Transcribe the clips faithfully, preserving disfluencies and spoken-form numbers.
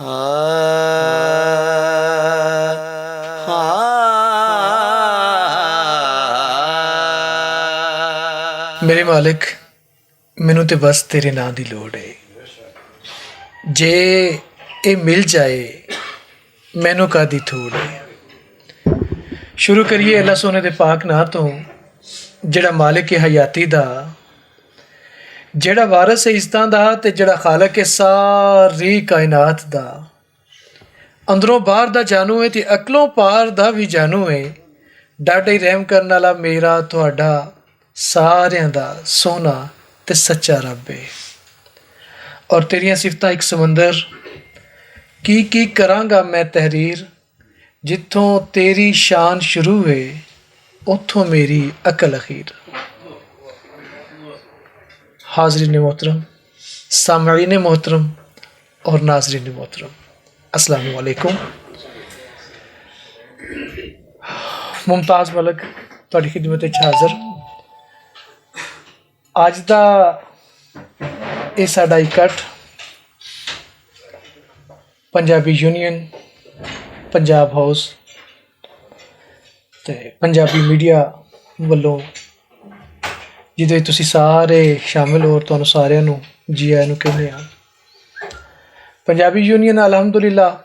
میرے مالک، مینوں تے بس تیرے ناں دی لوڑ ہے۔ جے اے مل جائے، مینوں کادی تھوڑ ہے۔ شروع کریے اللہ سونے دے پاک ناں تو، جڑا مالک حیاتی دا، جڑا وارث ہے عزتاں دا، تے جڑا خالق ہے ساری کائنات دا۔ اندروں باہر دا جانو ہے تے عقلوں پار دا بھی جانو ہے۔ ڈاڈے رحم کرن والا میرا، تہاڈا، ساریاں دا سونا تے سچا رب ہے۔ اور تیریاں صفتاں ایک سمندر، کی کی کراں گا میں تحریر، جتھوں تیری شان شروع ہے، اتھوں میری عقل اخیر۔ حاضرین محترم، سامعین محترم اور ناظرین محترم، السلام علیکم۔ ممتاز ملک تہاڈی خدمت وچ حاضر۔ اج دا اے ساڈا اکٹھ پنجابی یونین، پنجاب ہاؤس تے پنجابی میڈیا ولوں، جدے تسی سارے شامل ہو، تانوں ساریاں نوں جی آیاں نوں کہنے آں۔ پنجابی یونین الحمدللہ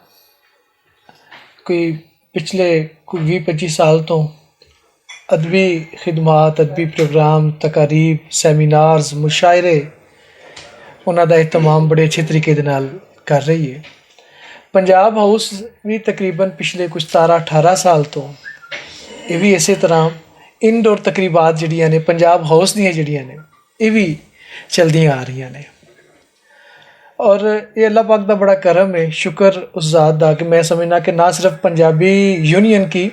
کوئی پچھلے کوئی ویہہ پچی سال تو ادبی خدمات، ادبی پروگرام، تقاریب، سیمینارز، مشاعرے، انہاں دا اہتمام بڑے اچھے طریقے دے نال کر رہی ہے۔ پنجاب ہاؤس وی تقریباً پچھلے کچھ ستارہ اٹھارہ سال تو یہ بھی اسی طرح انڈور تقریبات جڑیاں نے، پنجاب ہاؤس دیاں جڑیاں نے، یہ بھی چلدیاں آ رہیاں نے۔ اور یہ اللہ پاک دا بڑا کرم ہے، شکر اس ذات دا کہ میں سمجھنا کہ نہ صرف پنجابی یونین کی،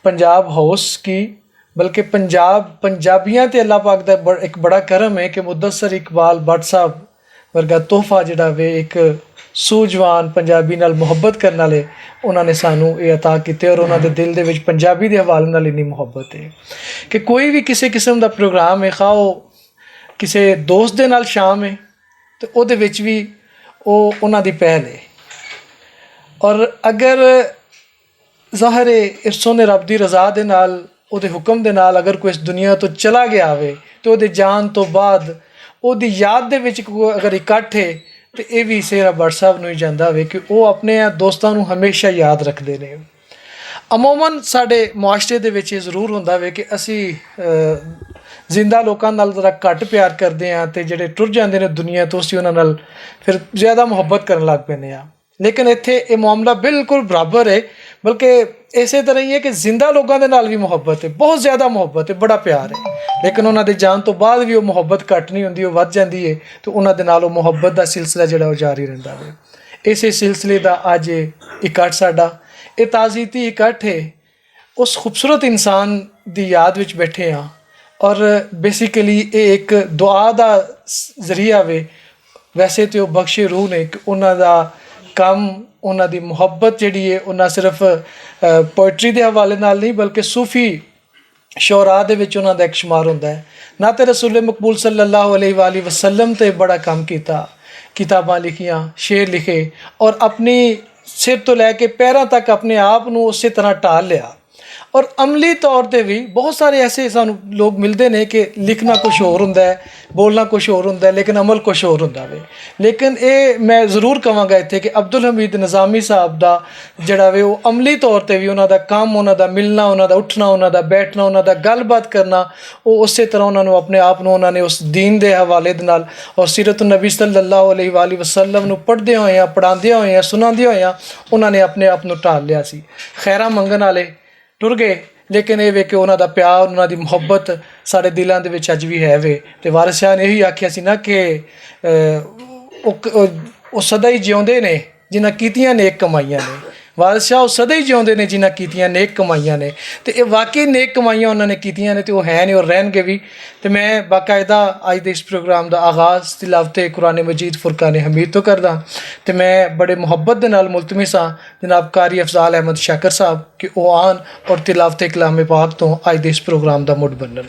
پنجاب ہاؤس کی، بلکہ پنجاب، پنجابیاں تے اللہ پاک دا بڑ-، ایک بڑا کرم ہے کہ مدثر اقبال بٹ صاحب ورگا تحفہ جڑا وے، ایک سوجوان پنجابی نال محبت کرن والے، انہاں نے سانوں یہ عطا کیتے اور انہاں دے دل دے وچ پنجابی دے حوالے نال انی محبت ہے کہ کوئی بھی کسے قسم دا پروگرام ہے، خواہ او کسے دوست دے نال شام ہے، تے او دے وچ وی او انہاں دی پہل ہے۔ اور اگر ظاہر ہے، اس سونے رب دی رضا دے نال، او دے حکم دے نال اگر کوئی اس دنیا تو چلا گیا ہوئے، تے او دے جان تو بعد او دی یاد دے وچ کوئی اگر اکٹھ ہے، تے اے وی سہرا بٹ صاحب نوں ہی جاندا ہوئے کہ او اپنے دوستاں نوں ہمیشہ یاد رکھدے نے۔ عموماً ساڈے معاشرے دے وچ یہ ضرور ہوندا ہوئے کہ اسی، اہ، زندہ لوکاں نال ذرا گھٹ پیار کردے ہاں، تے جڑے ٹر جاندے نے دنیا تو، اسی انہاں نال پھر زیادہ محبت کرن لگ پیندے ہاں۔ لیکن ایتھے یہ معاملہ بالکل برابر ہے، بلکہ اسے طرح ہی ہے کہ زندہ لوگوں دے نال بھی محبت ہے، بہت زیادہ محبت ہے، بڑا پیار ہے۔ لیکن انہاں دے جان تو بعد بھی وہ محبت گھٹ نہیں ہوندی، وہ ودھ جاندی ہے۔ تو انہاں دے نال وہ محبت دا سلسلہ جڑا وہ جاری رہندا ہے۔ اسے سلسلے دا اج اکٹھ ساڈا، یہ تعزیتی اکٹھ ہے، اس خوبصورت انسان دی یاد وچ بیٹھے ہاں۔ اور بیسیکلی یہ ایک دعا دا ذریعہ وے۔ ویسے تے او بخشے روح نے کہ انہاں دا کم، انہاں دی محبت جڑی ہے، او نہ صرف، اہ، پوئٹری دے حوالے نال نہیں، بلکہ صوفی شعراء دے وچ انہاں دا ایک شمار ہوندا ہے۔ نہ تے رسول مقبول صلی اللہ علیہ وآلہ وسلم تے بڑا کم کیتا، کتاباں لکھیاں، شعر لکھے، اور اپنی سر تو لے کے پیراں تک اپنے آپ نو اسی طرح ٹال لیا۔ اور عملی طور تے بھی بہت سارے ایسے سانوں لوگ ملدے نے کہ لکھنا کچھ ہور ہوندا ہے، بولنا کچھ ہور ہوندا ہے، لیکن عمل کچھ ہور ہوندا وے۔ لیکن اے میں ضرور کہاں گا اتھے کہ عبدالحمید نظامی صاحب دا جڑا وے، او عملی طور تے بھی انہاں دا کم، انہاں دا ملنا، انہاں دا اٹھنا، انہاں دا بیٹھنا، انہاں دا گل بات کرنا، او اسے طرح انہاں نوں اپنے آپ نوں انہاں نے اس دین دے حوالے دے نال اور سیرت النبی صلی اللہ علیہ وآلہ وسلم نوں پڑھدے ہوئے، پڑھاندے ہوئے، سناندے ہوئے، انہاں نے اپنے آپ نوں ٹال لیا سی۔ خیراں منگن والے ٹر گئے، لیکن اے وے کہ انہاں دا پیار، انہاں دی محبت ساڈے دلاں دے وچ اج وی ہے وے۔ تے وارث شاہ نے یہی آکھیا سی نا کہ، اہ، او ک-، او، او سدا ہی جیوندے نے جنہاں کیتیاں نیک کمائیاں نے۔ وارث شاہ او سدا ہی جیوندے نے جنہاں کیتیاں نیک کمائیاں نے۔ تے اے واقعی نیک کمائیاں انہاں نے کیتیاں نے تے او ہے نے اور رہن گے وی۔ تے میں باقاعدہ اج دے اس پروگرام دا آغاز تلاوت قرآن مجید فرقان حمید تو کردا۔ تے میں بڑے محبت دے نال ملتمس ہاں جناب قاری افضال احمد شاکر صاحب کہ او آن اور تلاوت کلام پاک تو اج دے اس پروگرام دا مڈ بنن۔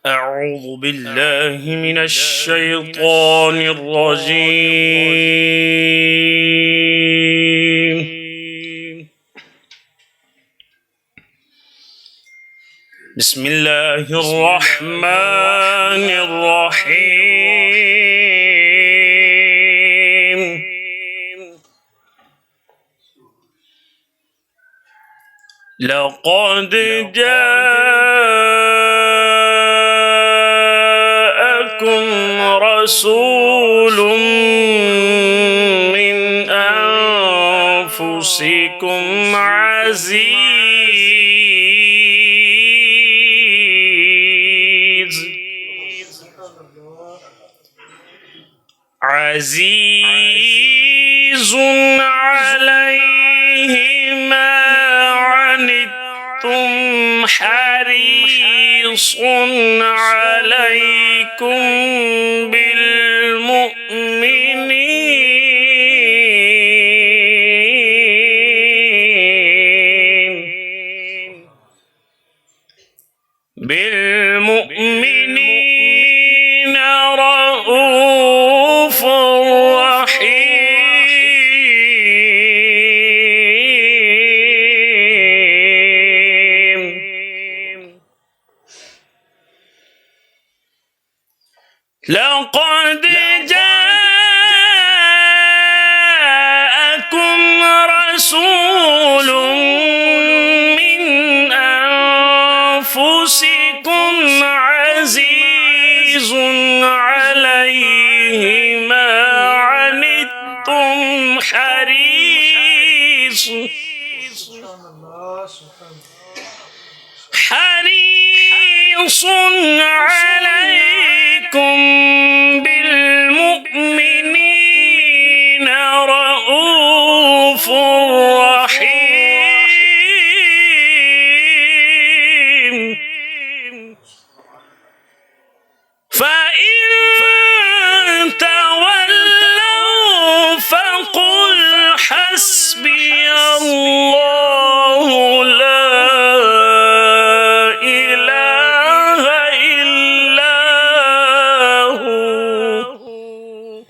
اعوذ باللہ من الشیطان الرجیم۔ بسم الله الرحمن الرحيم. لقد جاءكم رسول من أنفسكم عزيز، عزيز عليه ما عنتم حريص عليكم بالمؤمنين، بالمؤمنين رءوف رحيم. لقد جاءكم رسول من أنفسكم عزيز عليه ما عنتم حريص، حريص عليكم بالمؤمنين رءوف رحيم. فإن تولوا فقل حسبي الله لا إله إلا هو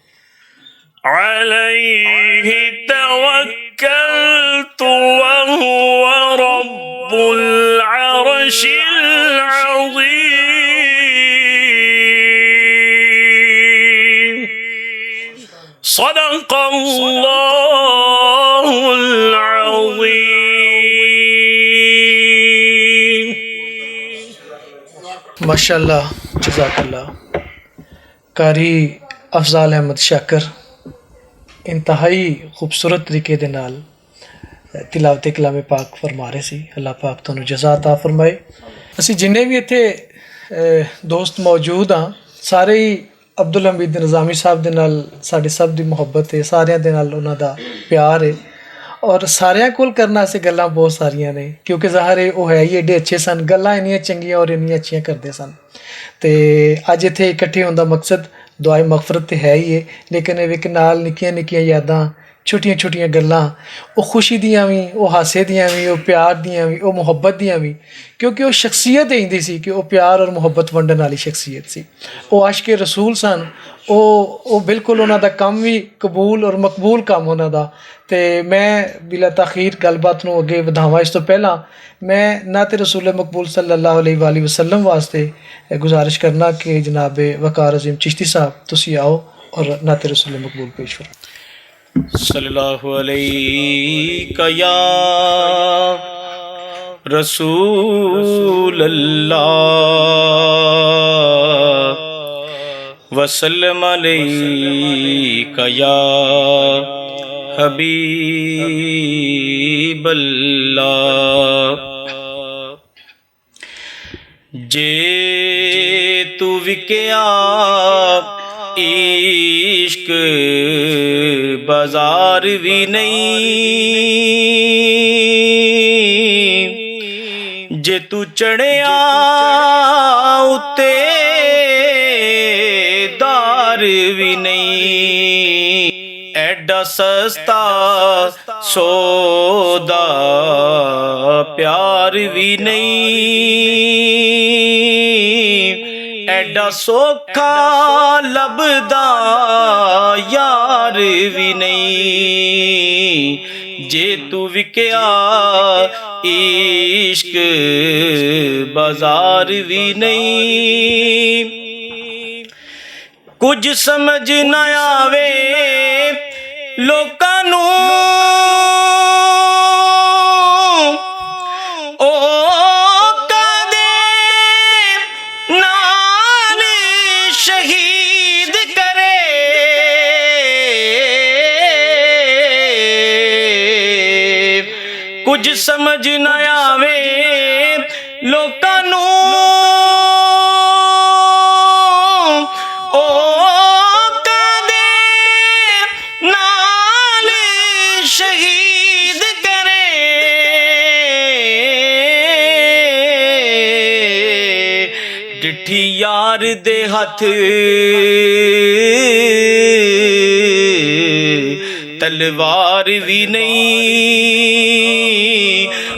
عليه توكلت وهو رب العرش العظيم. صدق الله العظيم. ماشاءاللہ، جزاک اللہ۔ قاری افضل احمد شاکر انتہائی خوبصورت طریقے دے نال تلاوت کلام پاک فرما رہے سی۔ اللہ پاک تانوں جزا عطا فرمائے۔ اسی جنہیں بھی اتھے، اے، دوست موجود ہاں، سارے ہی عبدالحمید نظامی صاحب دے نال ساڈے سب دی محبت ہے، ساریاں دے نال انہاں دا پیار ہے۔ اور ساریاں کول کرنا سے گلاں بہت ساریاں نے، کیونکہ ظاہر ہے وہ ہے ہی ایڈے اچھے سن، گلاں انیاں چنگیاں اور انیاں اچھیاں کردے سن۔ تے اج اتھے اکٹھے ہون دا مقصد دعائے مغفرت تے ہے ہی ہے، لیکن ایک نال نکیاں نکیاں یاداں، چھوٹیاں چھوٹیاں گلاں، او خوشی دیاں وی، او ہاسے دیاں وی، او پیار دیاں وی، او محبت دیاں وی، کیونکہ او شخصیت ایندی سی کہ او پیار اور محبت ونڈن والی شخصیت سی۔ او عاشق رسول سن۔ او او بالکل انہاں دا کم وی قبول اور مقبول کم انہاں دا۔ تے میں بلا تاخیر گل بات نوں اگے ودھاواں، اس توں پہلاں میں نعت رسول مقبول صلی اللہ علیہ وآلہ وسلم واسطے گزارش کرنا کہ جناب وقار عظیم چشتی صاحب، تسی آؤ اور نعت رسول مقبول پیش کرو۔ صلی اللہ علیک یا رسول اللہ، وسلم علیک یا حبیب اللہ۔ جے تو وکیا عشق بازار وی نہیں، جے تو چڑھیا اتے دار وی نہیں، ایڈا سستا سودا پیار وی نہیں، ایڈا سوکھا لبدا یار وی نہیں۔ جے تو وکیا عشق بازار وی نہیں۔ کچھ سمجھ نہ آوے لوکاں نوں، او کدے نال شہید کرے۔ کچھ سمجھ نہ آوے لوکاں نوں، او کدے نال شہید کرے۔ ڈٹھی یار دے ہتھ تلوار وی نہیں،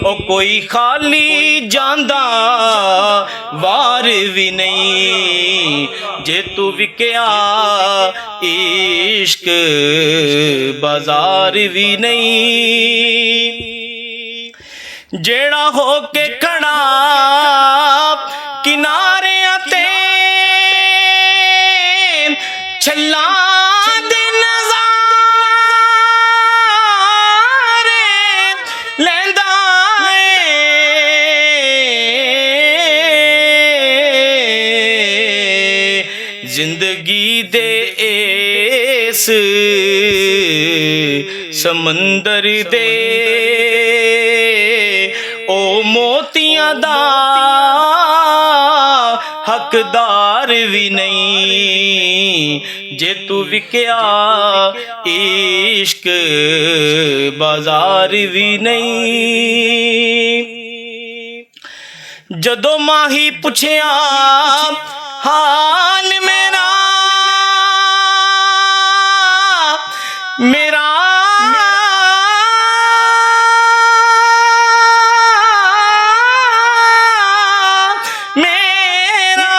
او کوئی خالی جاندا وار وی نہیں۔ جے تو وکیا عشق بازار وی نہیں۔ جیڑا ہو کے کھڑا کناریاں تے چھلاں دے نظارے لیندا اے۔ زندگی دے اس سمندر دے او موتیاں دا حقدار وی نہیں۔ جے تو وکیا عشق بازار وی نہیں۔ جدوں ماہی پچھیا حال میرا، میرا، میرا،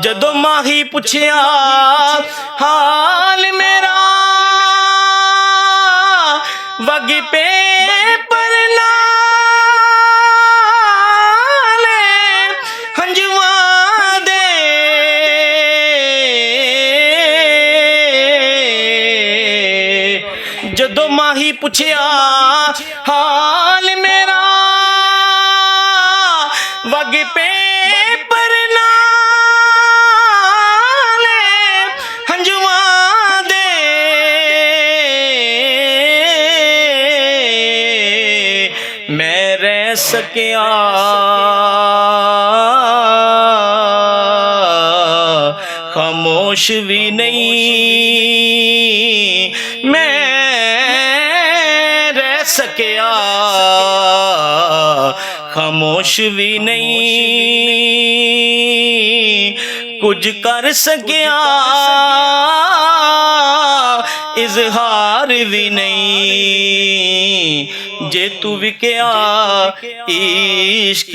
جدوں ماہی پچھیا حال میرا، وگی پیپر نال ہنجواں دے۔ جدوں ماہی پچھیا حال میرا، وگ پیپر نال ہنجواں دے، میں رہ سکیا خاموش وی نہیں، میں رہ سکیا خاموش وی نہیں، کچھ کر سکیا اظہار وی نہیں، جے تو وکیا عشق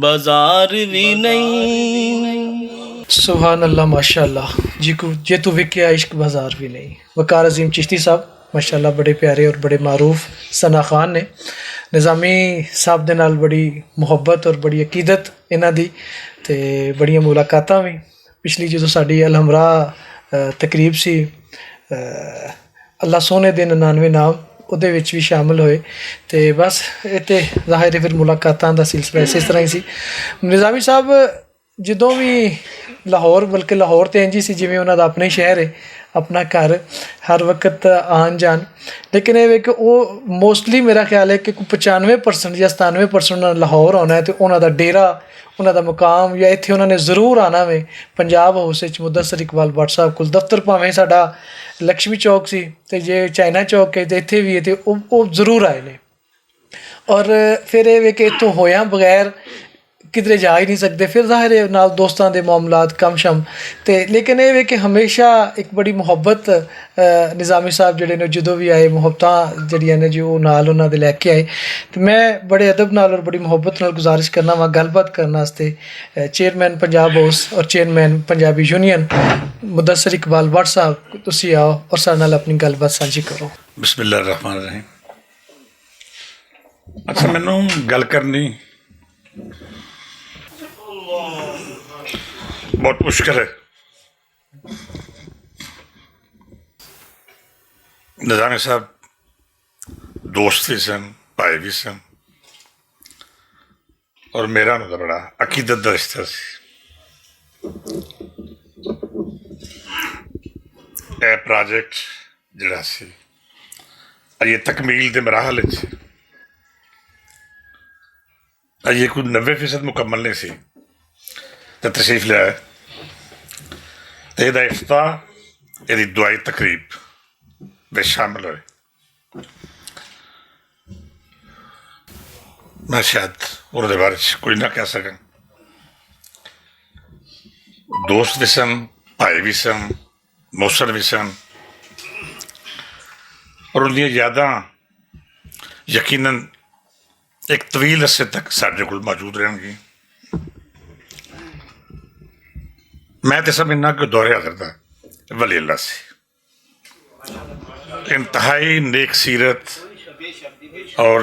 بازار وی نہیں۔ سبحان اللہ، ماشاءاللہ۔ جی کو، جے تو وکیا عشق بازار وی نہیں۔ وقار عظیم چشتی صاحب، ماشاءاللہ، بڑے پیارے اور بڑے معروف ثنا خان نے۔ نظامی صاحب دے نال بڑی محبت اور بڑی عقیدت انہاں دی، تے بڑیاں ملاقاتاں وی۔ پچھلی جدوں ساڈی الحمراء، اہ، تقریب سی، اہ، اللہ سونے دے ننانوے نام، اودے وچ وی شامل ہوئے۔ تے بس، اے تے ظاہر ہے پھر ملاقاتاں دا سلسلہ اس طرح ہی سی۔ نظامی صاحب، جدوں وی لاہور، بلکہ لاہور تے انجی سی جویں انہاں دا اپنا ہی شہر ہے، اپنا گھر، ہر وقت آن جان۔ لیکن اے وے کہ او موسٹلی میرا خیال ہے کہ کوئی پچانوے پرسنٹ یا ستانوے پرسنٹ انہاں لاہور ہونا ہے تے انہاں دا ڈیرہ، انہاں دا مقام یا ایتھے انہاں نے ضرور آنا وے۔ پنجاب ہاؤس وچ مدثر اقبال بٹ صاحب کول دفتر، بھاویں ساڈا لکشمی چوک سی تے جے چائنا چوک ہے تے ایتھے وی ہے تے او، او ضرور آئے نے۔ اور پھر اے وے کہ اتھوں ہویا بغیر کدھرے جا ہی نہیں سکدے۔ پھر ظاہر ہے نال دوستاں دے معاملات، کم شم۔ تے لیکن اے وے کہ ہمیشہ ایک بڑی محبت، نظامی صاحب جڑے نے، جدوں وی آئے، محبتاں جڑیاں نے جی، او نال انہاں دے لے کے آئے۔ تے میں بڑے ادب نال اور بڑی محبت نال گزارش کرنا وا گل بات کرنا واسطے، چیئرمین پنجاب ہاؤس اور چیئرمین پنجابی یونین مدثر اقبال بٹ صاحب، تسی آؤ اور سارے نال اپنی گل بات سانجھی کرو۔ بسم اللہ الرحمن الرحیم۔ اچھا، مینوں گل کرنی بہت مشکل ہے۔ نظامی صاحب دوست بھی سن، بھائی بھی سن، اور میرا انہاں دا بڑا عقیدت دا رشتہ سی۔ اے پروجیکٹ جڑا سی، اے تکمیل دے مراحل وچ، اے کوئی نوے فیصد مکمل نہیں سی، تے تشریف لے آئے۔ تے اے دا افتتاح، اے دی دعائی تقریب وچ شامل ہوئے۔ میں شاید انہاں دے بارے چ کچھ نہ کہہ سکاں۔ دوست وی سن، بھائی وی سن، محسن وی سن، اور ان دیاں یاداں یقیناً ایک طویل عرصے تک ساڈے کول موجود رہن گی۔ میں تے سمجھنا کہ دور حاضر دا ولی اللہ سی۔ انتہائی نیک سیرت اور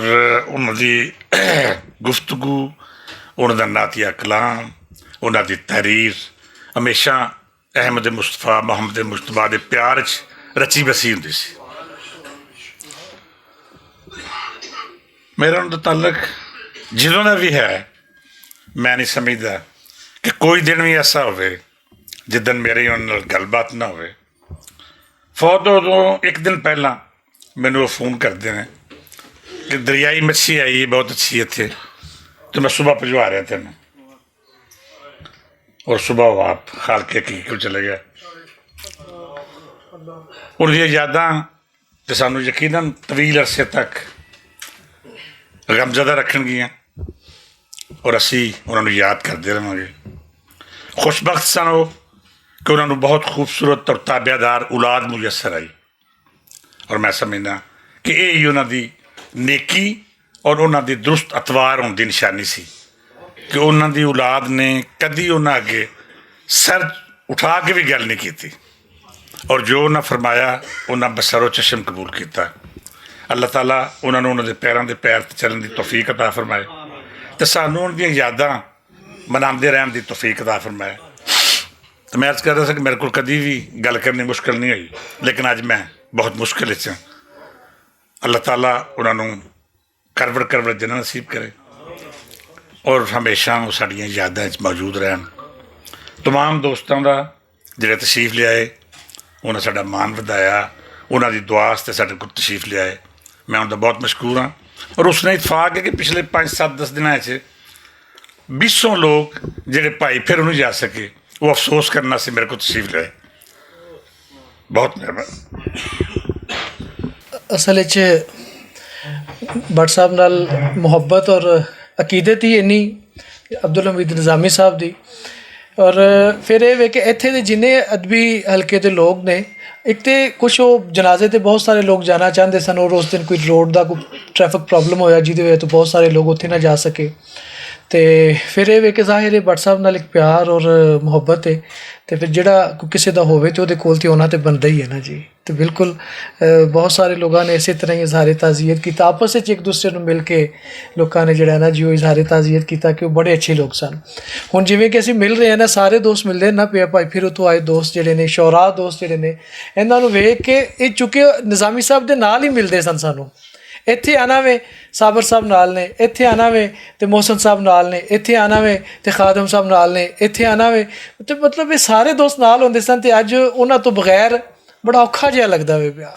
انہاں دی گفتگو، انہاں دا نعتیہ کلام، انہاں دی تحریر ہمیشہ احمد مصطفیٰ، محمد مصطفیٰ دے پیار چ رچی بسی ہوندی سی۔ میرا انہاں دا تعلق جدوں دا وی ہے، میں نہیں سمجھدا کہ کوئی دن وی ایسا ہوئے جدن میری انہاں نال گل بات نہ ہوئے۔ فوت ہو تو ایک دن پہلا مینوں وہ فون کردے نے کہ دریائی مچھی آئی ہے، بہت اچھی ہے تھے، تو میں صبح پجوا رہا تھا میں۔ اور صبح وہ آپ خالق حقیقی کو چلے گیا۔ اور یہ یاداں تے سانوں یقیناً طویل عرصے تک غمزدہ رکھن گیاں اور اسی انہاں نوں یاد کردے رہواں گے۔ خوش بخت سن وہ کہ انہاں نوں بہت خوبصورت اور تابع دار اولاد میسر آئی، اور میں سمجھنا کہ یہی انہاں دی نیکی اور انہاں دی درست اتوار ہون دی نشانی سی کہ انہاں دی اولاد نے کدی انہاں اگے سر اٹھا کے بھی گل نہیں کیتی، اور جو انہاں فرمایا، انہاں بسر و چشم قبول کیتا۔ اللہ تعالیٰ انہاں نوں انہاں دے پیراں دے پیر تے چلن دی توفیق عطا فرمائے، تے سانوں انہاں دیاں یاداں مناندے رہن دی توفیق عطا فرمائے۔ تے میں عرض کر رہا سا کہ میرے کول کدی بھی گل کرنی مشکل نہیں ہوئی، لیکن اج میں بہت مشکل وچ ہاں۔ اللہ تعالیٰ انہاں نوں کروڑ کروڑ جنت نصیب کرے اور ہمیشہ وہ ساڈیاں یاداں وچ موجود رہن۔ تمام دوستاں دا جڑے تشریف لے آئے، انہاں ساڈا مان ودھایا، انہاں دی دعا واسطے ساڈے کول تشریف لے آئے، میں انہاں دا بہت مشکور ہاں۔ اور اس نے اتفاق ہے کہ پچھلے پانچ سات دس دناں وچ بیسوں لوگ جڑے بھائی پھر انہوں جا سکے، وہ افسوس کرنا سی میرے کو تشریف لے آئے۔ بہت مہربانی۔ اصل وچ بٹ صاحب نال محبت اور عقیدت ہی اینی عبدالحمید نظامی صاحب دی۔ اور پھر اے وے کہ ایتھے دے جنہیں ادبی حلقے دے لوگ نے، ایک تے کچھ او جنازے تے بہت سارے لوگ جانا چاہندے سن، اور اس دن کوئی روڈ دا کوئی ٹریفک پرابلم ہویا، جیدے وجہ تو بہت سارے لوگ اتھے نہ جا سکے۔ تے پھر اے وے کہ ظاہر ہے بٹ صاحب نال ایک پیار اور محبت ہے، تے پھر جڑا کوئی کسے دا ہووے تے او دے کول تے ہونا تے بندا ہی ہے نا جی۔ تے بالکل، بہت سارے لوگاں نے اسے طرح ہی اظہار تعزیت کیتا، آپس وچ ایک دوسرے نوں مل کے لوکاں نے جڑا ہے نا جی، او اظہار تعزیت کیتا کہ او بڑے اچھے لوگ سن۔ ہن جویں کہ اسی مل رہے ہیں نا، سارے دوست ملدے نا پیا، بھائی پھر اتھوں آئے دوست جڑے نے، شعراء دوست جڑے نے، انہاں نوں ویکھ کے، اے چونکہ نظامی صاحب دے نال ہی ملدے سن سانوں۔ ایتھے آنا وے، صابر صاحب نال نے، ایتھے آنا وے تے محسن صاحب نال نے، ایتھے آنا وے تے خادم صاحب نال نے، ایتھے آنا وے تے مطلب اے سارے دوست نال ہوندے سن، تے اج انہاں تو بغیر بڑا اوکھا جہا لگدا وے پیا۔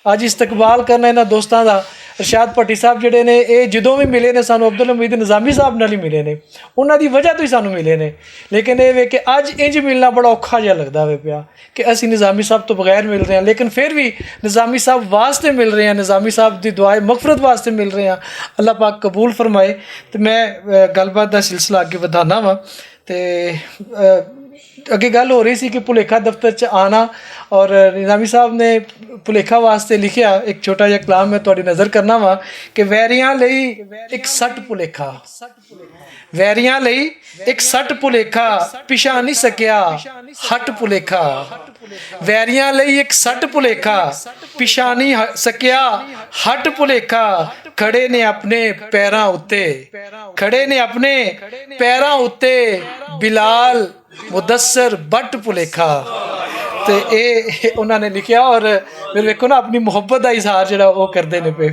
اج استقبال کرنا انہاں دوستاں دا۔ ارشاد پٹی صاحب جڑے نے، اے جدوں وی ملے نے، سانوں عبدالحمید نظامی صاحب نال ہی ملے نے، انہاں دی وجہ تو ہی سانوں ملے نے۔ لیکن اے وے کہ اج انج ملنا بڑا اوکھا جہا لگدا ہوئے پیا کہ اسی نظامی صاحب تو بغیر مل رہے ہیں، لیکن پھر بھی نظامی صاحب واسطے مل رہے ہیں، نظامی صاحب دی دعائے مغفرت واسطے مل رہے ہیں۔ اللہ پاک قبول فرمائے۔ تے میں، اے، گل بات دا سلسلہ اگے ودھانا وا۔ تے، اے، اگے گل ہو رہی سی کہ پلیکھا دفتر چ آنا، اور نظامی صاحب نے پلیکھا واسطے لکھیا ایک چھوٹا جہا کلام، میں تہاڈی نظر کرنا وا کہ ویریاں لئی ایک سٹ پلیکھا، ویریاں لئی ایک سٹ پلیکھا، پچھا نہیں سکیا ہٹ پلیکھا۔ ویریاں لئی ایک سٹ پلیکھا، پچھا نہیں ہ- سکیا ہٹ پلیکھا۔ کھڑے نے اپنے پیراں اتے، کھڑے نے اپنے پیراں اتے، بلال مدثر بٹ پلیکھا۔ تے اے انہاں نے لکھیا، اور میں ویکھو نا، اپنی محبت دا اظہار جڑا او کردے نے پے۔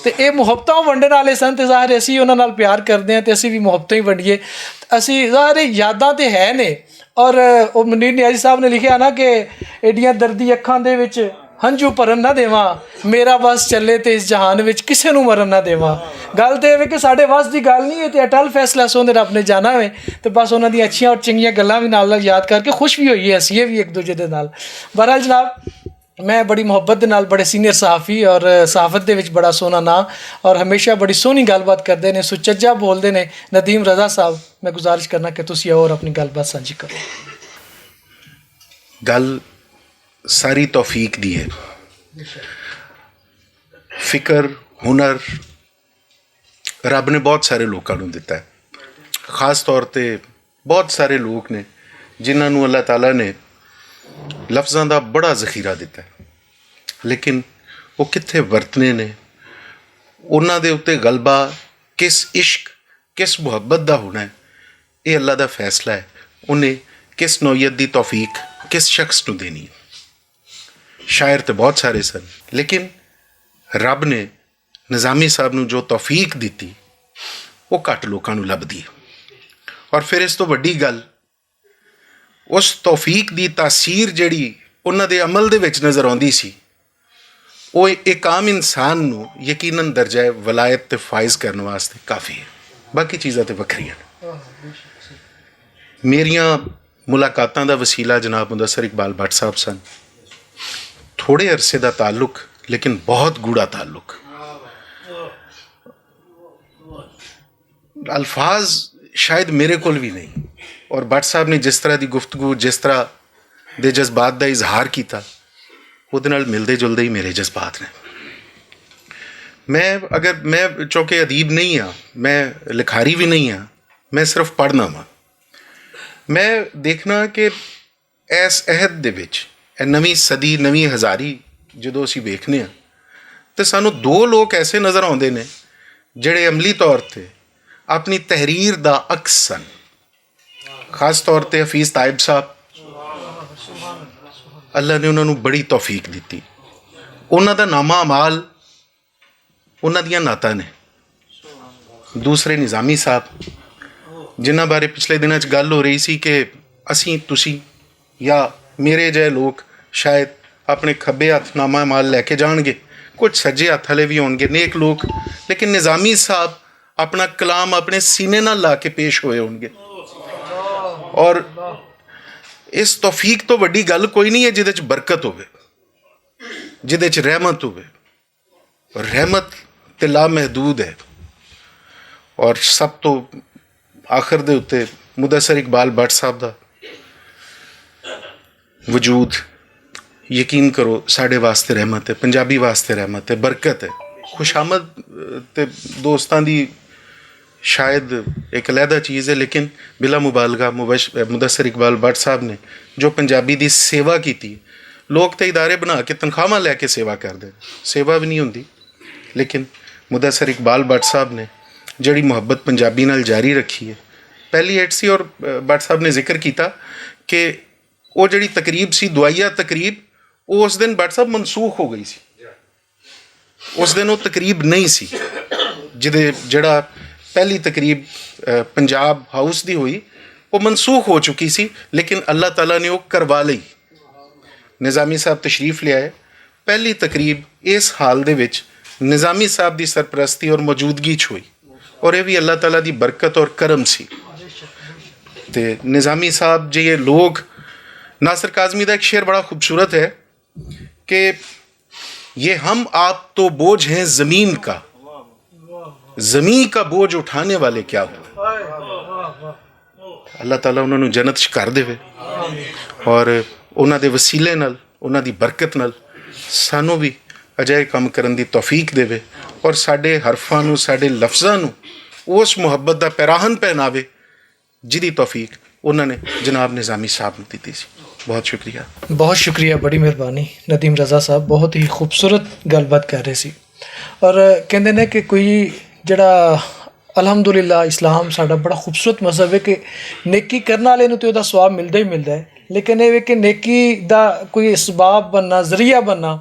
تے اے محبتاں ونڈن والے سن، تے ظاہر ہے اسی انہاں نال پیار کردے ہیں، تے اسی بھی محبتاں ہی ونڈیے۔ اسی ظاہر ہے یاداں تے ہے نے، اور او منیر نیازی صاحب نے لکھیا نا کہ ایڈیاں دردی اکھاں دے وچ ہنجو پرن نہ دیواں، میرا بس چلے تے اس جہان وچ کسے نوں مرن نہ دیواں۔ گل تے اے وے کہ ساڈے وس دی گل نہیں ہے، تے اٹل فیصلہ سوندے رب نے جانا وے۔ تے بس انہاں دی اچھیاں اور چنگیاں گلاں وی نال نال یاد کر کے خوش وی ہوئیے، ہسیے وی ایک دوجے دے نال۔ بہرحال جناب، میں بڑی محبت دے نال بڑے سینئر صحافی اور صحافت دے وچ بڑا سونا ناں اور ہمیشہ بڑی سونی گل بات کردے نے، سچجا بولدے نے۔ ندیم رضا صاحب، میں گزارش کرنا کہ تسی آؤ اور اپنی گل بات سانجھی کرو۔ گل ساری توفیق دی ہے۔ فکر، ہنر، رب نے بہت سارے لوکاں نوں دتا ہے۔ خاص طور تے بہت سارے لوک نے جنہاں نوں اللہ تعالیٰ نے لفظاں دا بڑا ذخیرہ دتا ہے، لیکن وہ کتھے ورتنے نے، انہاں دے اُتے غلبہ کس عشق، کس محبت دا ہونا ہے، یہ اللہ دا فیصلہ ہے۔ انہیں کس نوعیت دی توفیق کس شخص نوں دینی ہے۔ شاعر تے بہت سارے سن، لیکن رب نے نظامی صاحب نوں جو توفیق دتی، وہ گھٹ لوکاں نوں لبدی ہے۔ اور پھر اس تو وڈی گل، اس توفیق دی تاثیر جڑی انہاں دے عمل دے وچ نظر آندی سی، وہ ایک عام انسان نوں یقیناً درجہ ولایت تے فائز کرن واسطے کافی ہے۔ باقی چیزاں تے وکھریاں نے۔ میریاں ملاقاتاں دا وسیلہ جناب مدثر اقبال بٹ صاحب سن۔ تھوڑے عرصے دا تعلق، لیکن بہت گوڑا تعلق۔ الفاظ شاید میرے کول بھی نہیں، اور بٹ صاحب نے جس طرح دی گفتگو، جس طرح دے جذبات دا اظہار کیتا، وہ دے نال ملدے جلدے ہی میرے جذبات نے۔ میں اگر، میں چونکہ ادیب نہیں ہاں، میں لکھاری بھی نہیں ہاں، میں صرف پڑھنا واں۔ میں دیکھنا کہ ایس عہد دے وچ، اے نویں صدی، نویں ہزاری جدوں اسی ویکھنے ہاں، تے سانوں دو لوک ایسے نظر آوندے نے جڑے عملی طور تے اپنی تحریر دا عکس سن۔ خاص طور تے حفیظ طائب صاحب، اللہ نے انہاں نوں بڑی توفیق دتی۔ انہاں دا نامہ اعمال انہاں دیاں نعتاں نے۔ دوسرے نظامی صاحب، جنہاں بارے پچھلے دناں چ گل ہو رہی سی کہ اسیں تسی یا میرے جہے لوگ شاید اپنے کھبے ہتھ نامہ اعمال لے کے جان گے، کچھ سجے ہتھ والے بھی ہون گے، نیک لوگ، لیکن نظامی صاحب اپنا کلام اپنے سینے نال لا کے پیش ہوئے ہون گے۔ اور اس توفیق تو وڈی گل کوئی نہیں ہے جدے چ برکت ہوئے، جدے چ رحمت ہوئے۔ رحمت تے لامحدود ہے۔ اور سب تو آخر دے اُتے مدثر اقبال بٹ صاحب دا وجود، یقین کرو، ساڈے واسطے رحمت ہے، پنجابی واسطے رحمت ہے، برکت ہے۔ خوش آمد تے دوستاں دی شاید ایک علیحدہ چیز ہے، لیکن بلا مبالغہ مبش- مدثر اقبال بٹ صاحب نے جو پنجابی دی سیوا کیتی، لوگ تے ادارے بنا کے تنخواہاں لے کے سیوا کردے، سیوا بھی نہیں ہوندی۔ لیکن مدثر اقبال بٹ صاحب نے جڑی محبت پنجابی نال جاری رکھی ہے، پہلی ایٹ سی، اور بٹ صاحب نے ذکر کیتا کہ وہ جڑی تقریب سی، دعائیہ تقریب، وہ اس دن بٹ صاحب منسوخ ہو گئی سی۔ اس دن وہ تقریب نہیں سی، جدے جڑا پہلی تقریب، اے، پنجاب ہاؤس دی ہوئی، وہ منسوخ ہو چکی سی، لیکن اللہ تعالیٰ نے وہ کروا لئی۔ نظامی صاحب تشریف لے آئے، پہلی تقریب اس حال دے وچ نظامی صاحب دی سرپرستی اور موجودگی چ ہوئی، اور یہ بھی اللہ تعالیٰ دی برکت اور کرم سی۔ تے نظامی صاحب جی، یہ لوگ، ناصر کاظمی دا ایک شعر بڑا خوبصورت ہے کہ یہ ہم آپ تو بوجھ ہیں زمین کا، زمین کا بوجھ اٹھانے والے کیا ہوئے؟ اللہ تعالیٰ انہاں نوں جنت چ کر دے، اور انہاں دے وسیلے نال، انہاں دی برکت نال سانوں بھی اجائے کم کرن دی توفیق دے، اور ساڈے حرفاں نوں، ساڈے لفظاں نوں اس محبت دا پیراہن پہناوے، جدی توفیق انہاں نے جناب نظامی صاحب نوں دتی سی۔ بہت شکریہ۔ بہت شکریہ، بڑی مہربانی۔ ندیم رضا صاحب بہت ہی خوبصورت گل بات کر رہے سی، اور کہندے نے کہ کوئی جڑا، الحمدللہ، اسلام ساڈا بڑا خوبصورت مذہب ہے کہ نیکی کرن والے نوں تے اوہدا ثواب ملدا ہی ملدا ہے، لیکن یہ کہ نیکی دا کوئی اسباب بننا، ذریعہ بننا،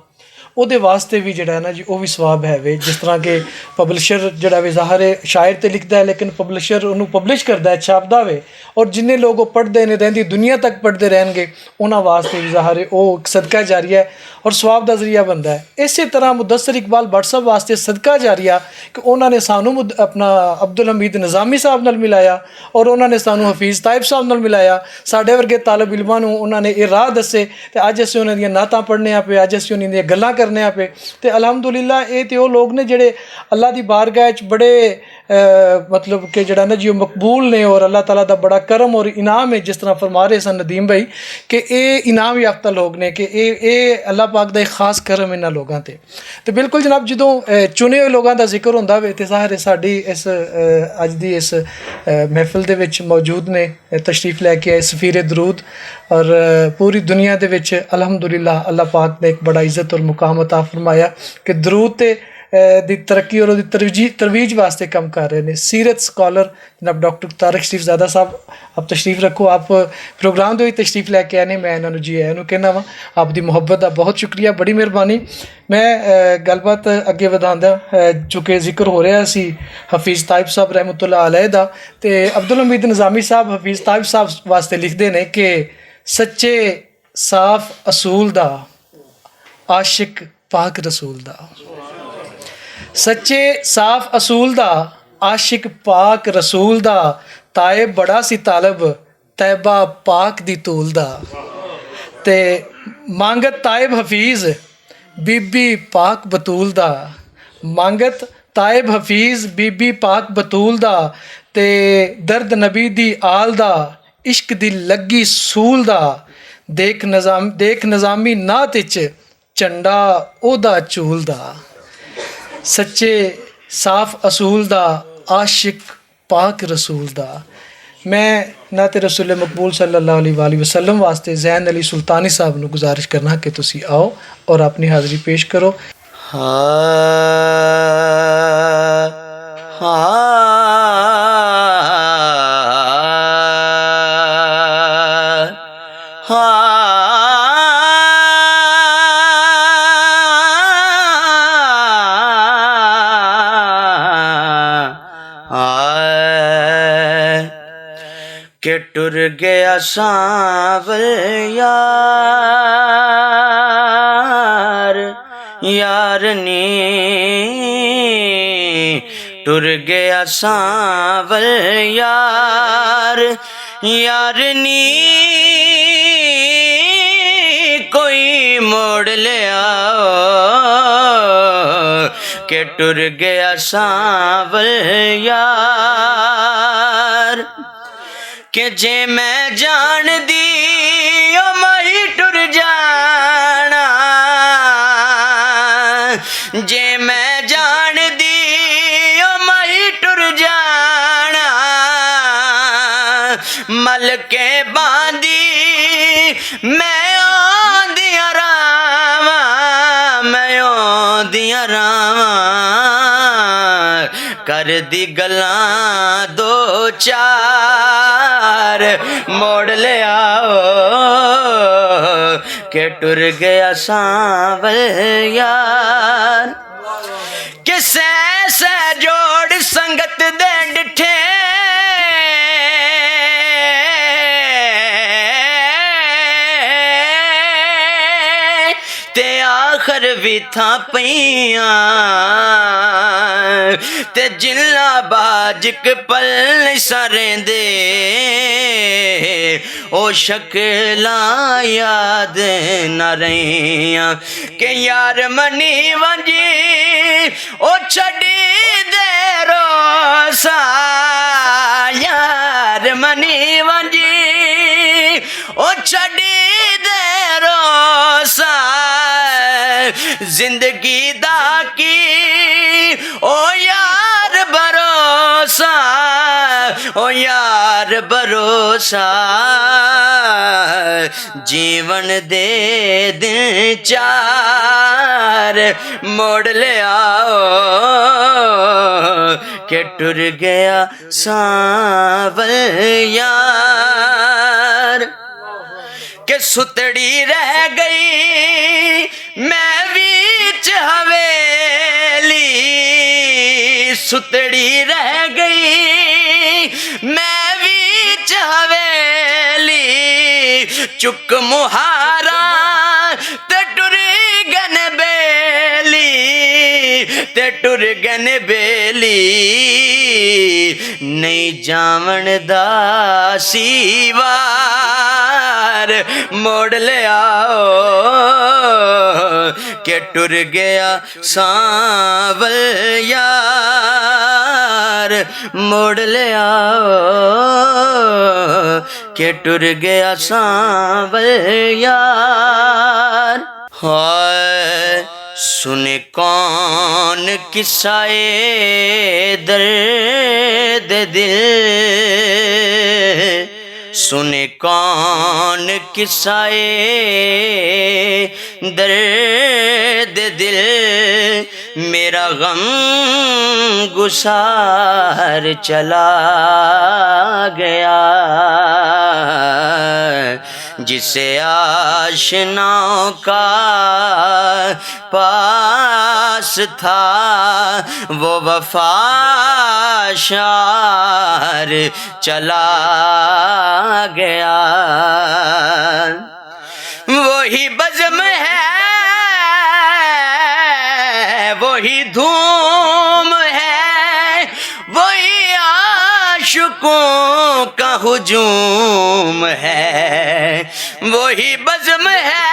اوہدے واسطے وی جڑا ہے نا جی، او وی ثواب ہے وے۔ جس طرح کہ پبلشر جڑا وے، ظاہر ہے شاعر تے لکھدا ہے، لیکن پبلشر اونوں پبلش کردا ہے، چھاپدا وے، اور جننے لوگ او پڑھدے نے، رہندی دنیا تک پڑھدے رہن گے، انہاں واسطے وی ظاہر ہے او ایک صدقہ جاریہ ہے اور ثواب دا ذریعہ بندا ہے۔ اسی طرح مدثر اقبال بٹ صاحب واسطے صدقہ جاریہ کہ انہاں نے سانوں مد-، اپنا عبدالحمید نظامی صاحب نال ملایا، اور انہاں نے سانوں حفیظ طائب صاحب نال ملایا۔ ساڈے ورگے طالب علماں نوں انہاں نے یہ راہ دسے، تے اج اسی انہاں دیاں نعتاں پڑھنے آ پے، اج اسی انہاں دیاں گلاں کرنے آ پے۔ تے الحمدللہ، اے تے او لوگ نے جڑے اللہ دی بارگاہ وچ بڑے، اے، مطلب کہ جڑا نا جی، او مقبول نے، اور اللہ تعالیٰ دا بڑا کرم اور انعام ہے، جس طرح فرما رہے سن ندیم بھائی، کہ اے انعام یافتہ لوگ نے، کہ اے، اے اللہ پاک دا ایک خاص کرم انہاں لوگاں تے۔ تے بالکل جناب، جدوں، اے، چنے ہوئے لوگاں دا ذکر ہوندا وے، تے ظاہر ہے ساڈی اس، اے، اج دی اس، اے، محفل دے وچ موجود نے، اے، تشریف لے کے آئے سفیر درود، اور، اے، پوری دنیا دے وچ الحمدللہ اللہ پاک نے ایک بڑا عزت اور مقام عطا فرمایا کہ درود تے، اے، دی ترقی اور دی ترویج، ترویج واسطے کم کر رہے نے۔ سیرت سکالر جناب ڈاکٹر طارق شریف زادہ صاحب، آپ تشریف رکھو، آپ پروگرام دے وچ تشریف لے کے آئے نے، میں انہاں نوں جی آیاں نوں کہنا وا۔ آپ دی محبت دا بہت شکریہ، بڑی مہربانی۔ میں، اے، گل بات اگے ودھاندا، اے، چونکہ ذکر ہو رہا سی حفیظ طائب صاحب رحمۃ اللہ علیہ دا، تے عبدالحمید نظامی صاحب حفیظ طائب صاحب واسطے لکھدے نے کہ سچے صاف اصول دا، عاشق پاک رسول دا، سچے صاف اصول دا، عاشق پاک رسول دا، تائب بڑا سی طالب طیبہ پاک دی طول دا۔ تے مانگت تائب حفیظ بی بی پاک بتول دا، مانگت تائب حفیظ بی بی پاک بتول دا، تے درد نبی دی آل دا، عشق دی لگی سول دا۔ دیکھ نظام، دیکھ نظامی نعت اچ چنڈا اودا چول دا، سچے صاف اصول دا، عاشق پاک رسول دا۔ میں نعت رسول مقبول صلی اللہ علیہ وآلہ وسلم واسطے زین علی سلطانی صاحب نوں گزارش کرنا کہ تسی آؤ اور اپنی حاضری پیش کرو۔ ہاں، ہاں، ہاں، ہاں۔ کہ ٹر گیا سانول یار، یار نی۔ ٹر گیا سانول یار، یار نی۔ کوئی موڑ لیا کہ ٹر گیا سانول یار۔ کہ جے میں جان دی او مائی ٹر جانا، جے میں جان دی او مائی ٹر جانا، مل کے باندی میں آندیاں راواں، میں آندیاں راواں۔ کر دی گلاں دو چار، موڑ لیا او کہ ٹر گیا سانول یار۔ کہ سہ سہ جوڑ سنگت دے ڈٹھے، تے آ خر وی تھاں پئیاں، تے جلا باجک پل سریں دے، او شکلاں یاد نہ رہیاں۔ کہ یار منی ونجی، او چھڈی دے روسا، یار منی ونجی، او چھڈی دے روسا، زندگی دا کی، او یار بھروسہ، او یار بھروسہ، جیون دے دن چار موڑ لیا کہ ٹر گیا سانول یار۔ کہ ستڑی رہ گئی میں ویچ حویلی، ستڑی رہ گئی میں ویچ حویلی، چک مہارا تے ٹری گن بیلی، تے ٹر گن بیلی، نہیں جاون دا سیوار موڑ لیا کہ ٹر گیا سانول یار، موڑ لیا کہ ٹر گیا سانول یار۔ ہائے، سنے کون قصہ درد دل، سنے کون قصہ درد دل، میرا غم گسار چلا گیا۔ جسے آشناؤں کا پاس تھا، وہ وفا شار چلا گیا۔ وہی بزم ہے، وہی دھوم ہے، وہی عاشقوں کا ہجوم ہے۔ وہی بزم ہے،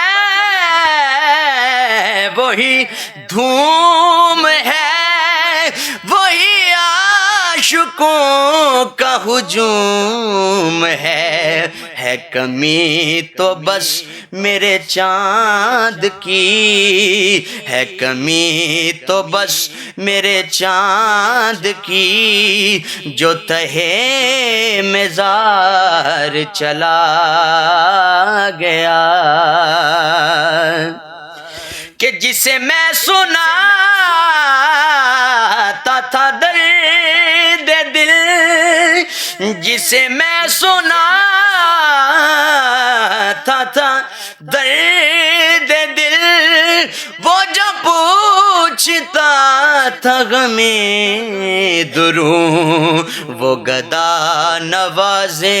وہی دھوم ہے، وہی عاشقوں کا ہجوم ہے۔ ہے کمی تو بس میرے چاند کی، ہے کمی تو بس میرے چاند کی، جو تہے مزار چلا گیا۔ کہ جسے میں سناتا تھا درد دل، جسے میں سناتا تھا درد دل، وہ جو پوچھتا تھا غمِ دروں، وہ گدا نوازے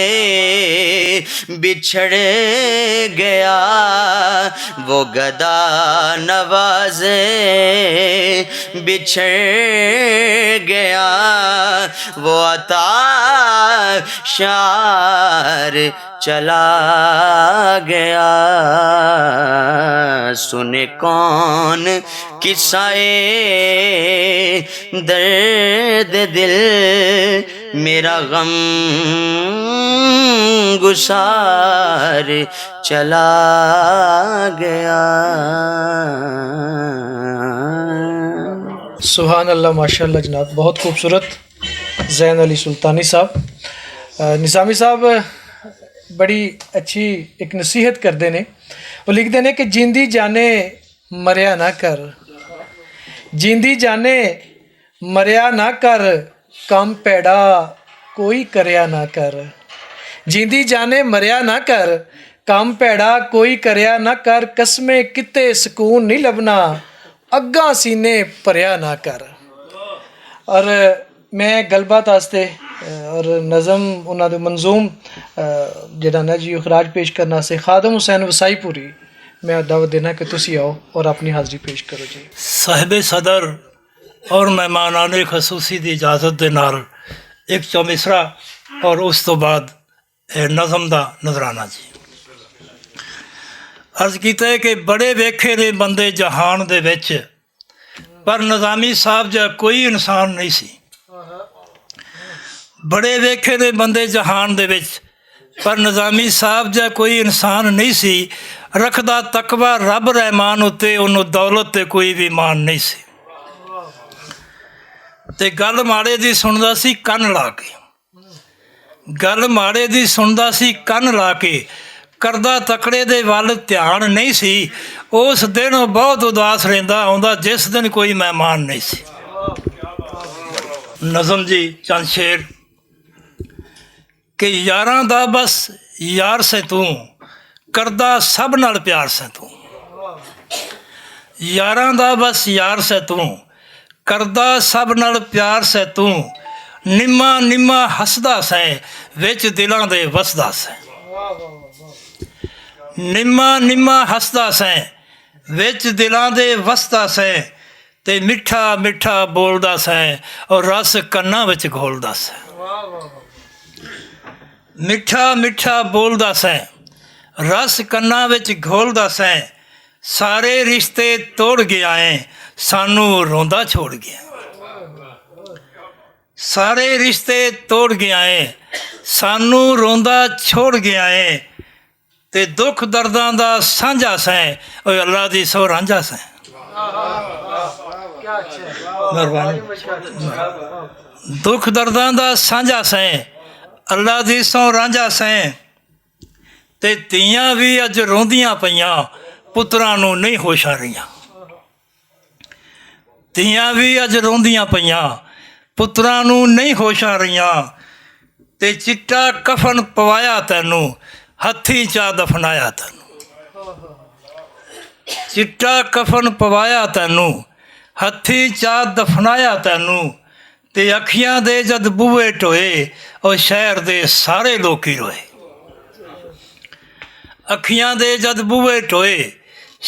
بچھڑ گیا، وہ گدا نوازے بچھڑ گیا، وہ عطا شار چلا گیا۔ سنے کون قصہ درد دل، میرا غم گسار چلا گیا۔ سبحان اللہ، ماشاءاللہ جناب، بہت خوبصورت۔ زین علی سلطانی صاحب، آ، نظامی صاحب بڑی اچھی ایک نصیحت کردے نے۔ وہ لکھدے نے کہ جیندی جانے مریا نہ کر، جیندی جانے مریا نہ کر، کم پیڑا کوئی کریا نہ کر۔ جیندی جانے مریا نہ کر، کم پیڑا کوئی کریا نہ کر، قسمیں کتے سکون نہیں لبنا، اگاں سینے پریا نہ کر۔ اور میں گل بات واسطے، اور نظم انہاں دے منظوم، جڑا نا جی، اخراج پیش کرنا سے خادم حسین وسائی پوری۔ میں دعوت دینا کہ تسی آؤ اور اپنی حاضری پیش کرو جی۔ صاحب صدر اور مہمانان خصوصی دی اجازت دے نال ایک چومسرا اور اس تو بعد اے نظم دا نظرانہ جی۔ عرض کیتا ہے کہ بڑے ویکھے نے بندے جہان دے وچ، پر نظامی صاحب جا کوئی انسان نہیں سی۔ بڑے ویکھے نے بندے جہان دے وچ، پر نظامی صاحب جا کوئی انسان نہیں سی۔ رکھدا تقوی رب رحمان اتے، انہوں دولت تے کوئی بھی مان نہیں سی۔ تے گل ماڑے دی سندا سی کن لا کے، گل ماڑے دی سندا سی کن لا کے، کردا تکڑے دے ول دھیان نہیں سی۔ اس دن او بہت اداس رہندا ہوندا جس دن کوئی مہمان نہیں سی۔ نظم جی چند شعر کہ یاراں دا بس یار سے توں، کردا سب نال پیار سے توں۔ یاراں دا بس یار سے توں، کردا سب نال پیار سے توں۔ نما نما ہسدا سیں، وچ دلاں دے وسدا سیں۔ نما نما ہسدا سیں، وچ دلاں دے وسدا سیں۔ تے مٹھا مٹھا بولدا سیں، اور رس کناں وچ گھولدا سیں۔ مٹھا مٹھا بولدا سیں، رس کناں وچ گھولدا سیں۔ سارے رشتے توڑ گیا ایں، سانوں روندا چھوڑ گیا۔ سارے رشتے توڑ گیا ایں، سانوں روندا چھوڑ گیا ایں۔ تے دکھ درداں دا سانجھا سیں، اوے اللہ دی سو رانجھا سیں۔ مہربانی۔ دکھ درداں دا سانجھا سیں، اللہ دی سو رانجھا سیں۔ تے تیاں وی اج روندیاں پیاں، پتراں نوں نہیں ہوشاں رہیاں۔ تیاں وی اج روندیاں پیاں، پتراں نوں نہیں ہوشاں رہیاں۔ تے چٹا کفن پوایا تینوں، ہتھی چا دفنایا تینوں۔ چٹا کفن پوایا تینوں، ہتھی چا دفنایا تینوں۔ تے اکھیاں دے جد بوئے ٹوئے، او شہر دے سارے لوکی روئے۔ اکھیاں دے جد بوئے ٹوئے،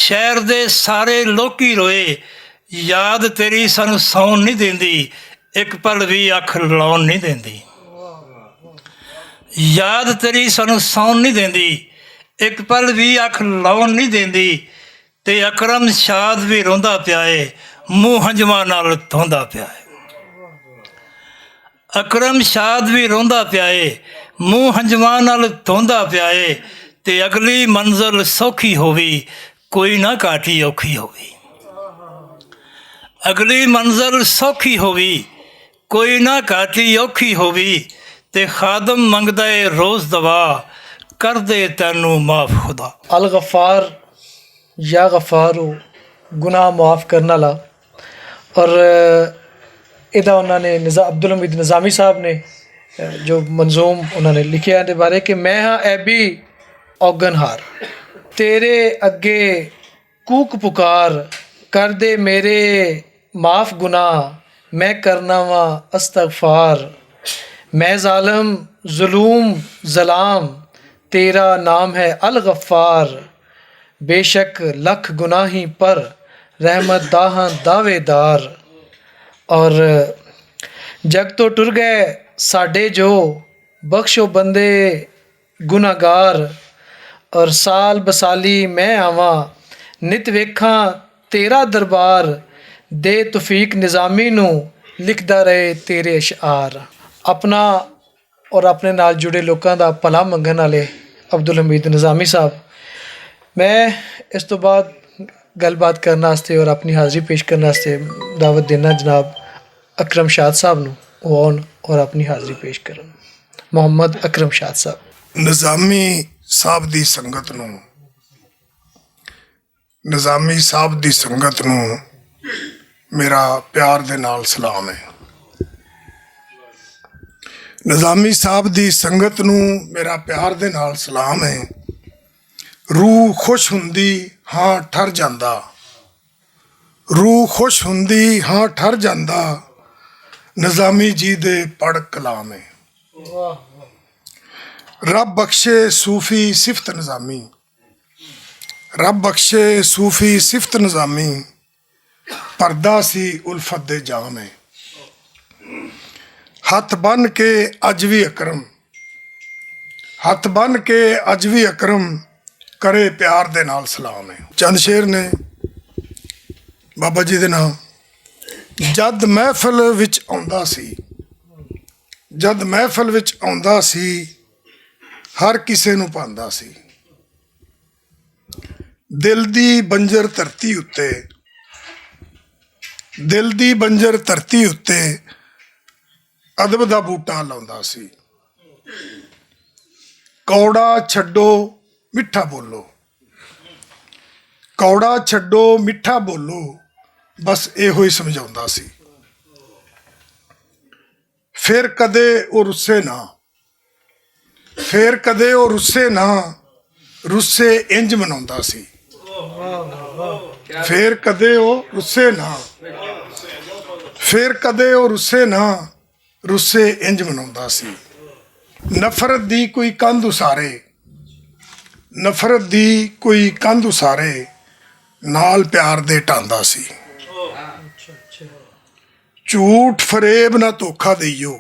شہر دے سارے لوکی روئے۔ یاد تیری سانوں سون نہیں دیندی، اک پل وی اکھ لاون نہیں دیندی۔ یاد تیری سانوں سون نہیں دیندی، اک پل وی اکھ لاون نہیں دیندی۔ تے اکرم شاد وی روندا پیا اے، منہ ہنجواں نال دھوندا پیا اے۔ اکرم شاد وی روندا پیا اے، منہ ہنجواں نال دھوندا پیا اے۔ تے اگلی منزل سوکھی ہووی، کوئی نہ گھاٹی اوکھی ہووی۔ اگلی منزل سوکھی ہووی، کوئی نہ گھاٹی اوکھی ہووی۔ تے خادم منگدا اے روز دوا، کر دے تینوں معاف خدا۔ الغفار یا غفار، گناہ معاف کرن والا۔ اور ادا انہاں نے نظا-، عبدالحمید نظامی صاحب نے جو منظوم انہاں نے لکھیا ہے دے بارے کہ میں ہاں ایبی اوگن ہار، تیرے اگے کوک پکار، کر دے میرے معاف گناہ، میں کرنا واں استغفار۔ میں ظالم، ظلوم، ظلام، تیرا نام ہے الغفار۔ بے شک لکھ گناہیں پر رحمت دا ہاں دعوے دار۔ اور جگ تو ٹر گئے ساڈے جو، بخشو بندے گناہگار۔ اور سال بسالی میں آواں، نت ویکھاں تیرا دربار۔ دے توفیق نظامی نو، لکھدا رہے تیرے اشعار۔ اپنا اور اپنے نال جڑے لوکاں دا بھلا منگن والے عبدالحمید نظامی صاحب۔ میں اس تو بعد گل بات کرن واسطے اور اپنی حاضری پیش کرن واسطے دعوت دینا جناب اکرم شاد صاحب نو، وہ آؤن اور اپنی حاضری پیش کرن۔ محمد اکرم شاد صاحب۔ نظامی صاحب دی سنگت نو، نظامی صاحب دی سنگت نو میرا پیار دے نال سلام ہے۔ نظامی صاحب دی سنگت نو میرا پیار دے نال سلام ہے۔ روح خوش ہوندی، ہاں ٹھر جاندا۔ روح خوش ہوندی، ہاں ٹھر جاندا۔ نظامی جی دے پڑھ کلام ہے۔ رب بخشے صوفی صفت نظامی، رب بخشے صوفی صفت نظامی، پردا سی الفت دے جام ہے۔ ہتھ بن کے اج وی اکرم، ہتھ بن کے اج وی اکرم، کرے پیار دے نال سلام ہے۔ چند شعر نے بابا جی دے نام۔ جد محفل وچ آندا سی، جد محفل وچ آندا سی، ہر کسے نوں پاندا سی۔ دل دی بنجر دھرتی اُتے، دل دی بنجر دھرتی اُتے ادب دا بوٹا لاوندا سی۔ کوڑا چھڈو، مٹھا بولو، کوڑا چھڈو، مٹھا بولو، بس ایہو ہی سمجھاوندا سی۔ فیر کدے او رسے نہ، فیر کدے او رسے نہ، رسے انج مناوندا سی۔ فیر کدے او رسے نہ، فیر کدے او رسے نہ، رسے انج مناوندا سی۔ نفرت دی کوئی کندھ اسارے، نفرت دی کوئی کندھ اسارے، نال پیار دے ٹاندا سی۔ جھوٹ فریب نہ دھوکا دئیو،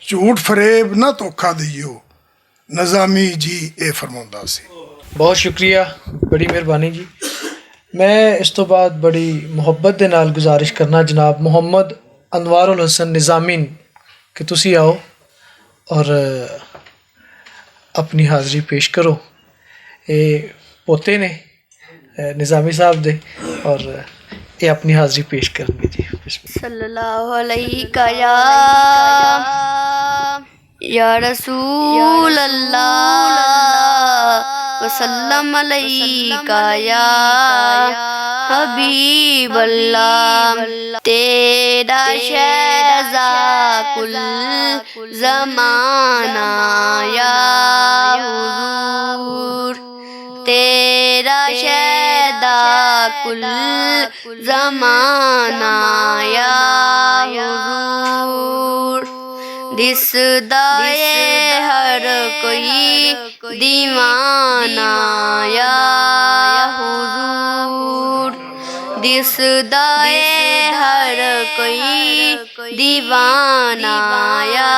جھوٹ فریب نہ دھوکا دئیو، نظامی جی اے فرماوندا سی۔ بہت شکریہ، بڑی مہربانی جی۔ میں اس تو بعد بڑی محبت دے نال گزارش کرنا جناب محمد انوار الحسن نظامی کہ تسی آؤ اور اپنی حاضری پیش کرو۔ اے پوتے نے نظامی صاحب دے، اور اے اپنی حاضری پیش کرن گے جی۔ بسم اللہ۔ صلی اللہ علیہ یا، یا رسول اللہ، وسلم علیہ یا حبیب اللہ۔ تیرا شہزا کل زمانہ یا حضور، تیرا شہدا کل زمانہ یا حضور۔ دسدا اے ہر کوئی دیوانہ یا حضور، دسدا اے ہر کوئی دیوانہ یا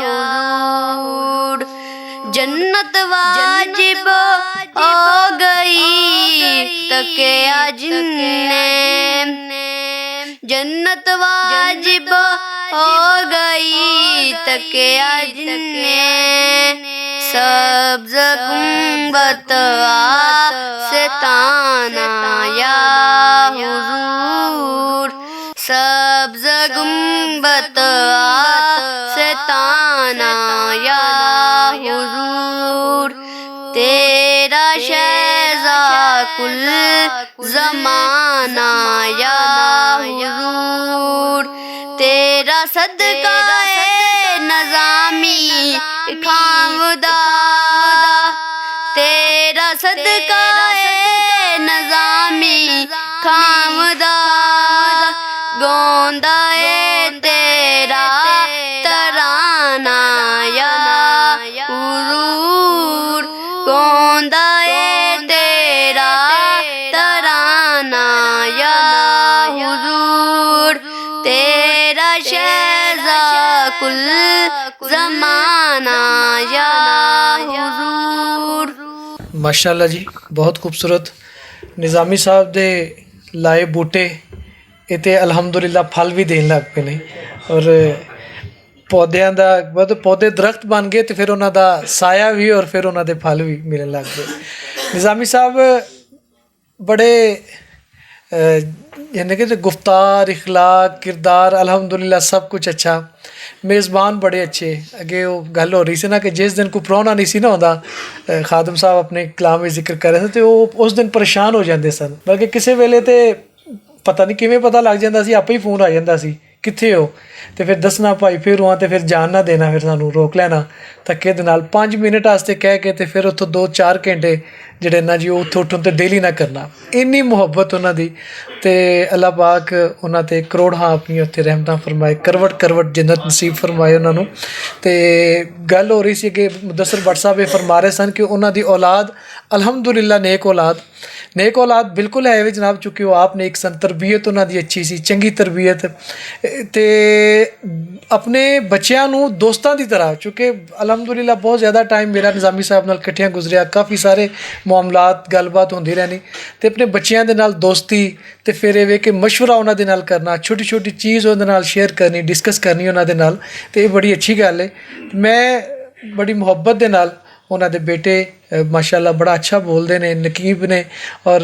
حضور۔ جنت واجب ہو گئی تکیا جن نے، جنت واجب ہو گئی تکیا جن نے، سبز گنبد آستانہ یا حضور، سبز گنبد آستانہ یا حضور، تیرا شہزا کل زمانہ یا حضور، تیرا صدقہ اے نظامی کھاوندا، تیرا صدقہ اے نظامی کھاوندا، گوندا اے تیرا ترانہ یا حضور، گوندا اے تیرا ترانہ یا حضور، تیرا شہزا کل زمانہ یا حضور۔ ماشاءاللہ جی، بہت خوبصورت۔ نظامی صاحب دے لائے بوٹے اتے الحمدللہ پھل وی دین لگ پے نے، اور پودیاں دا، مطلب پودے درخت بن گئے تے فیر انہاں دا سایہ وی اور فیر انہاں دے پھل وی ملن لگ پے۔ نظامی صاحب بڑے، یعنی کہ گفتار، اخلاق، کردار، الحمدللہ سب کچھ اچھا۔ میزبان بڑے اچھے۔ اگے او گل ہو رہی سی نا کہ جس دن کوئی پرونا نہیں سی نا ہوندا، خادم صاحب اپنے کلام وچ ذکر کر رہے سن تے او اس دن پریشان ہو جاندے سن، بلکہ کسے ویلے تے پتہ نہیں کیویں پتہ لگ جاندا سی، آپے ہی فون آ جاندا سی کتھے ہو؟ تے فیر دسنا پائی فیر ہواں تے فیر جان نہ دینا فیر سانوں روک لینا۔ تکے دے نال پنج منٹ واسطے کہہ کے تے فیر اتھوں دو چار گھنٹے جیہڑے ناں جی او اتھوں اٹھوں تے ڈیلی نہ کرنا۔ اینی محبت انہاں دی۔ تے اللہ پاک انہاں تے کروڑ ہاں اپنی اتھے رحمتاں فرمائے کروٹ کروٹ جنت نصیب فرمائے انہاں نوں۔ تے گل ہو رہی سی کہ مدثر بٹ صاحب اے فرما رہے سن کہ انہاں دی اولاد الحمدللہ نیک اولاد، نیک اولاد بالکل ہے وی جناب چونکہ او آپ نے اک سن تربیت انہاں دی اچھی سی چنگی تربیت۔ تے اپنے بچیاں نوں دوستاں دی طرح چونکہ الحمدللہ بہت زیادہ ٹائم میرا نظامی صاحب نال کٹھیاں گزریا کافی سارے معاملات گل بات ہوندی رہنی۔ تے اپنے بچیاں دے نال دوستی تے فیر ایہہ وی کہ مشورہ انہاں دے نال کرنا چھوٹی چھوٹی چیز انہاں دے نال شیئر کرنی ڈسکس کرنی انہاں دے نال۔ تے ایہہ بڑی اچھی گل ہے۔ میں بڑی محبت دے نال انہاں دے بیٹے ماشاءاللہ بڑا اچھا بولدے نے نقیب نے اور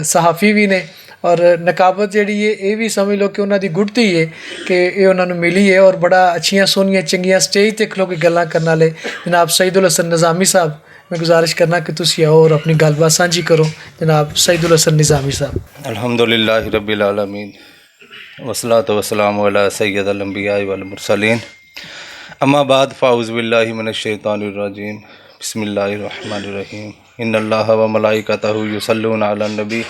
صحافی وی نے۔ اور نقابت جیہڑی ہے ایہہ وی سمجھ لو کہ انہاں دی گڑتی ہے کہ ایہہ انہاں نوں ملی ہے اور بڑا اچھیاں سونیاں چنگیاں سٹیج تے کھلو کے گلاں کرن والے جناب سعید الحسن نظامی صاحب، میں گزارش کرنا کہ تسی آؤ اور اپنی گل بات سانجھی کرو۔ جناب سعید الحسن نظامی صاحب۔ الحمدللہ رب العالمین، والصلاة والسلام علی سید الانبیاء والمرسلین۔ اما بعد، فاعوذ باللہ من الشیطان الرجیم۔ بسم اللہ الرحمن الرحیم۔ ان اللہ و ملائکتہ یصلون علی النبی،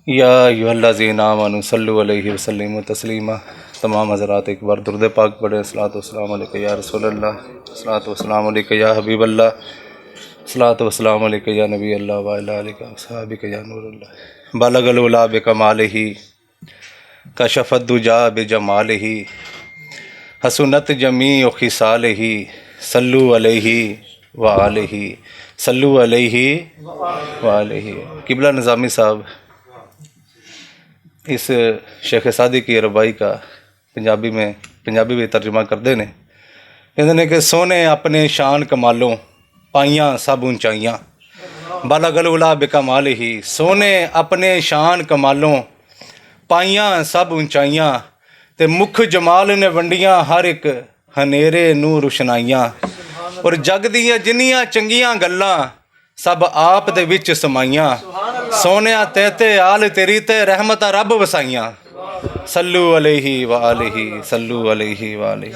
یا ایھا الذین آمنوا صلوا علیہ وسلموا تسلیما۔ تمام حضرات ایک بار درود پاک پڑھیں۔ الصلاۃ والسلام علیک یا رسول اللہ، الصلاۃ والسلام علیک یا حبیب اللہ، الصلاۃ والسلام علیک یا نبی اللہ، وعلی آلک و اصحابک یا نور اللہ۔ بلغ العلا بکمالہ، کشف الدجا بجمالہ، حسنت جمیع خصالہ، صلو علیہ و آلہ، صلو علیہ و آلہ۔ قبلہ نظامی صاحب اس شیخ سعدی کی ربائی کا پنجابی میں، پنجابی میں ترجمہ کردے نے۔ کہندے نے کہ سونے اپنے شان کمالوں پائیاں سب اونچائیاں۔ بلغ العلا بکمالہ، سونے اپنے شان کمالوں پائیاں سب اونچائیاں، تے مکھ جمال نے ونڈیاں ہر اک ہنیرے نوں روشنائیاں۔ اور جگ دیاں جنیاں چنگیاں گلاں سب آپ دے وچ سمائیاں۔ سونیا تے تے آل تیری تے رحمتاں رب وسائیاں۔ صلو علیہ و آلہ، صلو علیہ و آلہ۔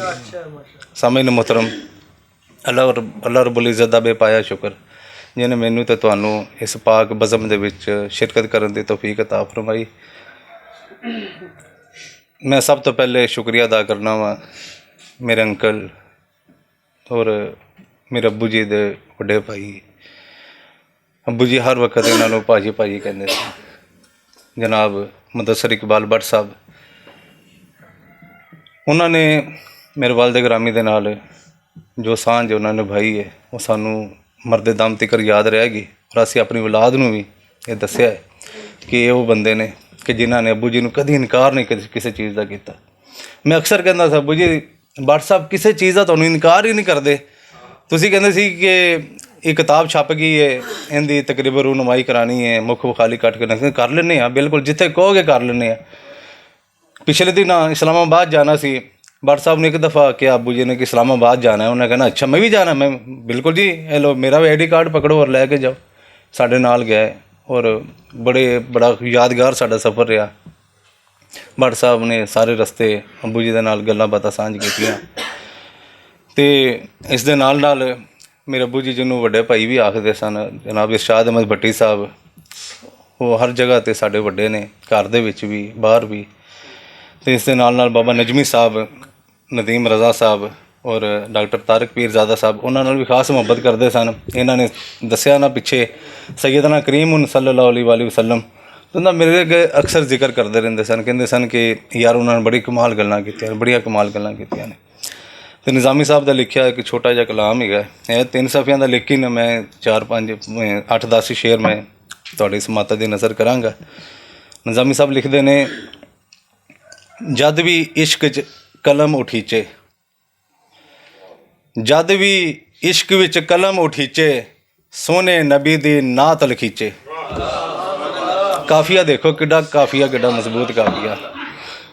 سامعین محترم، اللہ رب، اللہ رب العزت دا بے پایا شکر جن مینوں تے تانوں اس پاک بزم دے وچ شرکت کرن دی توفیق عطا فرمائی۔ میں سب توں پہلے شکریہ ادا کرنا وا میرے انکل اور میرے ابو جی دے وڈے بھائی۔ ابو جی ہر وقت انہاں نوں پاجی پاجی کہندے سن۔ جناب مدثر اقبال بٹ صاحب، انہاں نے میرے والد گرامی دے نال جو سانجھ انہاں نے نبھائی ہے، وہ سانوں مرد دم تکر یاد رہ گئی۔ اور اسی اپنی اولاد نوں بھی یہ دسیا ہے کہ یہ وہ بندے نے کہ جنہاں نے ابو جی نوں کدی انکار نہیں کسی چیز دا کیتا۔ میں اکثر کہندا سا، "ابو جی، بٹ صاحب کسے چیز دا تانوں انکار ہی نہیں کردے۔" تسی کہندے سی کہ یہ کتاب چھپ گئی ہے، ان دی تقریباً رونمائی کرانی ہے، مکھ وخالی کٹ کے نقل کر لینے ہاں، بالکل جتھے کہو گے کر لینے ہاں۔ پچھلے دن اسلام آباد جانا سی، بٹ صاحب نے ایک دفعہ کہا ابو جی نے کہ اسلام آباد جانا ہے، انہوں نے کہنا، "اچھا، میں بھی جانا ہے؟" میں، "بالکل جی، اے لو میرا بھی آئی ڈی کارڈ پکڑو اور لے کے جاؤ۔" ساڈے نال گئے اور بڑے، بڑا یادگار ساڈا سفر رہا۔ بٹ صاحب نے سارے رستے ابو جی دے نال گلاں باتاں سانجھ کیتیاں۔ تے اس دے نال نال میرے ابو جی جنوں وڈے بھائی وی آکھدے سن، جناب ارشاد احمد بھٹی صاحب، وہ ہر جگہ تے ساڈے وڈے نے، گھر دے وچ وی، باہر وی۔ تے اس دے نال نال بابا نجمی صاحب، ندیم رضا صاحب اور ڈاکٹر طارق پیرزادہ صاحب انہاں نال وی خاص محبت کردے سن۔ انہاں نے دسیا نا پچھے سیدنا کریم صلی اللہ علیہ وآلہ وسلم تو انہاں میرے اگے اکثر ذکر کردے رہندے سن، کہندے سن کہ یار انہاں نے بڑی کمال گلاں کیتیاں نے، بڑیاں کمال گلاں کیتیاں نے۔ تے نظامی صاحب دا لکھیا ایک چھوٹا جہا کلام ہی ہے، ہے تین صفحیاں دا، لیکن میں چار پانچ، اٹھ دس شعر میں تہاڈی سماعتاں دی نظر کراں گا۔ نظامی صاحب لکھدے نے، جد وی عشق چ قلم اٹھیچے، جد وی عشق وچ قلم اٹھیچے، سونے نبی دی نعت لکھیچے۔ قافیہ دیکھو کڈا، قافیہ کڈا مضبوط قافیہ۔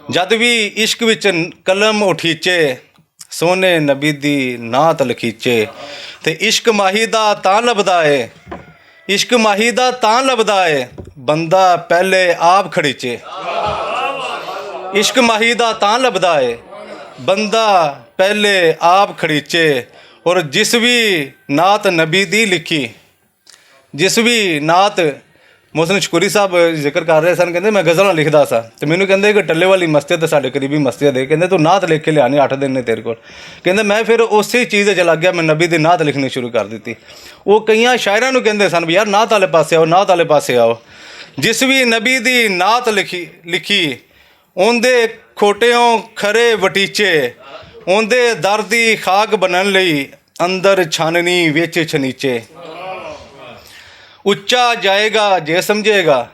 جد وی عشق وچ قلم اٹھیچے، سونے نبی دی نعت لکھیچے، تے عشق ماہی دا تاں لبدا اے، عشق ماہی دا تاں لبدا اے، بندہ پہلے آپ کھڑیچے۔ عشق ماہی دا تاں لبدا ہے، بندہ پہلے آپ کھڑیچے۔ اور جس بھی نعت نبی دی لکھی، جس بھی نعت محسن شکوری صاحب ذکر کر رہے سن، کہندے، "میں غزلاں لکھدا سا، تے مینوں کہندے کہ ٹلے والی مسجد تے ساڈے قریبی مسجد ہے، کہندے، توں نعت لکھ کے لیانی، اٹھ دن نے تیرے کول۔" کہندے، "میں پھر اسی چیز وچ لگ گیا، میں نبی دی نعت لکھنی شروع کر دتی۔" وہ کئیاں شاعراں نوں کہندے سن، "بھی یار، نعت والے پاسے آؤ، نعت والے پاسے آؤ۔" جس بھی نبی دی نعت لکھی، لکھی، اوندے کھوٹیوں کھرے وٹیچے، اوندے در دی خاک بنن لئی اندر چھاننی وچ چھنیچے۔ اچا جائے گا جے سمجھے گا،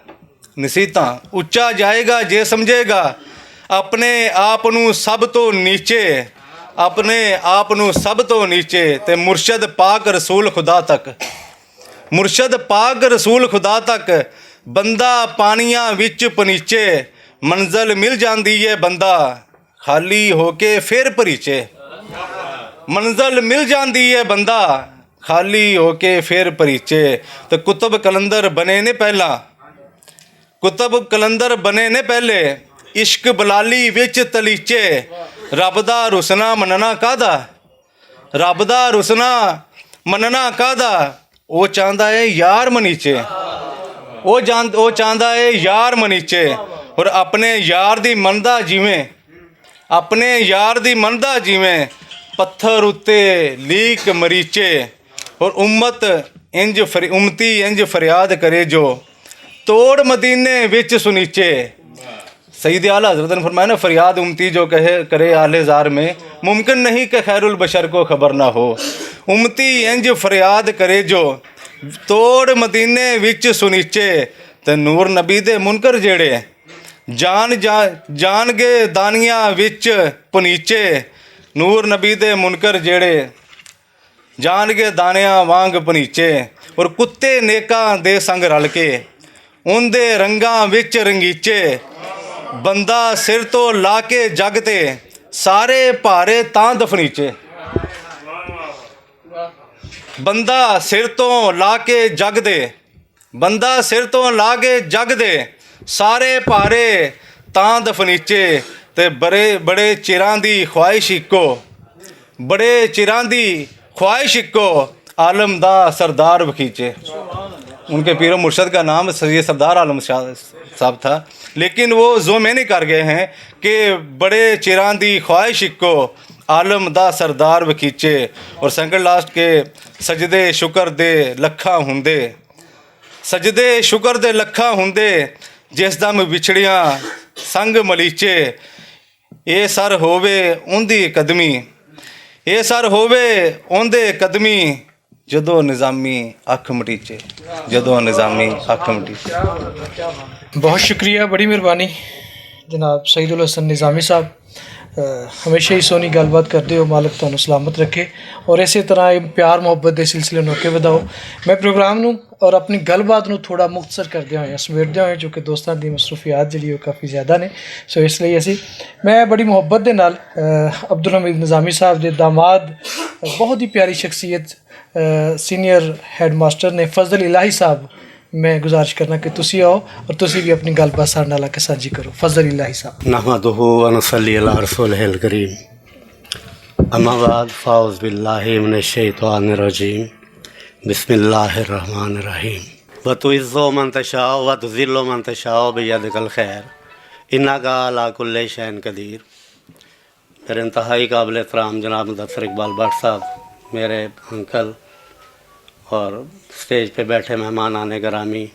نصیحتاں، اچا جائے گا جے سمجھے گا اپنے آپ نوں سب تو نیچے، اپنے آپ نوں سب تو نیچے، تے مرشد پاک رسول خدا تک، مرشد پاک رسول خدا تک بندہ پانیاں وچ پنیچے۔ منزل مل جاندی ہے بندہ خالی ہو کے پھر پریچے۔ منزل مل جاندی ہے بندہ خالی ہو کے پھر پریچے۔ تے کتب قلندر بنے نے پہلا، کتب قلندر بنے نے پہلے، عشق بلالی وچ تلیچے۔ رب دا رسنا مننا کادا؟ رب دا رسنا مننا کادا؟ او چاہندا ہے یار منیچے۔ او جان-، او چاہندا ہے یار منیچے۔ اور اپنے یار دی مندا جیویں، اپنے یار دی مندا جیویں، پتھر اُتے لیک مریچے۔ اور امت انج فر-، امتی انج فریاد کرے جو، توڑ مدینے وچ سنیچے۔ سید اعلیٰ حضرت نے فرمایا نا، "فریاد امتی جو کہے، کرے آلے زار میں، ممکن نہیں کہ خیر البشر کو خبر نہ ہو۔" امتی انج فریاد کرے جو، توڑ مدینے وچ سنیچے۔ تے نور نبی دے منکر جیڑے، جان، جان، جان گے دانیاں وچ پنیچے۔ نور نبی دے منکر جیڑے، جان گے دانیاں وانگ پنیچے، اور کتے نیکاں دے سنگ رل کے، ان دے رنگاں وچ رنگیچے۔ بندہ سر تو لا کے جگ تے، سارے پارے تاں دفنیچے۔ بندہ سر تو لا کے جگ دے، بندہ سر تو لا کے جگ دے، سارے پارے تاں دفنیچے۔ تے بڑے، بڑے چراں دی خواہش اکو، بڑے چراں دی خواہش اکو، عالم دا سردار وکھیچے۔ ان کے پیر و مرشد کا نام سید سردار عالم شاہ صاحب تھا، لیکن وہ زو میں نہیں کر گئے ہیں کہ بڑے چراں دی خواہش اکو، عالم دا سردار وکھیچے۔ اور سیکنڈ لاسٹ کے، سجدے شکر دے لکھاں ہوندے، سجدے شکر دے لکھاں ہوندے، جس دم وچھڑیاں سنگ ملیچے۔ اے سر ہووے اوندی قدمی، اے سر ہووے اوندے قدمی، جدوں نظامی اکھ مٹیچے، جدوں نظامی اکھ مٹیچے۔ بہت شکریہ، بڑی مہربانی جناب سعید الحسن نظامی صاحب۔ ہمیشہ ہی سونی گل بات کردے ہو، مالک تہانوں سلامت رکھے۔ اور اسے طرح یہ پیار محبت دے سلسلے نوں اگے وداؤ۔ میں پروگرام نوں اور اپنی گل بات نوں تھوڑا مختصر کردے ہوئے سمیٹدے ہوئے، چونکہ دوستاں دی مصروفیات جڑی وہ کافی زیادہ نے، سو اس لیے اسی، میں بڑی محبت دے نال عبدالحمید نظامی صاحب دے داماد، بہت ہی پیاری شخصیت، سینئر ہیڈ ماسٹر نے فضل الہی صاحب، میں گزارش کرنا کہ تسی آؤ اور تسی بھی اپنی گل بات سارے نال آ کے سانجھی کرو۔ فضل الہی صاحب۔ نحمده ونصلي على رسوله الكريم، اما بعد، فاعوذ بالله من الشيطان الرجيم، بسم الله الرحمن الرحيم۔ وتعز من تشاء وتذل من تشاء بيدك الخير، انك على كل شيء قدير۔ میرے انتہائی قابل احترام جناب مدثر اقبال بٹ صاحب، میرے انکل اور اسٹیج پہ بیٹھے مہمان آنے گرامی،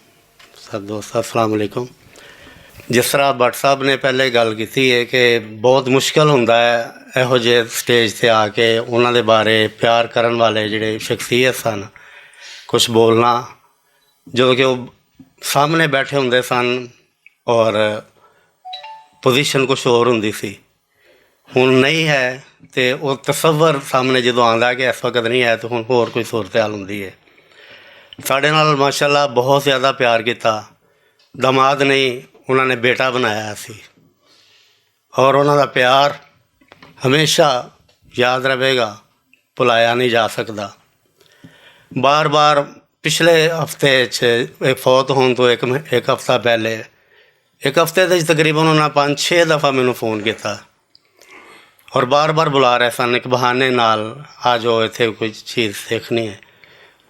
سب دوست، السلام علیکم۔ جس طرح بٹ صاحب نے پہلے گل کیتی ہے کہ بہت مشکل ہوندا ہے ایہو جے سٹیج تے آ کے انہاں دے بارے پیار کرن والے جڑے شخصیت سن، کچھ بولنا، جو کہ وہ سامنے بیٹھے ہوندے سن اور پوزیشن کچھ ہور ہوندی سی۔ ہن نہیں ہے، تے او تصور سامنے جدوں آندا کہ اس وقت نہیں ہے، تے ہن ہور کوئی صورتحال ہوندی ہے۔ ساڈے نال ماشاءاللہ بہت زیادہ پیار کیتا۔ داماد نہیں، انہاں نے بیٹا بنایا سی، اور انہاں دا پیار ہمیشہ یاد رہے گا، بھلایا نہیں جا سکدا۔ بار بار پچھلے ہفتے چ، ایک فوت ہون تو ایک مہ-، ایک ہفتہ پہلے ایک ہفتے دے وچ تقریباً انہاں پنج چھ دفعہ مینوں فون کیتا اور بار بار بلا رہے سن ایک بہانے نال، آ جو ایتھے کوئی چیز دیکھنی ہے۔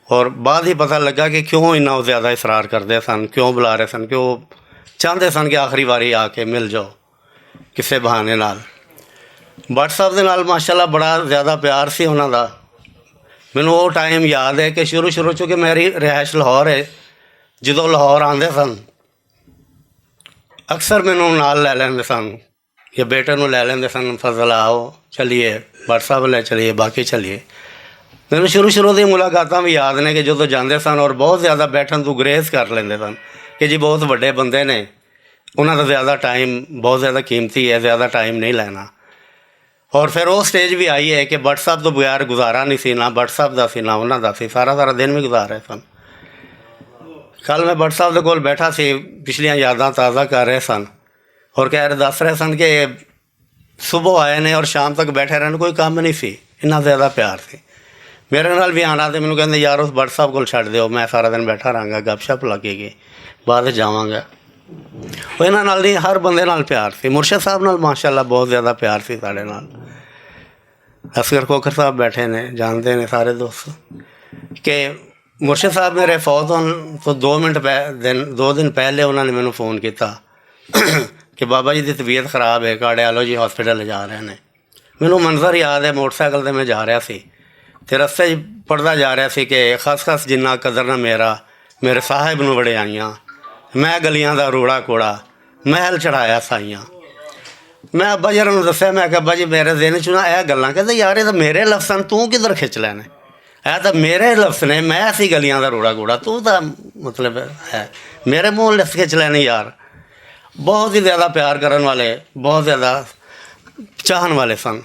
اور بعد ہی پتہ لگا کہ کیوں انہاں زیادہ اصرار کردے سن، کیوں بلا رہے سن، کیوں چاہندے سن کہ آخری واری آ کے مل جاؤ کسے بہانے نال۔ بٹ صاحب دے نال ماشاءاللہ بڑا زیادہ پیار سی انہاں دا۔ مینوں او ٹائم یاد ہے کہ شروع شروع چوں کہ میری رہائش لاہور ہے، جدوں لاہور آندے سن، اکثر مینوں نال لے لیندے سن، یا بیٹے نوں لے لیندے سن، "فضل آؤ، چلیے، بٹ صاحب لے چلیے، باقی چلیے۔" مینوں شروع شروع دی ملاقاتاں وی یاد نے کہ جدوں جاندے سن اور بہت زیادہ بیٹھن توں گریز کر لیندے سن کہ جی بہت وڈے بندے نے، انہاں دا زیادہ ٹائم بہت زیادہ قیمتی ہے، زیادہ ٹائم نہیں لینا۔ اور پھر وہ سٹیج بھی آئی ہے کہ بٹ صاحب تو بغیر گزارا نہیں سی، نہ بٹ صاحب دا سی، نہ انہاں دا سی، سارا سارا دن بھی گزار رہے سن۔ کل میں بٹ صاحب دے کول بیٹھا سی، پچھلیاں یاداں تازہ کر رہے سن اور کہہ رہے، دس رہے سن کہ صبح آئے نے اور شام تک بیٹھے رہنے، کوئی کام نہیں سی، اتنا زیادہ پیار سی۔ میرے نال بھی آنا تے مینوں کہندے، "یار، اس بٹ صاحب کول چھڈ دیو، میں سارا دن بیٹھا رہاں گا، گپ شپ لگے گی، بعد وچ جاواں گا۔" وہ انہاں نال نہیں، ہر بندے نال پیار سی۔ مرشد صاحب نال ماشاءاللہ بہت زیادہ پیار سی ساڈے نال۔ اصغر کھوکھر صاحب بیٹھے نے، جانتے نے سارے دوست کہ مرشد صاحب میرے فوت ہون تو دو منٹ پہ-، دن، دو دن پہلے انہاں نے مینوں فون کیتا کہ بابا جی دی طبیعت خراب ہے، کارڈیالوجی ہاسپٹل جا رہے نے۔ مینوں منظر یاد ہے، موٹر سائیکل تے میں جا رہا سی تے رستے 'چ پڑھدا جا رہا سی کہ "خس خس جنہ قدر نہ میرا، میرے صاحب نوں وڑے آئیاں، میں گلیاں دا روڑا کوڑا، محل چڑھایا سائیاں۔" میں ابا جی ہوراں نوں دسیا، میں کہ "ابا جی، میرے ذہن 'چ نہ اے گلاں۔" کہندے، "یار، اے تاں میرے لفظ ہن، توں کدھر کھچ لینے؟ اے تاں میرے لفظ نے، میں ایسی گلیاں دا روڑا کوڑا، توں تاں مطلب ہے میرے منہ لفظ کھچ لینے یار۔" بہت ہی زیادہ پیار کرن والے، بہت زیادہ چاہن والے سن۔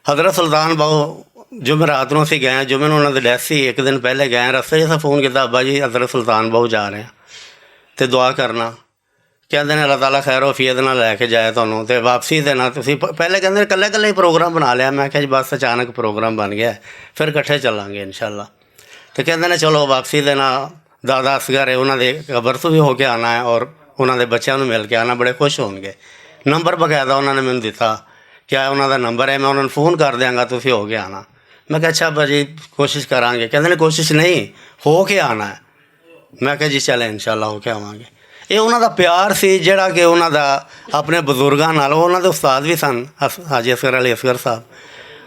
حضرت سلطان باہو، جمعرات نوں اسی گئے، جمعے نوں انہاں دی ڈیتھ سی، ایک دن پہلے گئے، رستے 'چ اساں فون کیتا، "ابا جی، حضرت سلطان باہو جا رہے ہیں تے دعا کرنا۔" کہندے نے، "اللہ تعالیٰ خیر و عافیت نال لے کے جائے تانوں۔" تے واپسی دے نال تسی پ-، پہلے کہندے نے، "کلے کلے ہی پروگرام بنا لیا۔" میں کہا، "جی بس، اچانک پروگرام بن گیا ہے، پھر اکٹھے چلاں گے انشاءاللہ۔" تے کہندے نے، "چلو، واپسی دے نال دادا اصغر ہے، انہاں دے قبر تو بھی ہو کے آنا ہے اور انہاں دے بچیاں نوں مل کے آنا، بڑے خوش ہون گے۔" نمبر باقاعدہ انہاں نے مینوں دتا کہ آ انہاں دا نمبر ہے، میں انہاں نوں فون کر دیاں گا، تسی ہو کے آنا۔ میں کہا، "اچھا ابا جی، کوشش کراں گے۔" کہندے نے، "کوشش نہیں، ہو کے آنا ہے۔" میں کہا، "جی چلیں، انشاءاللہ ہو کے آواں گے۔" یہ انہاں دا پیار سی، جڑا کہ انہاں دا اپنے بزرگاں نال، وہ انہاں دے استاد بھی سن، اس-، حاجی اصغر علی اصغر صاحب،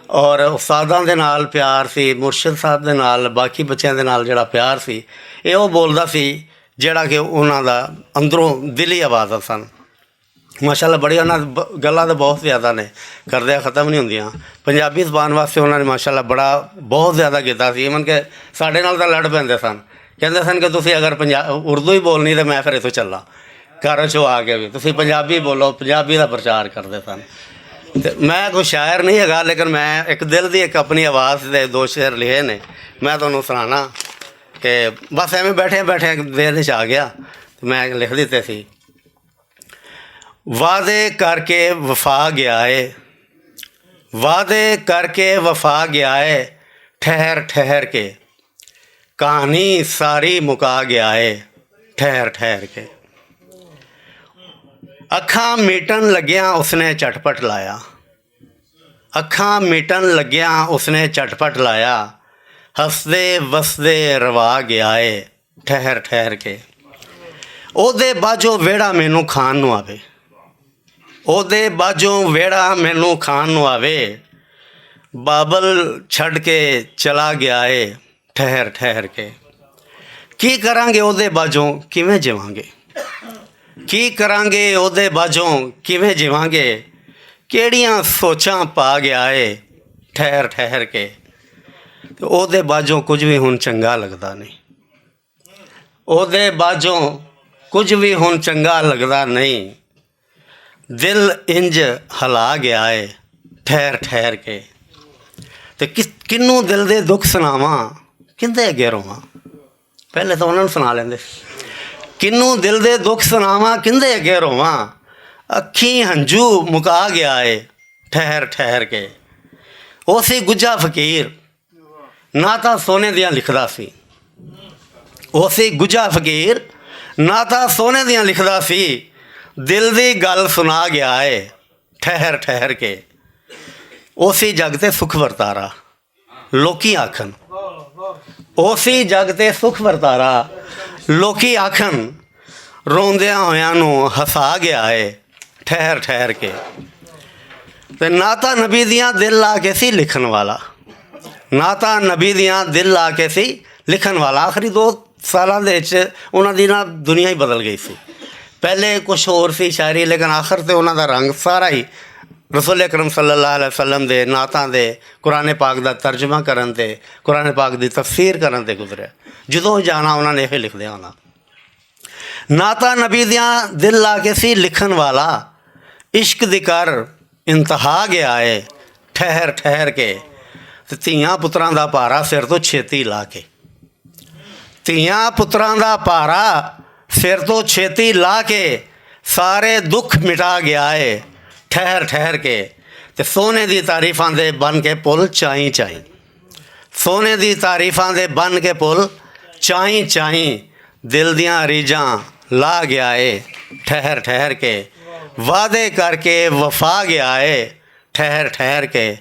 اور استاداں دے نال پیار سی، مرشد صاحب دے نال، باقی بچیاں دے نال جڑا پیار سی، یہ وہ بولدا سی، جڑا کہ انہاں دا اندروں دلی آواز سن۔ ماشاءاللہ بڑی انہاں ب-، گلاں تے بہت زیادہ نے، کردے ختم نہیں ہوندیاں۔ پنجابی زبان واسطے انہاں نے ماشاءاللہ بڑا، بہت زیادہ کیتا سی، ایون کہ ساڈے نال تاں لڑ پیندے سن، کہندے سن کہ "تسی اگر پنجا-، اردو ہی بولنی تے میں پھر اتھوں چلاں، گھر چوں آ کے بھی تسی پنجابی بولو۔" پنجابی دا پرچار کردے سن۔ تے میں کوئی شاعر نہیں ہےگا، لیکن میں ایک دل دی ایک اپنی آواز دے دو شعر لکھے نے، میں تانوں سنانا کہ بس ایویں بیٹھے بیٹھے ذہن وچ آ گیا، تے میں لکھ دتے سی۔ وعدے کر کے وفا گیا ہے، وعدے کر کے وفا گیا ہے، ٹھہر ٹھہر کے۔ کہانی ساری مکا گیا ہے، ٹھہر ٹھہر کے۔ اکھاں میٹن لگیاں اس نے چٹپٹ لایا، اکھاں میٹن لگیاں اس نے چٹپٹ لایا، ہسدے وسدے روا گیا ہے، ٹھہر ٹھہر کے۔ او دے باجو ویڑا مینوں کھان نوں آوے، او دے باجو ویڑا مینوں کھان نوں آوے، بابل چھڈ کے چلا گیا اے، ٹھہر ٹھہر کے۔ کی کراں گے او دے باجو، کیویں جیواں گے؟ کی کراں گے او دے باجو، کیویں جیواں گے؟ کیڑیاں سوچاں پا گیا اے، ٹھہر ٹھہر کے۔ تے او دے باجو کچھ وی ہن چنگا لگدا نہیں۔ او دے باجوں کچھ وی ہن چنگا لگدا نہیں۔ دل انج ہلا گیا اے، ٹھہر ٹھہر کے۔ تے کس-، کنوں دل دے دکھ سناواں، کندے اگے روواں؟ پہلے تاں انہاں نوں سنا لیندے۔ کنوں دل دے دکھ سناواں، کندے اگے روواں؟ اکھیں ہنجو مکا گیا اے، ٹھہر ٹھہر کے۔ او سی گجا فقیر، نعتاں سونے دیاں لکھدا سی۔ او سی گجا فقیر، نعتاں سونے دیاں لکھدا سی۔ دل دی گل سنا گیا اے، ٹھہر ٹھہر کے۔ اوسی جگ تے سکھ ورتارا، لوکی آکھن۔ اوسی جگ تے سکھ ورتارا، لوکی آکھن۔ روندیاں ہویاں نوں ہسا گیا اے، ٹھہر ٹھہر کے۔ تے نعتاں نبی دیاں دل لا کے سی لکھن والا۔ نعتاں نبی دیاں دل لا کے سی لکھن والا۔ آخری دو سالاں دے وچ انہاں دی نہ دنیا ہی بدل گئی سی۔ پہلے کچھ ہور سی شاعری، لیکن آخر تے انہاں دا رنگ سارا ہی رسول اکرم صلی اللہ علیہ وسلم دے نعتاں دے، قرآن پاک دا ترجمہ کرن تے، قرآن پاک دی تفسیر کرن تے گزریا۔ جدوں جانا انہاں نے یہ لکھ دیا ہونا۔ نعتاں نبی دیاں دل لا کے سی لکھن والا، عشق دی کر انتہا گیا اے، ٹھہر ٹھہر کے۔ تے دھیاں پتراں دا پارا سر تو چھیتی لا کے، دھیاں پتراں دا پارا سر تو چھیتی لا کے، سارے دکھ مٹا گیا اے، ٹھہر ٹھہر کے۔ تے سونے دی تعریفاں دے بن کے پل چائیں چائیں، سونے دی تعریفاں دے بن کے پل چائیں چائیں، دل دیاں ریجاں لا گیا اے، ٹھہر ٹھہر کے۔ وعدے کر کے وفا گیا اے، ٹھہر ٹھہر کے۔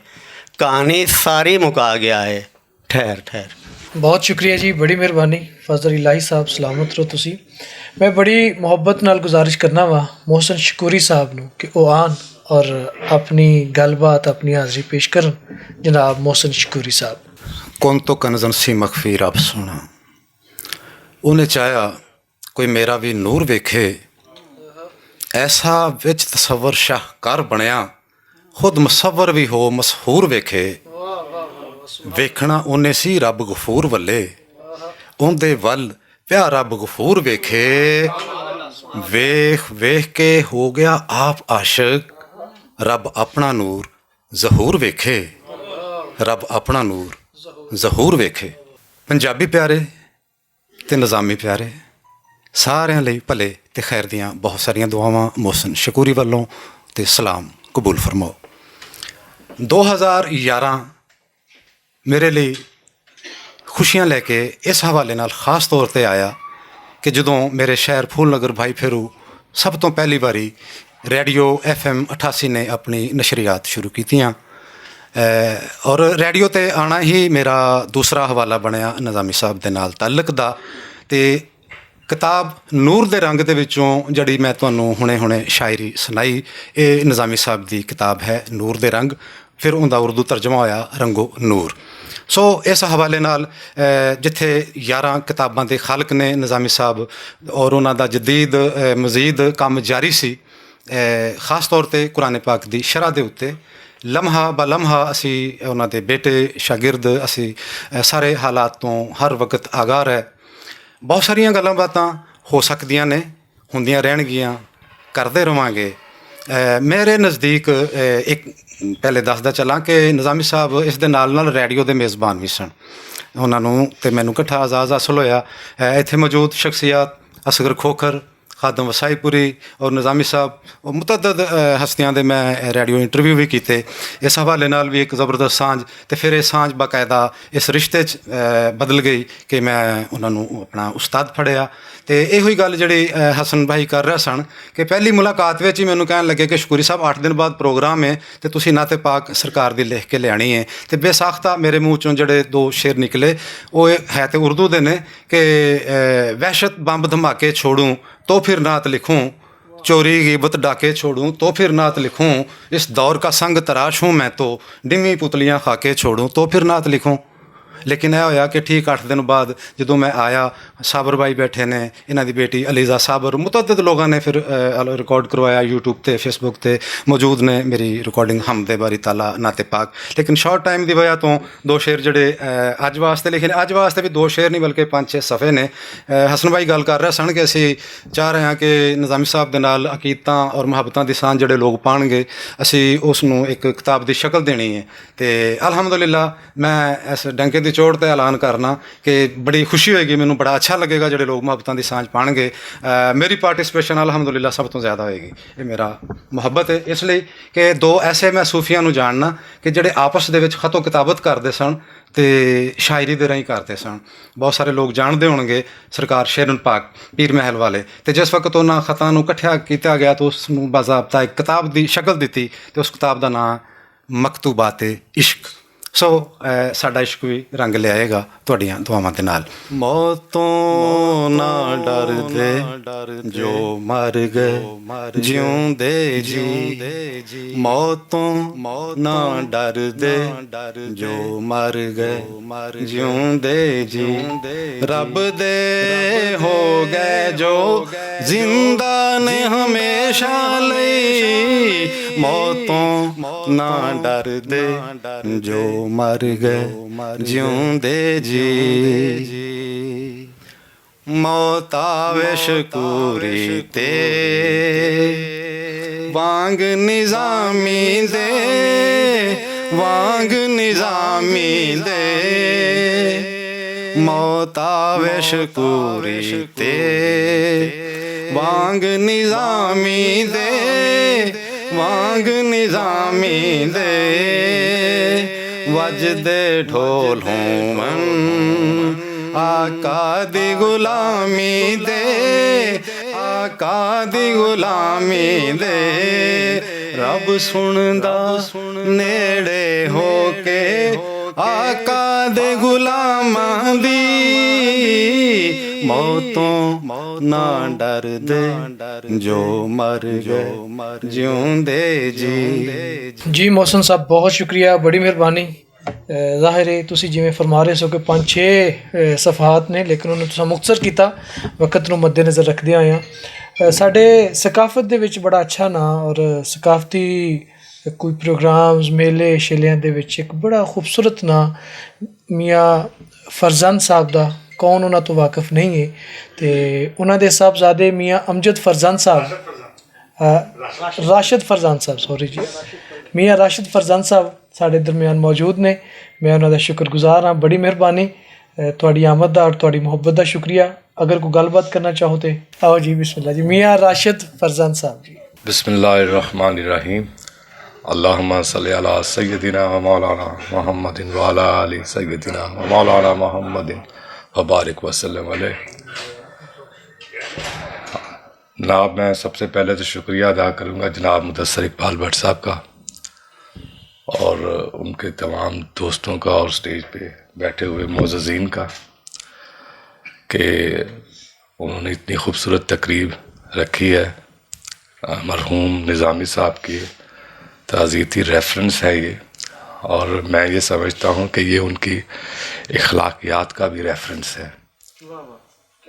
کہانی ساری مکا گیا اے، ٹھہر ٹھہر۔ بہت شکریہ جی، بڑی مہربانی۔ فضل الہی صاحب، سلامت رہو تسی۔ میں بڑی محبت نال گزارش کرنا وا محسن شکوری صاحب نو کہ او آن اور اپنی گل بات، اپنی حاضری پیش کرن۔ جناب محسن شکوری صاحب۔ کون تو کنزن سی مخفی رب سونا۔ انہیں چاہیا کوئی میرا بھی نور ویکھے، ایسا وچ تصور شاہکار بنیا، خود مصور بھی ہو مسحور ویکھے۔ ویکھنا اونے سی رب غفور ولے، اوندے ول پیا رب غفور ویکھے۔ ویکھ ویکھ کے ہو گیا آپ عاشق، رب اپنا نور ظہور ویکھے۔ رب اپنا نور ظہور ویکھے۔ پنجابی پیارے تے نظامی پیارے، ساریاں لئی بھلے تے خیر دیاں بہت ساریاں دعاواں محسن شکوری ولوں تے سلام قبول فرماؤ۔ دو ہزار یاراں میرے لئی خوشیاں لے کے اس حوالے نال خاص طور تے آیا کہ جدوں میرے شہر پھول نگر بھائی پھیرو سب توں پہلی واری ریڈیو ایف ایم اٹھاسی نے اپنی نشریات شروع کیتیاں۔ اور ریڈیو تے آنا ہی میرا دوسرا حوالہ بنیا نظامی صاحب دے نال تعلق دا۔ تے کتاب نور دے رنگ دے وچوں جڑی میں تانوں ہنے ہنے شاعری سنائی، اے نظامی صاحب دی کتاب ہے نور دے رنگ۔ پھر اوندا اردو ترجمہ ہویا رنگو نور۔ سو اس حوالے نال جتھے یاراں کتاباں دے خالق نے نظامی صاحب، اور انہاں دا جدید مزید کم جاری سی۔ خاص طور تے قرآن پاک دی شرح دے اتے لمحہ با لمحہ اسی انہاں دے بیٹے شاگرد اسی سارے حالات توں ہر وقت آگاہ رہ۔ بہت ساریاں گلاں باتاں ہو سکدیاں نے، ہوندیاں رہن گیاں، کردے رہواں گے۔ میرے نزدیک ایک پہلے دسدا چلاں کہ نظامی صاحب اس دے نال نال ریڈیو دے میزبان وی سن۔ انہاں نوں تے مینوں کٹھا اعزاز حاصل ہویا۔ ایتھے موجود شخصیات اصغر کھوکھر، خادم وسائی پوری اور نظامی صاحب، اور متعدد ہستیاں دے میں ریڈیو انٹرویو وی کیتے۔ اس حوالے نال وی ایک زبردست سانجھ، تے پھر یہ سانجھ باقاعدہ اس رشتے چ بدل گئی کہ میں انہاں نوں اپنا استاد پھڑیا۔ تے ایہو ہی گل جڑی حسن بھائی کر رہے سن کہ پہلی ملاقات وچ ہی مینوں کہن لگے کہ شکوری صاحب، اٹھ دن بعد پروگرام ہے تے تسی نعت پاک سرکار دی لکھ کے لیانی ہے۔ تے بے ساختہ میرے منہ چوں جڑے دو شعر نکلے، وہ ہے تے اردو دے نے کہ وحشت بمب دھماکے چھوڑوں تو پھر نعت لکھوں، چوری غیبت ڈاکے چھوڑوں تو پھر نعت لکھوں، اس دور کا سنگ تراش ہوں میں تو، ڈمی پتلیاں خاکے چھوڑوں تو پھر نعت لکھوں۔ لیکن اے ہویا کہ ٹھیک اٹھ دن بعد جدوں میں آیا، صابر بھائی بیٹھے نے، انہاں دی بیٹی علیزہ صابر، متعدد لوگاں نے پھر ریکارڈ کروایا، یوٹیوب تے، فیس بک تے موجود نے میری ریکارڈنگ حمد باری تعالیٰ نعت پاک۔ لیکن شارٹ ٹائم دی وجہ توں دو شعر جڑے اج واسطے لکھے نے، اج واسطے بھی دو شعر نہیں بلکہ پانچ چھ صفحے نے۔ حسن بھائی گل کر رہے سن کہ اسی چاہ رہے ہاں کہ نظامی صاحب دے نال عقیدتاں اور محبتاں دی سانجھ جڑے لوگ پان گے، اسی اس نوں ایک کتاب دی شکل دینی ہے۔ تے الحمدللہ میں اس ڈنکے دی چوٹ تے اعلان کرنا کہ بڑی خوشی ہوئے گی، مینوں بڑا اچھا لگے گا جڑے لوگ محبتاں دی سانجھ پان گے۔ میری پارٹیسپیشن الحمدللہ سب تو زیادہ ہوئے گی۔ یہ میرا محبت ہے، اس لیے کہ دو ایسے میں صوفیاں نوں جاننا کہ جڑے آپس دے وچ خط و کتابت کردے سن، تے شاعری دے راہیں کردے سن۔ بہت سارے لوگ جانتے ہون گے سرکار شیرن پاک پیر محل والے۔ تے جس وقت انہاں خطاں نوں اکٹھا کیتا گیا تو اس نوں باضابطہ ایک کتاب دی شکل دتی، تے اس کتاب دا ناں مکتوبات عشق۔ سو، اے، ساڈا عشق بھی رنگ لے آئے گا تہاڈیاں دعاواں دے نال۔ موتوں نہ ڈر دے جو مر گئے جیوندے جی، موتوں نہ ڈر دے جو مر گئے جیوندے جی، رب دے ہو گئے جو زندہ نے ہمیشہ لئی، موتوں نہ ڈر دے جو مر گئے جیوندے جی۔ موت آوے شکوری تے وانگ نظامی دے، وانگ نظامی دے۔ موت آوے شکوری تے وانگ نظامی دے، وانگ نظامی دے۔ وجدے ڈھول ہون آقا دی غلامی دے، آقا دی غلامی دے۔ رب سندا نیڑے ہو کے آقا دے غلاماں دی، موتوں نہ ڈر دے جو مر گئے جیوندے جی۔ جی محسن صاحب، بہت شکریہ، بڑی مہربانی۔ اے، ظاہر ہے تسی جویں فرما رہے سو کہ پانچ چھ، اے، صفحات نے، لیکن انہوں نے تساں مختصر کیتا، وقت نوں مد نظر رکھدے ہوئے۔ اے، ساڈے ثقافت دے وچ بڑا اچھا ناں اور ثقافتی کوئی پروگرامز، میلے شیلیاں دے وچ ایک بڑا خوبصورت ناں میاں فرزند صاحب دا، کون انہاں تو واقف نہیں ہے؟ تے انہاں دے صاحبزادے میاں امجد فرزند صاحب، آ، راشد فرزند صاحب، سوری جی، میاں راشد فرزند صاحب ساڈے درمیان موجود نے۔ میں انہاں دا شکر گزار ہاں، بڑی مہربانی۔ اے، تہاڈی آمد دا اور تہاڈی محبت دا شکریہ۔ اگر کوئی گل بات کرنا چاہو تے آؤ جی، بسم اللہ جی، میاں راشد فرزند صاحب جی۔ بسم اللہ الرحمن الرحیم۔ اللہم صلی علی سیدنا و مولانا محمد وعلی آل سیدنا و مولانا محمد وبارک وسلم علیہ۔ جناب، میں سب سے پہلے تو شکریہ ادا کروں گا جناب مدثر اقبال بٹ صاحب کا اور ان کے تمام دوستوں کا اور اسٹیج پہ بیٹھے ہوئے معززین کا کہ انہوں نے اتنی خوبصورت تقریب رکھی ہے۔ مرحوم نظامی صاحب کی تعزیتی ریفرنس ہے یہ، اور میں یہ سمجھتا ہوں کہ یہ ان کی اخلاقیات کا بھی ریفرنس ہے۔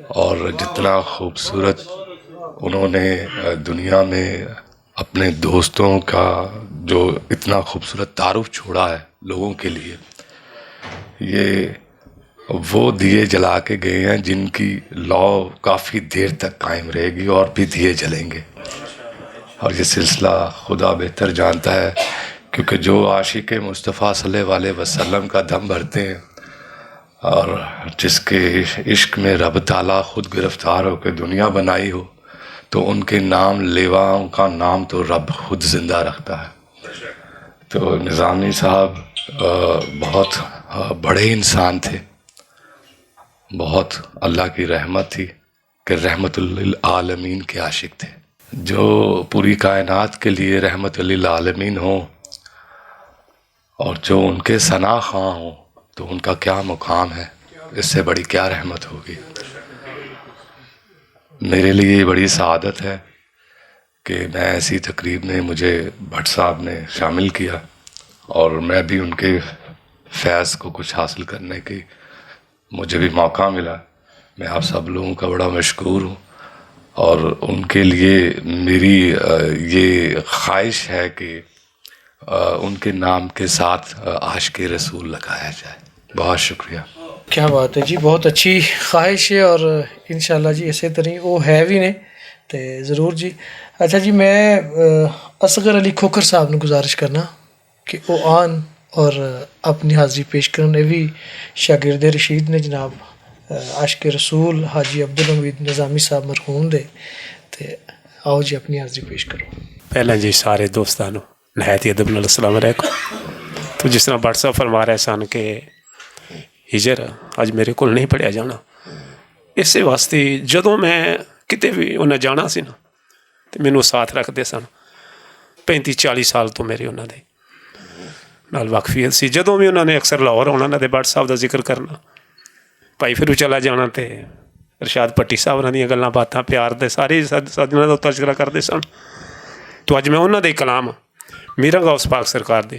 اور جتنا خوبصورت انہوں نے، آ، دنیا میں اپنے دوستوں کا جو اتنا خوبصورت تعارف چھوڑا ہے لوگوں کے لیے، یہ وہ دیے جلا کے گئے ہیں جن کی لو کافی دیر تک قائم رہے گی اور بھی دیے جلیں گے۔ اور یہ سلسلہ خدا بہتر جانتا ہے، کیونکہ جو عاشق مصطفیٰ صلی اللہ علیہ وسلم کا دم بھرتے ہیں، اور جس کے عشق میں رب تعالیٰ خود گرفتار ہو کے دنیا بنائی ہو، تو ان کے نام لیواؤں کا نام تو رب خود زندہ رکھتا ہے۔ تو نظامی صاحب، آ، بہت، آ، بڑے انسان تھے، بہت اللہ کی رحمت تھی کہ رحمت للعالمین کے عاشق تھے۔ جو پوری کائنات کے لیے رحمت للعالمین ہوں، اور جو ان کے ثنا خواں ہوں، تو ان کا کیا مقام ہے، اس سے بڑی کیا رحمت ہوگی۔ میرے لیے یہ بڑی سعادت ہے کہ میں ایسی تقریب میں مجھے بھٹ صاحب نے شامل کیا اور میں بھی ان کے فیض کو کچھ حاصل کرنے کی مجھے بھی موقع ملا۔ میں آپ سب لوگوں کا بڑا مشکور ہوں اور ان کے لیے میری، آ، یہ خواہش ہے کہ، آ، ان کے نام کے ساتھ، آ، عاشق رسول لگایا جائے۔ بہت شکریہ۔ کیا بات ہے جی، بہت اچھی خواہش ہے اور انشاءاللہ جی اسے طرح وہ ہے بھی نے تے ضرور جی۔ اچھا جی، میں، آ، اصغر علی کھوکھر صاحب نو گزارش کرنا کہ او آن اور اپنی حاضری پیش کرن۔ اے وی شاگرد رشید نے جناب، آ، عاشق رسول حاجی عبدالحمید نظامی صاحب مرحوم دے۔ تے آؤ جی، اپنی حاضری پیش کرو۔ پہلا جی، سارے دوستاں نوں نہایت ہی ادب نال السلام علیکم۔ تو جس طرح بٹ صاحب فرما رہے سن کہ ہجر، اج میرے کول نہیں پڑھیا جانا۔ اسے واسطے جدوں میں کتے بھی انہاں جانا سی نا، تے مینوں ساتھ رکھدے سن۔ پینتی چالیس سال تو میرے انہاں دے نال واقفیت سی۔ جدوں بھی انہاں نے اکثر لاہور آنا، انہاں دے بٹ صاحب دا ذکر کرنا، بھائی پھر چلا جانا، تے ارشاد پٹی صاحب انہاں دیاں گلاں باتاں، پیار دے سارے سج-، سجناں دا تذکرہ کردے سن۔ تو اج میں انہاں دے کلام میرا غوث پاک سرکار دی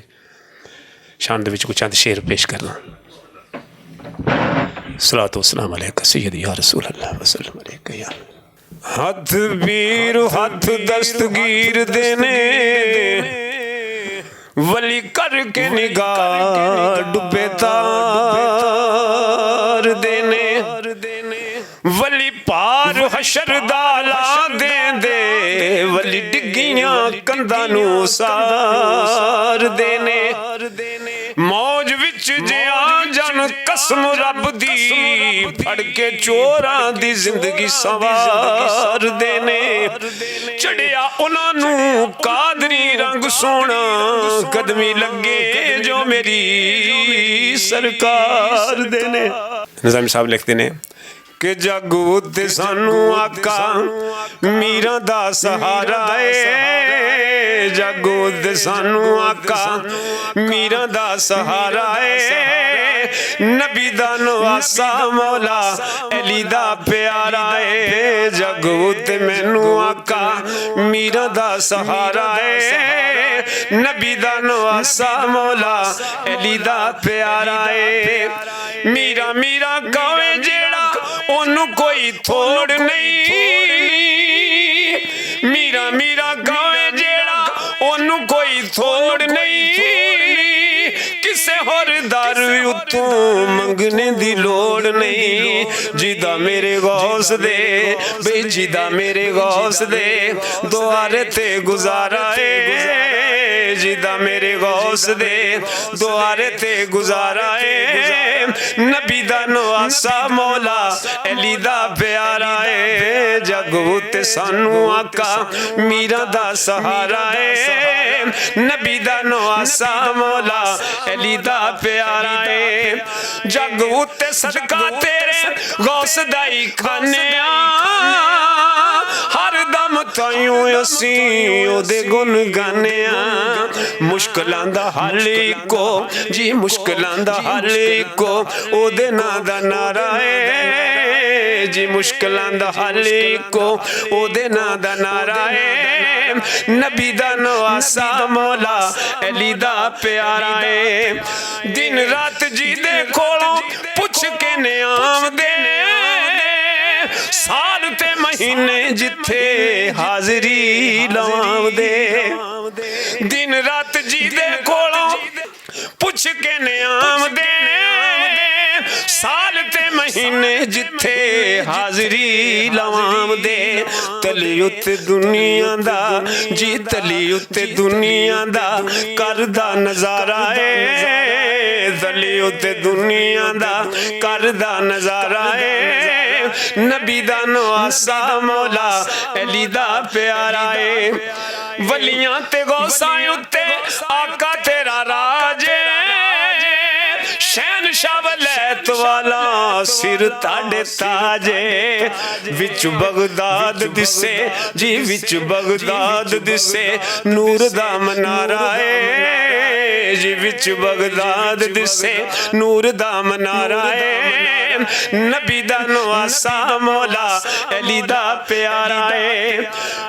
شان دے وچ کچھ چند شعر پیش کرنا۔ صلاۃ و سلام علیک سیدی یا رسول اللہ وسلم علیک یا۔ ہتھ پیر ہتھ دستگیر دے نے، ولی کر کے نگاہ ڈبے تار دے نے۔ ولی پار حشر دا لا دے دے، ولی ڈگیاں کنداں نوں سار دے نے۔ موج وچ جیاں جن قسم رب دی، پھڑ کے چوراں دی زندگی سوار دے نے۔ چڑھیا انہاں نوں قادری رنگ سونا، قدمی لگے جو میری سرکار دے نے۔ نظامی صاحب لکھتے نے، کہ جگ اتے سانو آقا میراں دا سہارا اے، جگ اتے سانو آقا میراں دا سہارا اے، نبی دا نواسا مولا علی دا پیارا اے، جگ اتے مینوں آقا میراں دا سہارا اے، نبی دا نواسا مولا علی دا پیارا اے۔ میرا میرا کہویں جیڑا، اونوں کوئی تھوڑ نہیں۔ میرا میرا کہویں جیڑا، اونوں کوئی تھوڑ نہیں۔ کسے ہور دار اتوں منگنے دی لوڑ نہیں۔ جدا میرے غوث دے، بے جدا میرے غوث دے، دوارے تے گزارا اے۔ جدا میرے غوث دے، دوارے تے گزارا اے۔ نبی دا نواسا مولا علی دا پیارا اے۔ جگ اتے سانو آقا میرا دا سہارا اے، نبی دا نواسا مولا علی دا پیارا اے۔ جگ اتے صدقہ تیرے غوث دا ہی کھانے آں، ہر دم تائیوں اسی او دے گن گانے آں۔ مشکلاں دا حل اکو، جی مشکلاں دا حل اکو، او دے ناں دا نعرہ اے۔ جی مشکلاں دا حل اکو، او دے ناں دا نعرہ اے۔ نبی دا نواسا مولا علی دا پیارا اے۔ دن رات جی دے کولوں پچھ کے نیام دے، سال تے مہینے جتھے حاضری لواں دے۔ دن رات جی دے کولوں پچھ کے نیام دے، سال تے مہینے جتھے حاضری لواں دے۔ تلی اتے دنیا دا، جی تلی اتے دنیا دا، کردا نظارہ اے۔ تلی اتے دنیا دا، کردا نظارہ اے۔ نبی دا نواسا مولا علی دا پیارا اے۔ ولیاں تے غوثاں اتے آقا تیرا راج اے۔ شہنشاہ ولایت والا سر تاڈے تاج اے۔ وچ بغداد دسے، جی وچ بغداد دسے، نور دا منارہ اے۔ جی وچ بغداد دسے، نور دا منارہ اے۔ نبی دا نواسا مولا علی دا پیارا اے۔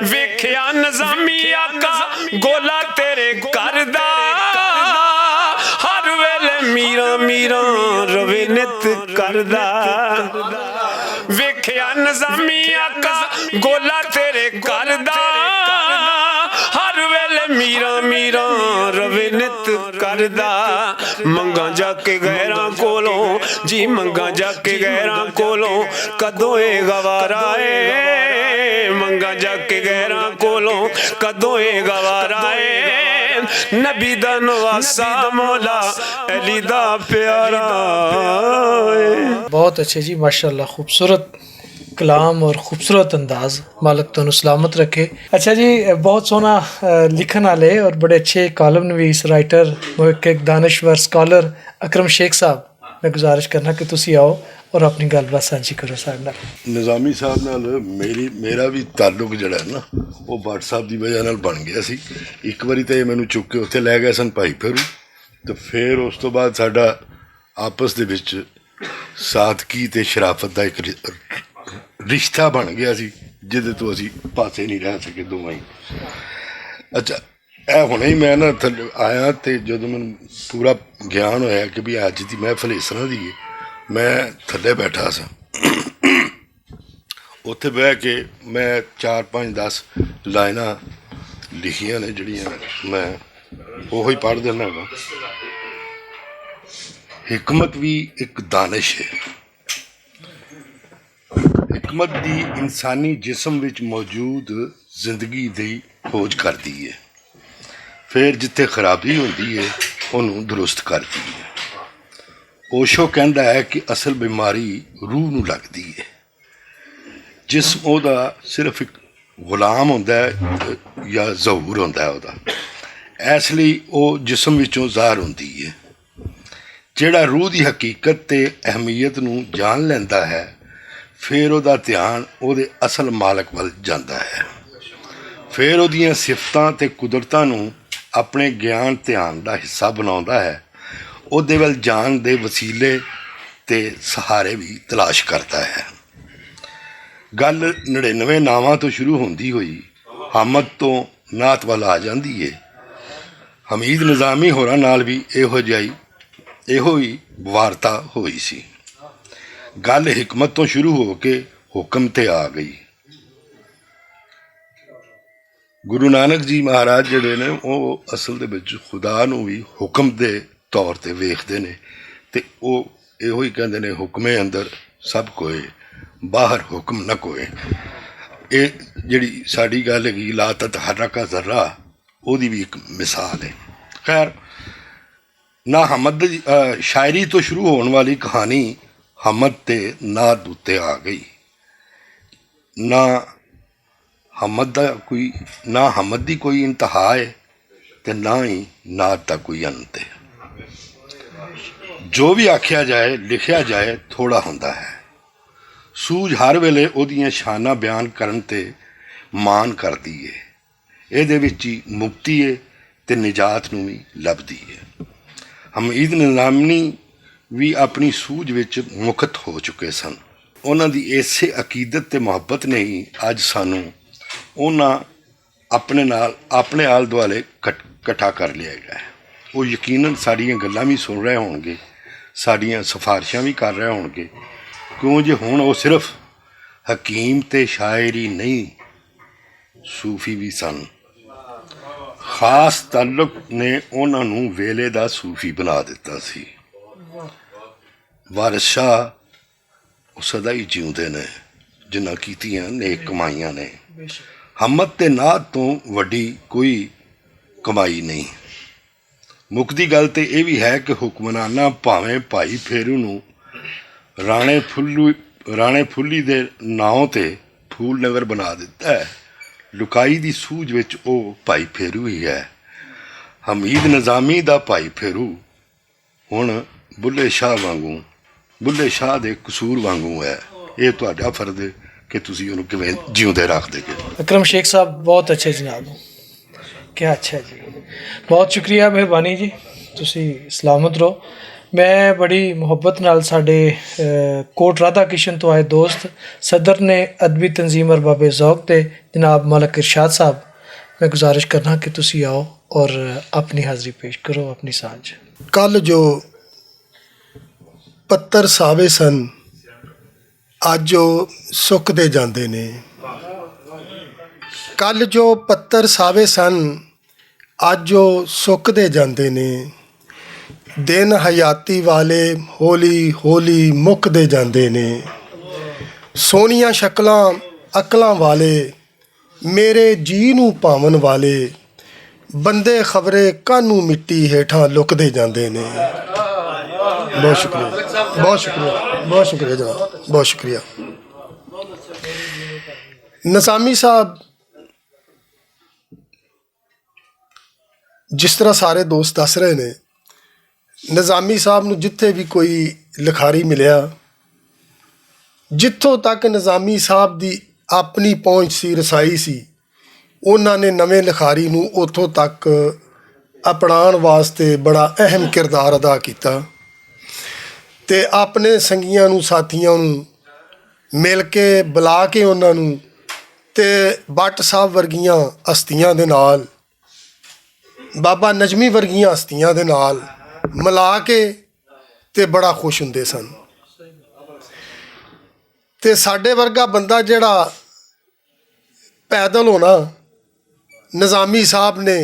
ویکھیا نظامی آقا گولا تیرے کردا، ہر ویلے میرا میرا روے نت کردا۔ ویکھیا نظامی آقا گولا تیرے کردا، ہر ویلے میرا میرا روے نت کردا۔ منگاں جا کے غیراں کولوں، جی منگاں جا کے غیراں کولوں، کدوں اے گوارا اے؟ منگاں جا کے غیراں کولوں، کدوں اے گوارا اے؟ نبی دا نواسا مولا علی دا پیارا اے۔ بہت اچھے جی، ماشاءاللہ، خوبصورت کلام اور خوبصورت انداز۔ مالک تانوں سلامت رکھے۔ اچھا جی، بہت سوہنا، آ، لکھن والے اور بڑے اچھے کالم نویس، رائٹر، محقق، دانشور، سکالر اکرم شیخ صاحب، میں گزارش کرنا کہ تسی آؤ اور اپنی گل بات سانجھی کرو سارے نال۔ نظامی صاحب نال میری میرا بھی تعلق جڑا ہے نا، وہ واٹس ایپ دی وجہ نال بن گیا سی۔ ایک واری تے یہ مینوں چک کے اتھے لے گئے سن بھائی پھرو، تے پھر اس تو بعد ساڈا آپس دے وچ سادگی تے شرافت دا ایک ر- رشتہ بن گیا سی، جدے تو اسی پاسے نہیں رہ سکے دوواں ہی۔ اچھا، اے ہنے ہی میں نا تھل- آیا تے جدوں مینوں پورا گیان ہویا کہ بھی اج دی محفل اس طرح دی ہے، میں تھلے بیٹھا سا۔ اتھے بہ کے میں چار پانچ دس لائناں لکھیاں نے جڑیاں میں وہی پڑھ دینا گا۔ حکمت بھی ایک دانش ہے۔ حکمت دی انسانی جسم وچ موجود زندگی دی کھوج کردی ہے، پھر جتھے خرابی ہوندی ہے، انہوں درست کردی ہے۔ اوشو کہندا ہے کہ اصل بیماری روح نوں لگدی ہے۔ جسم او دا صرف ایک غلام ہوندا ہے یا ظہور ہوندا ہے او دا۔ اس لئی او جسم وچوں ظاہر ہوندی ہے۔ جیڑا روح دی حقیقت تے اہمیت نوں جان لیندا ہے، پھر او دا دھیان او دے اصل مالک ول جاندا ہے۔ پھر او دیاں صفتاں تے قدرتاں نوں اپنے گیان دھیان دا حصہ بناوندا ہے۔ او دے ول جان دے وسیلے تے سہارے بھی تلاش کردا ہے۔ گل نڑینوے ناواں تو شروع ہوندی ہوئی حمد تو نعت ول آ جاندی ہے۔ حمید نظامی ہوراں نال بھی ایہو جائی ایہو ہی وارتا ہوئی سی۔ گل حکمت تو شروع ہو کے حکم تے آ گئی۔ گرو نانک جی مہاراج جڑے نے، او اصل دے وچ خدا نوں وی حکم دے طور تے ویکھدے نے، تے او ایہو ہی کہندے نے، "حکمے اندر سب کوئے، باہر حکم نہ کوئے۔" اے جڑی ساڈی گل ہے، "لا تتحرک ذرہ"، او دی وی ایک مثال ہے۔ خیر، نہ حمد دی، آ، شاعری تو شروع ہون والی کہانی حمد تے نعت اُتے آ گئی۔ نہ حمد دا کوئی، نہ حمد دی کوئی انتہا ہے تے نہ ہی نعت دا کوئی انت ہے۔ جو بھی آکھیا جائے، لکھیا جائے، تھوڑا ہوندا ہے۔ سوج ہر ویلے اودیاں شاناں بیان کرن تے مان کردی ہے۔ ایہدے وچ ہی مکتی ہے تے نجات نوں وی لبھدی ہے۔ حمید نظامی وی اپنی سوج وچ مکت ہو چکے سن۔ انہاں دی ایسے عقیدت تے محبت نے ہی اج سانوں انہاں اپنے نال، اپنے آل دوالے کٹ-، کٹھا کر لیا گیا ہے۔ وہ یقیناً ساڈیاں گلاں وی سن رہے ہون گے، ساڈیاں سفارشاں وی کر رہے ہون گے، کیوں جے ہن وہ صرف حکیم تے شاعر ہی نہیں، صوفی وی سن۔ خاص تعلق نے انہاں نوں ویلے دا صوفی بنا دتا سی۔ وارث شاہ، او سدا ہی جیوندے نے، جنہاں کیتیاں نیک کمائیاں نے۔ حمد تے نعت توں وڈی کوئی کمائی نہیں۔ مکدی گل تے ایہہ وی ہے کہ حکمراناں پاویں بھائی پھیرو نوں رانے پھلی دے ناؤں تے پھول نگر بنا دتا ہے، لکائی دی سوج وچ او بھائی پھیرو ہی ہے۔ حمید نظامی دا بھائی پھیرو ہن بلے شاہ وانگوں، بلے شاہ دے قصور وانگوں ہے۔ ایہہ تہاڈا فرد ہے کہ تسی انہوں کیویں جیوندے رکھ دے گے۔ اکرم شیخ صاحب، بہت اچھے جناب۔ کیا اچھا جی، بہت شکریہ، مہربانی جی، تسی سلامت رہو۔ میں بڑی محبت نال ساڈے کوٹ رادھا کشن تو آئے دوست، صدر نے ادبی تنظیم ارباب ذوق دے جناب ملک ارشاد صاحب، میں گزارش کرنا کہ تسی آؤ اور اپنی حاضری پیش کرو، اپنی سانجھ۔ کل جو پتر ساوے سن، اج او سکدے جاندے نے۔ کل جو پتر ساوے سن، اج او سکدے جاندے نے۔ دن حیاتی والے ہولی ہولی مکدے جاندے نے۔ سونیاں شکلاں، عقلاں والے، میرے جی نوں پاون والے، بندے خبرے کانوں مٹی ہیٹھاں لکدے جاندے نے۔ بہت شکریہ، بہت شکریہ، بہت شکریہ جناب، بہت شکریہ۔ نظامی صاحب، جس طرح سارے دوست دس رہے نے، نظامی صاحب نوں جتھے وی کوئی لکھاری ملیا، جتھوں تک نظامی صاحب دی اپنی پہنچ سی، رسائی سی، انہاں نے نویں لکھاری نوں اتھوں تک اپنان واسطے بڑا اہم کردار ادا کیتا۔ تے اپنے سنگیاں نوں، ساتھیاں نوں مل کے، بلا کے انہاں نوں، تے بٹ صاحب ورگیاں ہستیاں دے نال، بابا نجمی ورگیاں ہستیاں دے نال ملا کے تے بڑا خوش ہوندے سن۔ تے ساڈے ورگا بندہ جڑا پیدل ہونا، نظامی صاحب نے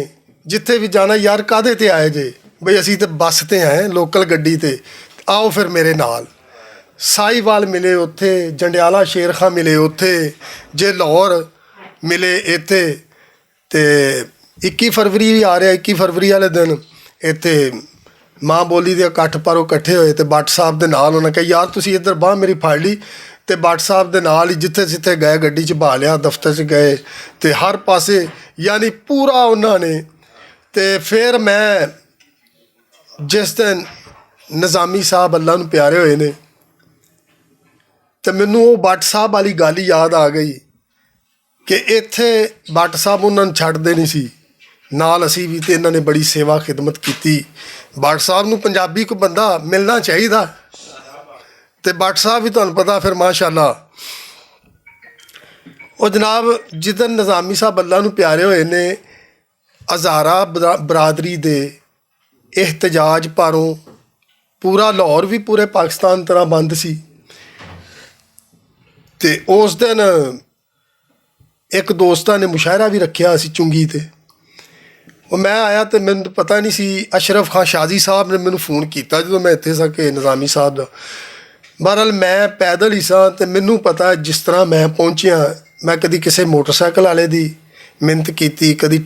جتھے وی جانا، یار کادے تے آئے جے؟ بھئی اسی تے بس تے آئے، لوکل گڈی تے۔ آؤ فیر میرے نال۔ ساہی وال ملے اتھے، جنڈیالہ شیر خاں ملے اتھے، جے لاہور ملے اتھے۔ تے اکی فروری وی آ رہیا، اکی فروری والے دن اتھے ماں بولی دے اکٹھ پاروں اکٹھے ہوئے تے بٹ صاحب دے نال انہاں کہا، یار تسی ادھر باہ میری پھڑ لی۔ تے بٹ صاحب دے نال ہی جتھے جتھے گئے، گڈی چ بھا لیا، دفتر چ گئے، تے ہر پاسے، یعنی پورا انہاں نے۔ تے فیر میں جس دن نظامی صاحب اللہ نوں پیارے ہوئے نے، تے مینوں او بٹ صاحب والی گل ہی یاد آ گئی کہ ایتھے بٹ صاحب انہاں نوں چھڈدے نہیں سی، نال اسی وی، تے انہاں نے بڑی سیوا خدمت کیتی۔ بٹ صاحب نوں پنجابی کو بندہ ملنا چاہیدا۔ تے بٹ صاحب وی تہانوں پتہ فیر ماشاءاللہ۔ او جناب، جدن نظامی صاحب اللہ نوں پیارے ہوئے نے، ہزارہ برا-، برادری دے احتجاج پاروں پورا لاہور وی پورے پاکستان طرح بند سی۔ تے اس دن اک دوستاں نے مشاعرہ وی رکھیا سی چنگی تے۔ او میں آیا تے مینوں پتہ نہیں سی، اشرف خان شازی صاحب نے مینوں فون کیتا جدوں میں اتھے سا کہ نظامی صاحب دا۔ بہرحال میں پیدل ہی سا تے مینوں پتہ ہے جس طرح میں پہنچیا، میں کدی کسے موٹر سائیکل والے دی منت کیتی، کدی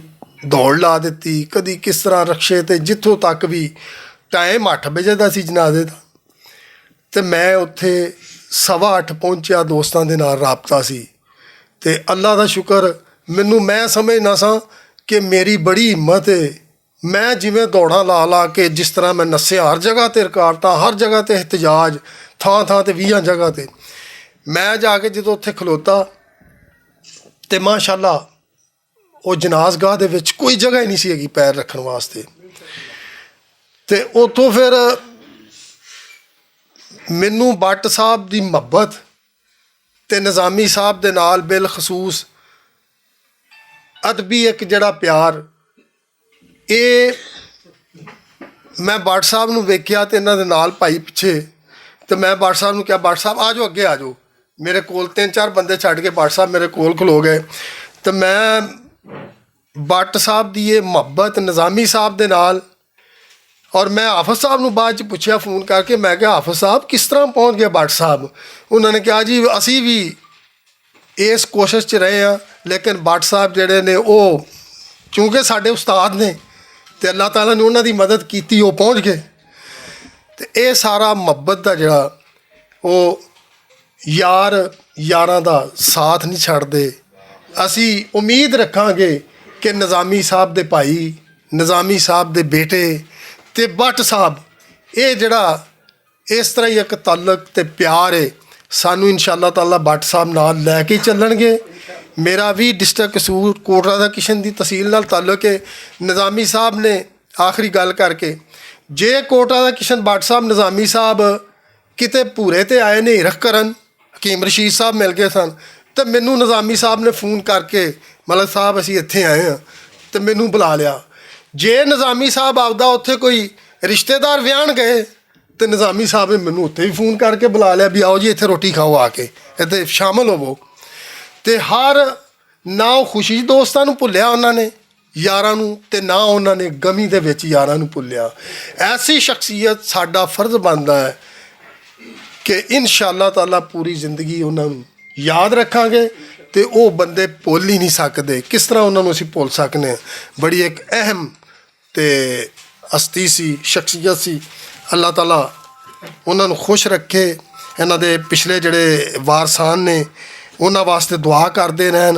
دوڑ لا دتی، کدی کس طرح رکشے تے، جتھوں تک وی ٹائم اٹھ بجے دا سی جنازے دا۔ تے میں اتھے سوا اٹھ پہنچیا، دوستاں دے نال رابطہ سی۔ تے اللہ دا شکر، مینوں، میں سمجھنا سا کہ میری بڑی ہمت ہے۔ میں جویں دوڑاں لا لا کے، جس طرح میں نسیا ہر جگہ تے رکاوٹاں، ہر جگہ تے احتجاج، تھاں تھاں تے ویہاں جگہ تے، میں جا کے جدوں اتھے کھلوتا تے ماشاءاللہ او جنازگاہ دے وچ کوئی جگہ ہی نہیں سی ہیگی پیر رکھن واسطے۔ تے اتھوں فیر مینوں بٹ صاحب دی محبت تے نظامی صاحب دے نال بالخصوص ادبی اک جڑا پیار، اے میں بٹ صاحب نوں ویکھیا تے انہاں دے نال پائی پچھے، تے میں بٹ صاحب نوں کہیا، بٹ صاحب آ جاؤ، اگے آ جاؤ۔ میرے کول تین چار بندے چھڈ کے بٹ صاحب میرے کول کھلو گئے۔ تے میں بٹ صاحب دی اے محبت نظامی صاحب دے نال، اور میں حافظ صاحب نوں بعد چ پچھیا فون کر کے، میں کہا، حافظ صاحب، کس طرح پہنچ گئے بٹ صاحب؟ انہوں نے کہا، جی، اسی بھی اس کوشش چ رہے ہاں، لیکن بٹ صاحب جڑے نے، او چونکہ ساڈے استاد نے تے اللہ تعالیٰ نے انہاں دی مدد کیتی، او پہنچ گئے۔ تے اے سارا محبت دا جڑا، او یار یاراں دا ساتھ نہیں چھڈدے۔ اسی امید رکھاں گے کہ نظامی صاحب دے بھائی، نظامی صاحب دے بیٹے تے بٹ صاحب، اے جڑا اس طرح ہی اک تعلق تے پیار ہے، سانوں انشاءاللہ تعالیٰ بٹ صاحب نال لے کے ہی چلن گے۔ میرا وی ڈسٹرکٹ قصور کوٹرا دا کشن دی تحصیل نال تعلق ہے۔ نظامی صاحب نے آخری گل کر کے، جے کوٹرا دا کشن بٹ صاحب، نظامی صاحب کتے پورے تے آئے نے ہرخ کرن، حکیم رشید صاحب مل گئے سن، تے مینوں نظامی صاحب نے فون کر کے، ملک صاحب، اسی اتھے آئے ہاں، تے مینوں بلا لیا۔ جے نظامی صاحب آپدا اتھے کوئی رشتہ دار ویاہن گئے، تے نظامی صاحب نے مینوں اتھے وی فون کر کے بلا لیا بھی آؤ جی، اتھے روٹی کھاؤ آ کے، اتھے شامل ہوو۔ تے ہر نہ او خوشی دوستاں نوں بھلیا انہاں نے، یاراں نوں، تے نہ انہاں نے غمی دے وچ یاراں نوں بھلیا۔ ایسی شخصیت ساڈا فرض بندا ہے کہ انشاءاللہ تعالیٰ پوری زندگی انہاں نوں یاد رکھاں گے، تے او بندے بھل ہی نہیں سکدے۔ کس طرح انہاں نوں اسی بھل سکنے ہیں؟ بڑی ایک اہم تے ہستی سی، شخصیت سی۔ اللہ تعالیٰ انہاں نوں خوش رکھے۔ انہاں دے پچھلے جڑے وارثان نے، انہاں واسطے دعا کردے رہن،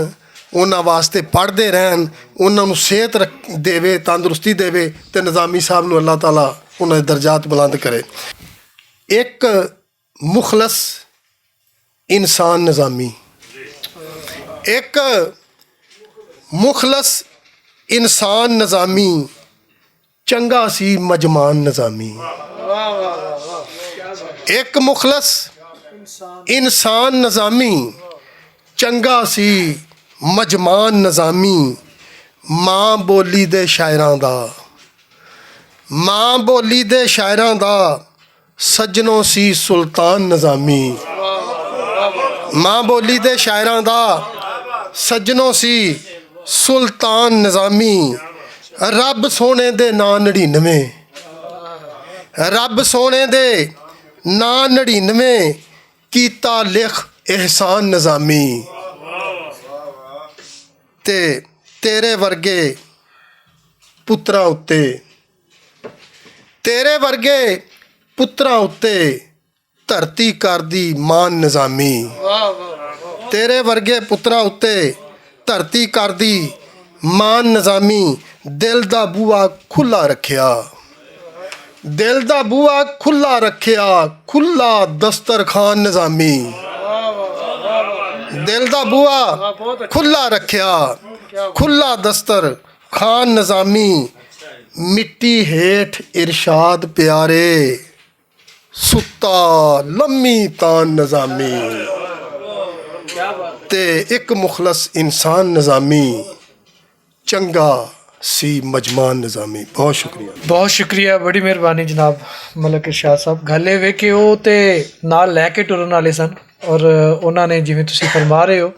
انہاں واسطے پڑھدے رہن، انہاں نوں صحت رکھ-، دیوے، تندرستی دیوے، تے نظامی صاحب نوں اللہ تعالیٰ انہاں دے درجات بلند کرے۔ ایک مخلص انسان نظامی، ایک مخلص انسان نظامی چنگا سی مجمان نظامی۔ ایک مخلص انسان نظامی چنگا سی مجمان نظامی، ماں بولی دے شاعراں دا، ماں بولی دے شاعراں دا سجنوں سی سلطان نظامی۔ ماں بولی دے شاعراں دا سجنوں سی سلطان نظامی۔ رب سونے دے ناں نڑینویں، رب سونے دے ناں نڑینویں کیتا لکھ احسان نظامی۔ تے تیرے ورگے پتراں اُتے، تیرے ورگے پتراں اُتے دھرتی کردی مان نظامی۔ تیرے ورگے پتراں اُتے دھرتی کردی مان نظامی، دل دا بوا کھلا رکھیا، دل دا بوا کھلا رکھیا، کھلا دسترخوان نظامی۔ دل دا بوا کھلا رکھیا، کھلا دسترخوان نظامی۔ مٹی ہیٹھ ارشاد پیارے، ستا لمی تان نظامی۔ تے ایک مخلص انسان نظامی چنگا سی مجمان نظامی۔ بہت شکریہ۔ بہت شکریہ، بڑی مہربانی جناب ملک ارشاد صاحب۔ گل اے وے کہ او تے نال لے کے ٹرن والے سن، اور انہاں نے، جویں تسی فرما رہے ہو،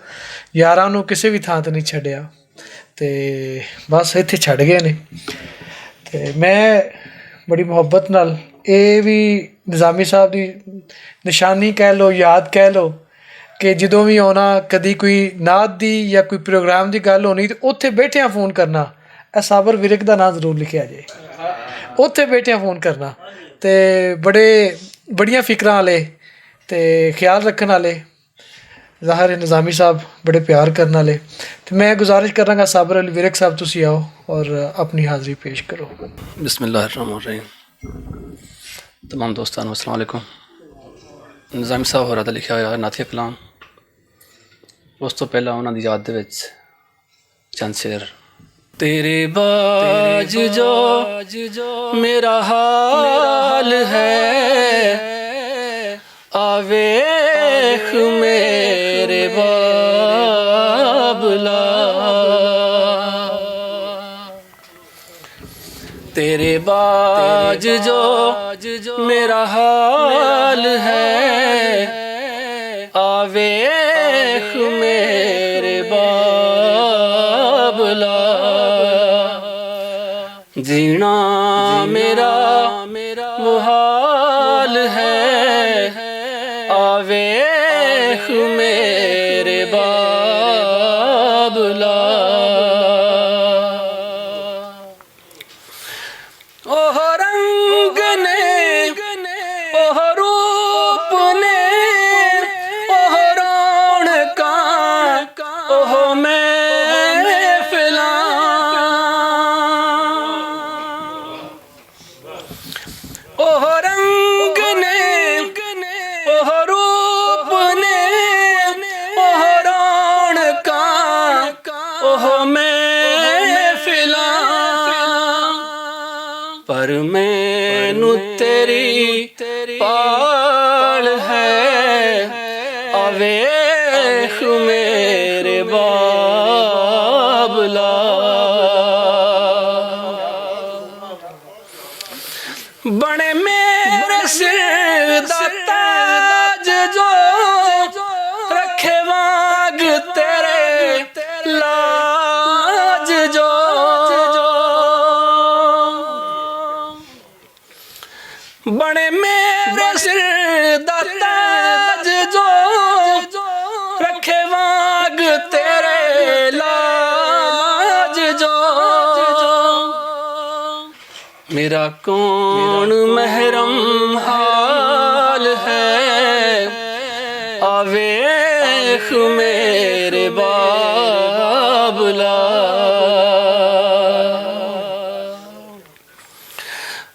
یاراں نوں کسے وی تھاں تے نہیں چھڈیا، تے بس ایتھے چھڈ گئے نے۔ تے میں بڑی محبت نال، اے وی نظامی صاحب دی نشانی کہہ لو، یاد کہہ لو، کہ جدوں وی آنا، کدی کوئی نعت دی یا کوئی پروگرام دی گل ہونی، تے اوتھے بیٹھیاں فون کرنا، اے صابر ورک دا ناں ضرور لکھیا جائے۔ اوتھے بیٹھیاں فون کرنا، تے بڑے، بڑیاں فکراں والے، تے خیال رکھن والے، ظاہر ہے نظامی صاحب بڑے پیار کرن والے۔ تے میں گزارش کراں گا، صابر علی ورک صاحب، تسی آؤ اور اپنی حاضری پیش کرو۔ بسم اللہ الرحمن الرحیم۔ تمام دوستاں نوں السلام علیکم۔ نظامی صاحب ہوراں دا لکھیا ہویا نعتیہ کلام، اس تو پہلا انہاں دی یاد دے وچ چند شعر۔ تیرے باج جو میرا حال ہے، آویخ میرے بابلا۔ تیرے باج جو میرا حال ہے، آویخ میرے بابلا۔ جینا میرا محال ہے، آویخ میرے بابلا۔ اوہ رنگ نے، اوہ روپ نے، اوہ رونقاں، اوہ محفلاں۔ اوہ رنگ نے، اوہ روپ نے، اوہ رونقاں، اوہ محفلاں۔ پر مینوں تیری پال ہے، آویخ میرے بابلا۔ بنے میرے سر دا تاج جو، رکھے واگ تیرے لاج جو۔ بنے میرے سر دا تاج جو، رکھے واگ تیرے لاج جو۔ میرا کون محرم حال ہے، آویخ میرے بابلا۔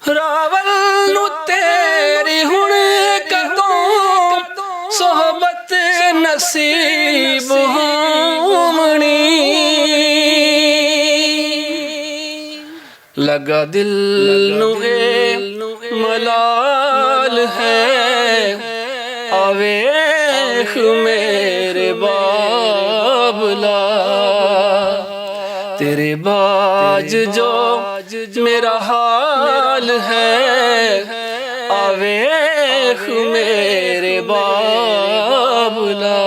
راول نصیب ہومنی۔ لگا دل نوں اے ملال ہے، آویخ میرے بابلا، تیرے باج جو میرا حال ہے، آویخ میرے بابلا۔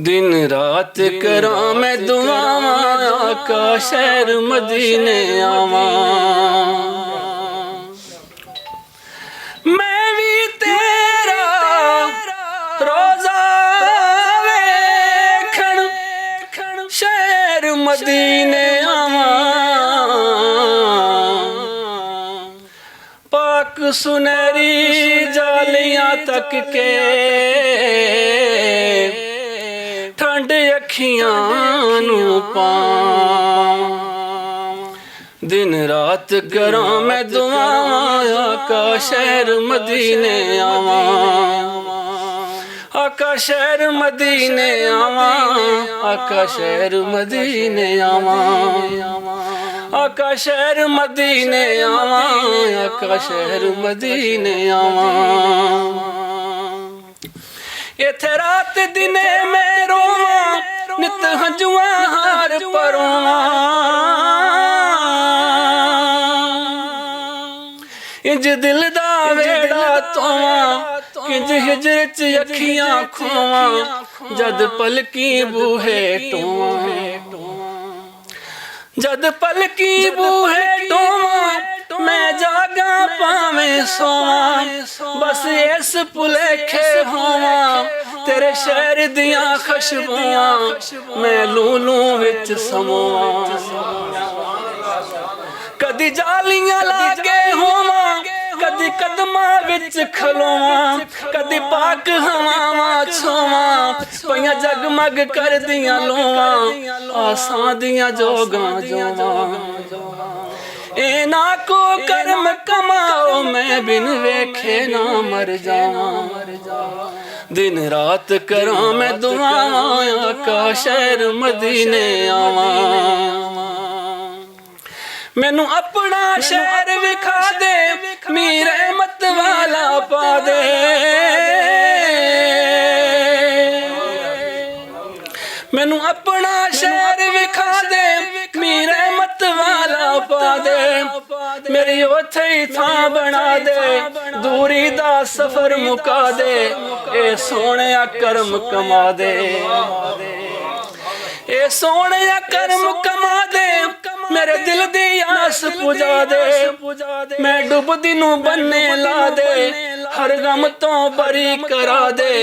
دن رات کراں میں دعاواں، آقا شہر مدینے آواں۔ میں وی تیرا روزہ ویکھن شہر مدینے آواں۔ پاک سنہری جالیاں تک کے ٹھنڈ اکھیاں نوں پاواں۔ دن رات کراں میں دعاواں، آقا شہر مدینے آواں۔ آقا شہر مدینے آواں، آقا شہر مدینے آواں، آقا شہر مدینے آواں، آقا شہر مدینے آواں۔ ایتھے رات دنے میں روواں، نت ہنجواں ہار پرواں۔ انج دل دا ویڑا توواں، انج ہجر چ اکھیاں کھوواں، جد پلکی بوہے ٹوواں۔ جد پلکی بوہے ٹوواں، میں جاگاں پاویں سوواں، بس اس پلیکھے ہوواں، تیرے شہر دیاں خشبواں میں لوں لوں وچ سمواں۔ کدی جالیاں لا کے ہوواں، کدی قدماں وچ کھلواں، کدی پاک ہواواں چھواں، پئیاں جگمگ کردیاں لواں، آساں دیاں جوگاں جواں۔ اے نا کو کرم کماؤ، میں بن ویکھے نہ مر جاواں۔ دن رات کراں میں دعاواں، آقا شہر مدینے آواں۔ مینوں اپنا شہر وکھا دے، میر احمد والا پا دے۔ مینوں اپنا شہر وکھا دے، میر احمد والا پا دے۔ میری اوتھے ہی تھاں بنا دے، دوری دا سفر مکا دے، اے سوہنیا کرم کما دے۔ اے سوہنیا کرم کما دے، میرے دل دی آس پجا دے۔ میں ڈبدی نوں بننے لا دے، ہر غم توں بری کرا دے،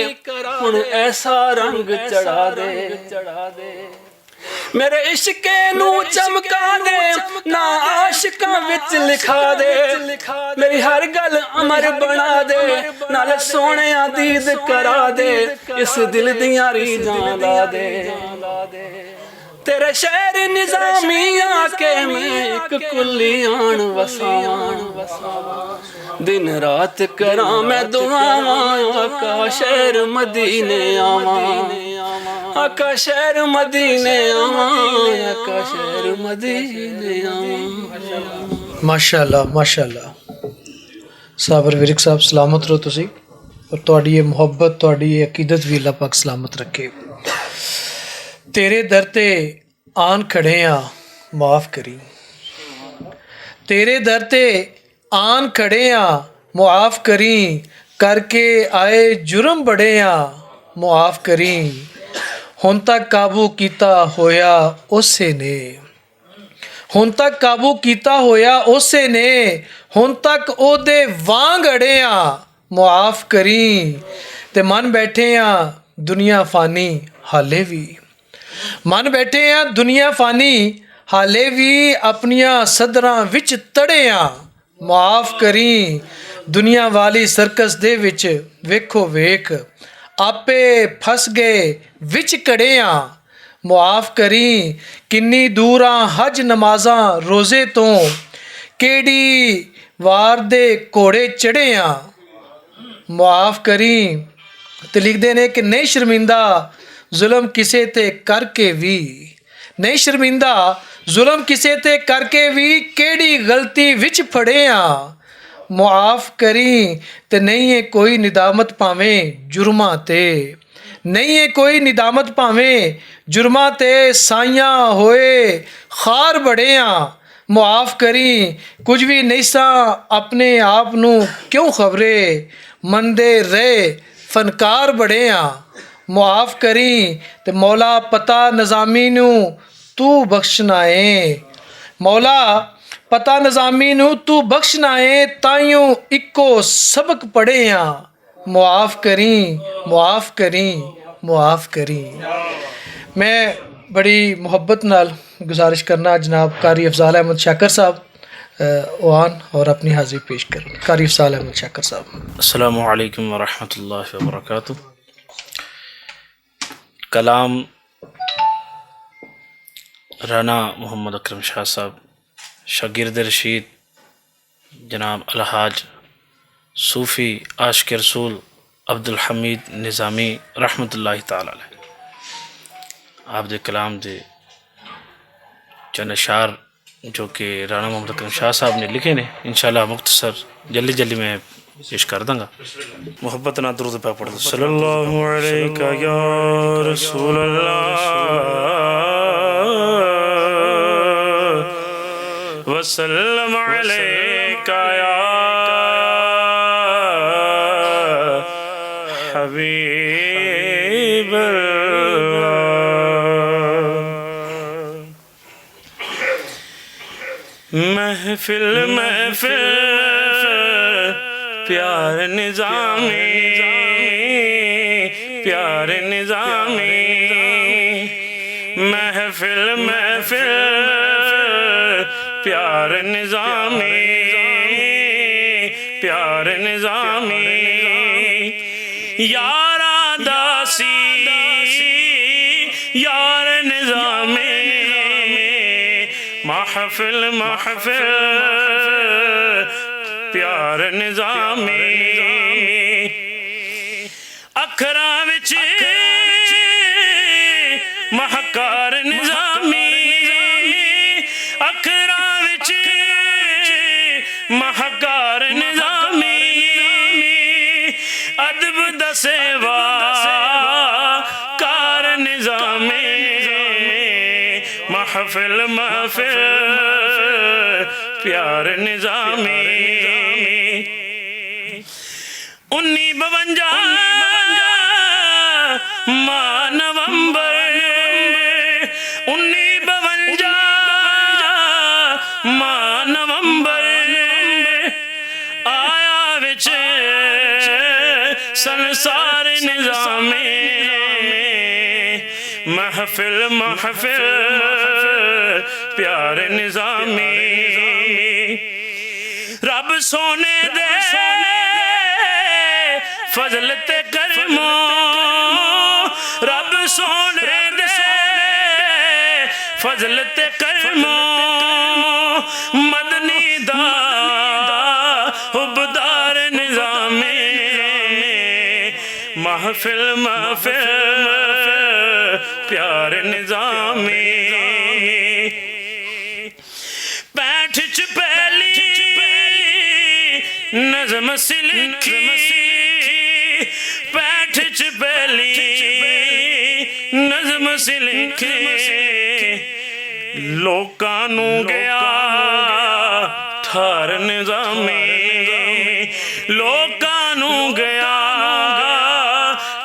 ہن ایسا رنگ چڑھا دے۔ میرے عشقے نوں چمکا دے، نا عاشقاں وچ لکھا دے۔ میری ہر گل امر بنا دے، نال سوہنیا دید کرا دے، اس دل دیاں ریجاں لا دے۔ تیرے شہر نظامی آ کے میں اک کلی آن وساواں۔ دن رات کراں میں دعاواں، آقا شہر مدینے آواں، آقا شہر مدینے آواں، آقا شہر مدینے آواں۔ ماشاءاللہ، ماشاءاللہ۔ صابر ورک صاحب، سلامت رہو تسی، اور تہاڈی یہ محبت، تہاڈی یہ عقیدت بھی اللہ پاک سلامت رکھے۔ تیرے در تے آن کھڑے آں، معاف کریں۔ تیرے در تے آن کھڑے آں، معاف کریں۔ کر کے آئے جرم بڑے آں، معاف کریں۔ ہن تک قابو کیتا ہویا اسے نے، ہن تک قابو کیتا ہویا اسے نے، ہن تک او دے وانگ اڑے آں، معاف کریں۔ تے من بیٹھے آں دنیا فانی حالے وی، من بیٹھے آں دنیا فانی حالے وی، اپنیاں صدراں وچ تڑے آں، معاف کریں۔ دنیا والی سرکس دے وچ ویکھو ویکھ، آپے پھس گئے وچ کڑے آں، معاف کریں۔ کنی دوراں حج نمازاں روزے توں، کیڑی وار دے گھوڑے چڑھے آں۔ معاف کریں۔ تے لکھدے نے کہ نہیں شرمندہ ظلم کسے تے کر کے وی، نہیں شرمندہ ظلم کسے تے کر کے وی، کیڑی غلطی وچ پھڑے آں۔ معاف کریں۔ تے نہیں ہے کوئی ندامت پاویں جرماں تے، نہیں ہے کوئی ندامت پاویں جرماں تے، سائیاں ہوئے خار بڑے آں۔ معاف کریں، کچھ وی نہیں ساں اپنے آپ نوں کیوں خبرے، مندے رہے فنکار بڑے آں۔ معاف کریں، تے مولا پتہ نظامی نوں تو بخشنا اے۔ مولا پتہ نظامی نوں تو بخشنا اے، تائیوں اکو سبق پڑھے آں۔ معاف کریں، معاف کریں، معاف کریں۔ میں بڑی محبت نال گزارش کرنا جناب قاری افضال احمد شاکر صاحب، اہ، او آن اور اپنی حاضری پیش کریں۔ قاری افضال احمد شاکر صاحب۔ السلام علیکم ورحمۃ اللہ وبرکاتہ۔ کلام رانا محمد اکرم شاہ صاحب، شاگرد رشید جناب الحاج صوفی عاشق رسول عبدالحمید نظامی رحمۃ اللہ تعالی علیہ، آپ دے کلام دے چند اشعار جو کہ رانا محمد اکرم شاہ صاحب نے لکھے نے، انشاءاللہ مختصر جلدی جلدی میں پیش کر داں گا۔ محبت نال درود پاک پڑھ دو۔ صلی اللہ علیک یا رسول اللہ، وسلم علیک یا حبیب اللہ۔ محفل محفل، پیار نظامی، پیار نظامی۔ محفل محفل، پیار نظامی، پیار نظامی۔ یاراں دا سی یار نظامی، محفل محفل، پیار نظامی۔ اکھراں وچ مہکار نظامی، اکھراں وچ مہکار نظامی، ادب دسے وا کار نظامی۔ محفل محفل، پیار نظامی۔ انی بونجا ماہ نومبر، انی بونجا ماہ نومبر، آیا وچ سنسار نظامی۔ محفل محفل، پیار نظامی۔ رب سونے دے فضل تے کرموں، رب سونے دے فضل تے کرموں، مدنی دا حبدار نظامی۔ محفل محفل، پیار نظامی۔ پینٹ چ پہلی نظم سی لکھی، پینٹ چ پہلی نظم سی لکھی، لوکاں نوں گیا ٹھار نظامی، لوکاں نوں گیا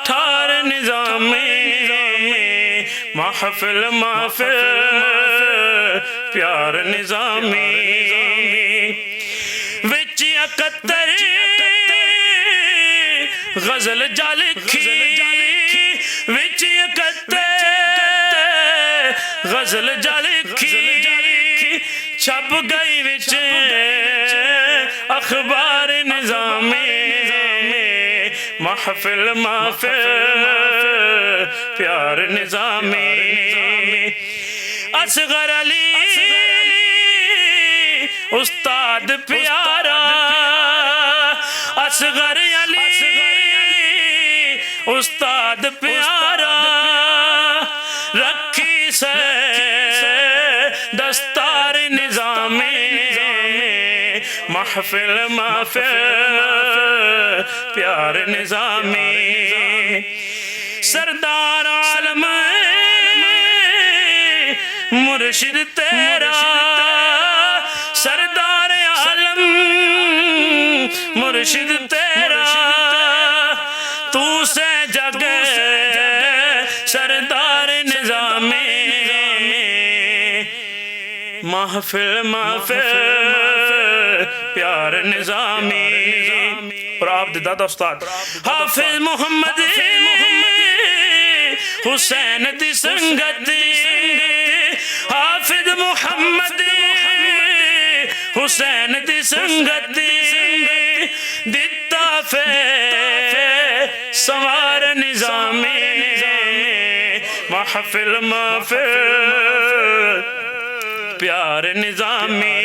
ٹھار نظامی۔ محفل محفل، پیار نظامی۔ وچ اکتر غزل جا لکھی، وچ اکتر غزل جا لکھی، چھپ گئی وچ اخبار نظامی۔ محفل محفل، پیار نظامی۔ اصغر علی استاد پیارا، اصغر علی استاد پیارا رکھی سے دستار نظامی، محفل محفل پیار نظامی۔ سردار عالم مرشد تیرا، سردار عالم مرشد تیرا، تو سے جگ سردار نظامی۔ محفل محفل پیار نظامی۔ اور آپ دے دادا استاد حافظ محمد حسین دی سنگت، حافظ محمد حسین دی سنگت، دتا فے سوار نظامی۔ محفل محفل پیار نظامی،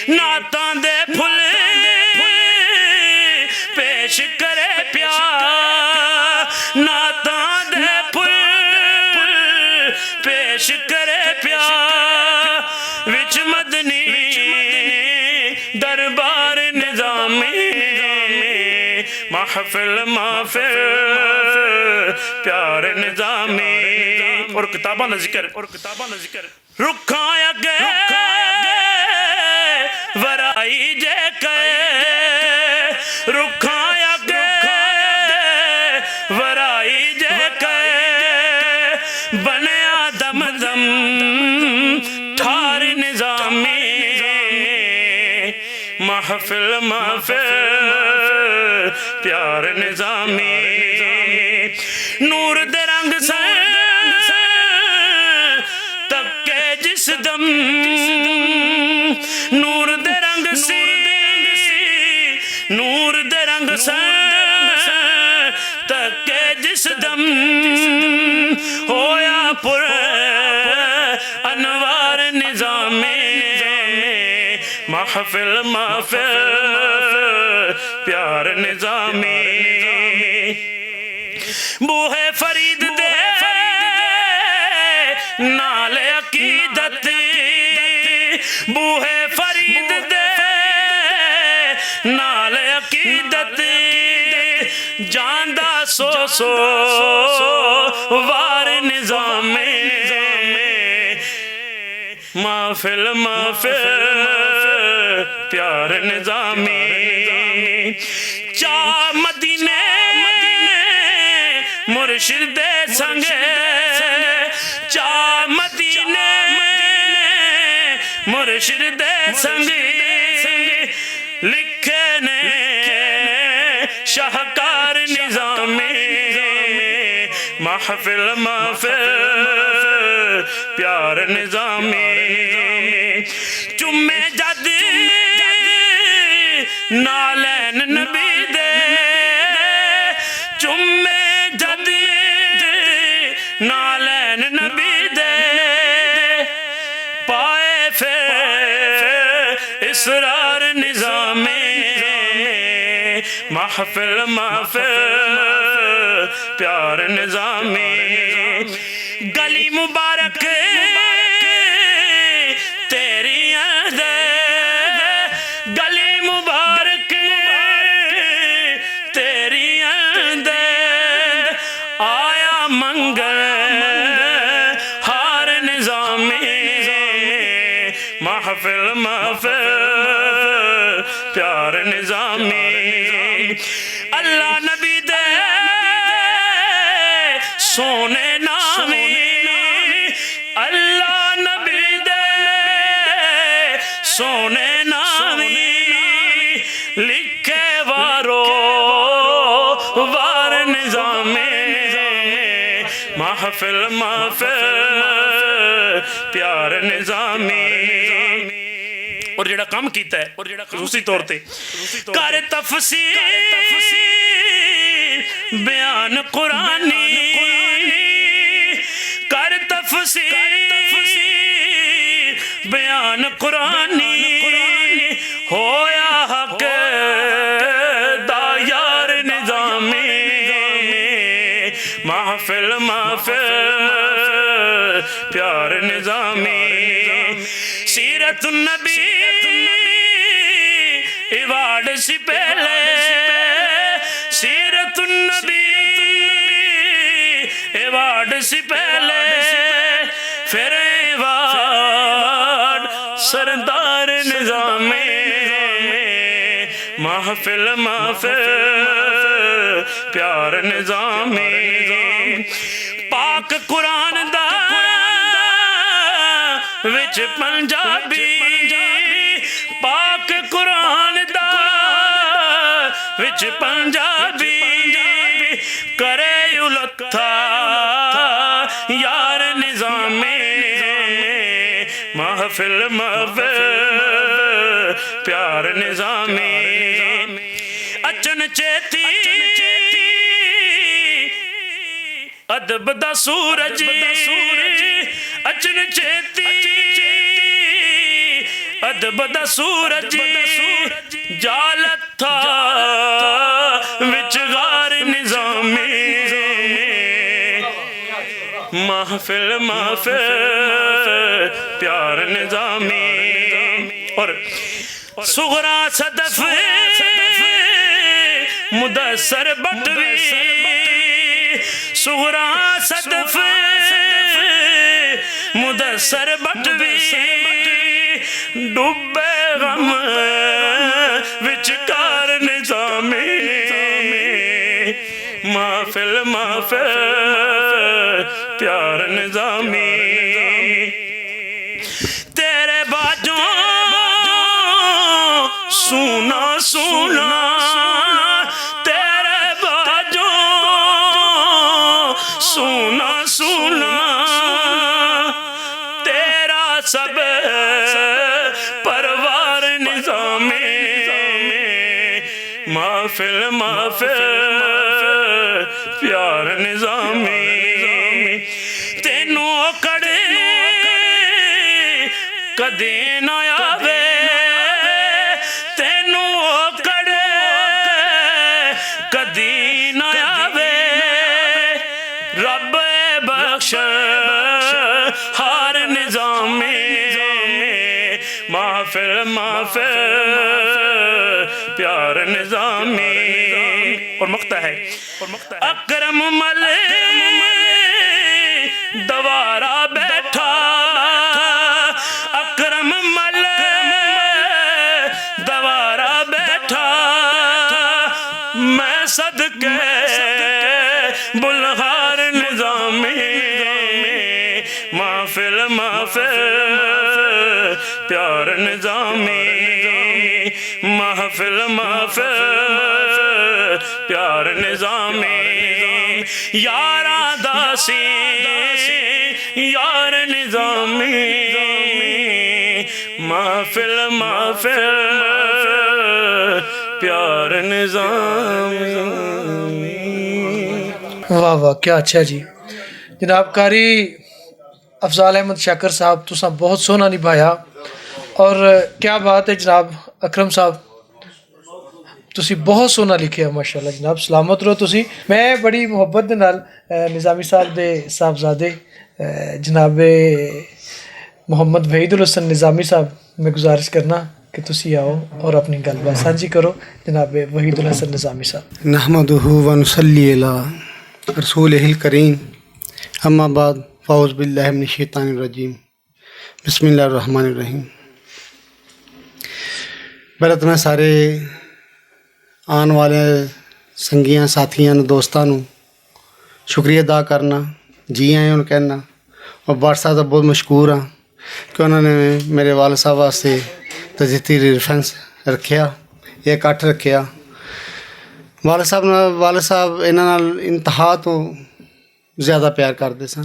نعتاں دے پھل پیش کرے پیا، نعتاں دے پھل پیش کرے پیا، وچ مدنی دربار نظامی۔ محفل محفل پیار نظامی۔ اور کتاباں دا ذکر، اور کتاباں دا ذکر۔ رکھاں اگے ورائی جے کئے، رکھاں اگے ورائی جے کئے، بنیا دم دم ٹھار نظامی۔ محفل محفل پیار نظامی، نور دے رنگ سن تکے جس دم، نور دے رنگ سی، نور دے رنگ سن تکے جس دم، ہویا پر انوار نظامی۔ محفل محفل پیار نظامی، بوہے فرید دے نال عقیدت، بوہے فرید دے نال عقیدت، جاندا سو سو وار نظامی۔ محفل محفل پیار نظامی، چا مدینے مرشد دے سنگ، چا مدینے مرشد دے سنگ، لکھے نے شاہکار نظامی۔ محفل محفل پیار نظامی، چمے جد نالین نبی دے، چمے جد نالین نبی دے، پائے پھر اسرار نظامی۔ محفل محفل پیار نظامی، گلی مبارک تیری اندے، گلی مبارک تیری اندے، آیا منگل ہار نظامی۔ محفل محفل پیار نظامی، اللہ نبی دے سونے نامی، اللہ نبی دے سونے نامی، لکھے وارو وار نظامی۔ محفل محفل پیار نظامی۔ اور جڑا کم کیتا ہے، اور جڑا خصوصی طور تے کر تفسیر بیان قرآنی، کر تفسیر بیان قرآنی، ہویا حق دا یار نظامی۔ محفل محفل پیار نظامی، سیرت النبی ایوارڈ سی پہلے، سیرت النبی ایوارڈ سی پہلے، پھر ایوارڈ سردار نظامی۔ محفل محفل پیار نظامی، پاک قرآن دا وچ پنجابی، پاک قرآن دا وچ پنجابی، کرے الٹا یار نظامی۔ محفل محفل پیار نظامی، اچن چیتی ادب دا سورج، اچن چیتی ادب دا سورج، جالت تھا وچ غار نظامی۔ محفل محفل پیار نظامی، اور صغرا صدف مدثر بٹوی، صغرا صدف مدثر بٹوی، ڈوبے غم وچ کار نظامی۔ محفل محفل پیار نظامی، تیرے باجوں سونا سونا، تیرے باجوں سونا سونا، تیرا سب پروار نظامی۔ محفل محفل پیار نظامی، تینوں اکڑ کدی نہ آوے، تینوں اکڑ کدی نہ آوے، رب بخش ہار نظامی۔ محفل محفل پیار نظامی، اور مقطع ہے، اکرم مل دوارا بیٹھا، اکرم مل دوارا بیٹھا، میں صدقے بلغار نظامی۔ محفل محفل پیار نظامی، محفل محفل پیار نظامی، یاراں دا سی یار نظامی۔ محفل محفل پیار نظامی۔ واہ واہ، کیا اچھا جی۔ جناب قاری افضال احمد شاکر صاحب، تساں بہت سوہنا نبھایا۔ اور کیا بات ہے جناب اکرم صاحب، تسی بہت سوہنا لکھیا، ماشاءاللہ جناب، سلامت رہو تسی۔ میں بڑی محبت دے نال، اے، نظامی صاحب دے صاحبزادے، اے، جناب محمد وحید الحسن نظامی صاحب، میں گزارش کرنا کہ تسی آؤ اور اپنی گل بات سانجھی کرو۔ جناب وحید الحسن نظامی صاحب۔ نحمده ونصلي على رسوله الكريم، اما بعد، فاعوذ بالله من الشيطان الرجيم، بسم الله الرحمن الرحيم۔ پہلے تو میں سارے آن والے سنگیاں، ساتھیاں نوں، دوستاں نوں شکریہ ادا کرنا، جی آئے ہوں کہنا۔ اور بٹ صاحب دا بہت مشکور ہاں کہ انہوں نے میرے والد صاحب واسطے تجدیدی ریفرنس رکھیا، یہ اکٹھ رکھیا۔ والد صاحب نال، والد صاحب انہاں نال انتہا تو زیادہ پیار کردے سن۔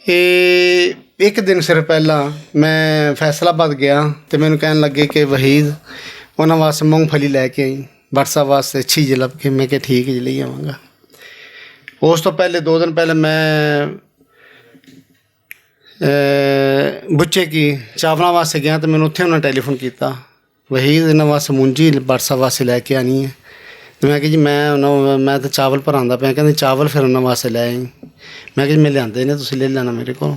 اے ایک دن صرف پہلا میں فیصل آباد گیا تے مینوں کہن لگے کہ وحید، انہاں واسطے مونگ پھلی لے کے آئی، بٹ صاحب واسطے اچھی جلب کے۔ میں کہ ٹھیک ہے جی، لے آواں گا۔ اس تو پہلے، دو دن پہلے میں، اے، بچے کی چاولاں واسطے گیا تے مینوں اتھے انہاں ٹیلی فون کیتا، وحید، انہاں واسطے مونجی بٹ صاحب واسطے لے کے آنی ہے۔ تے میں کہ جی میں انہاں میں تے چاول پراندہ پیا کہندے چاول فیر انہاں واسطے لے آئیں۔ میں کہ جی میں لیاندے نے تسی لے لینا میرے کول۔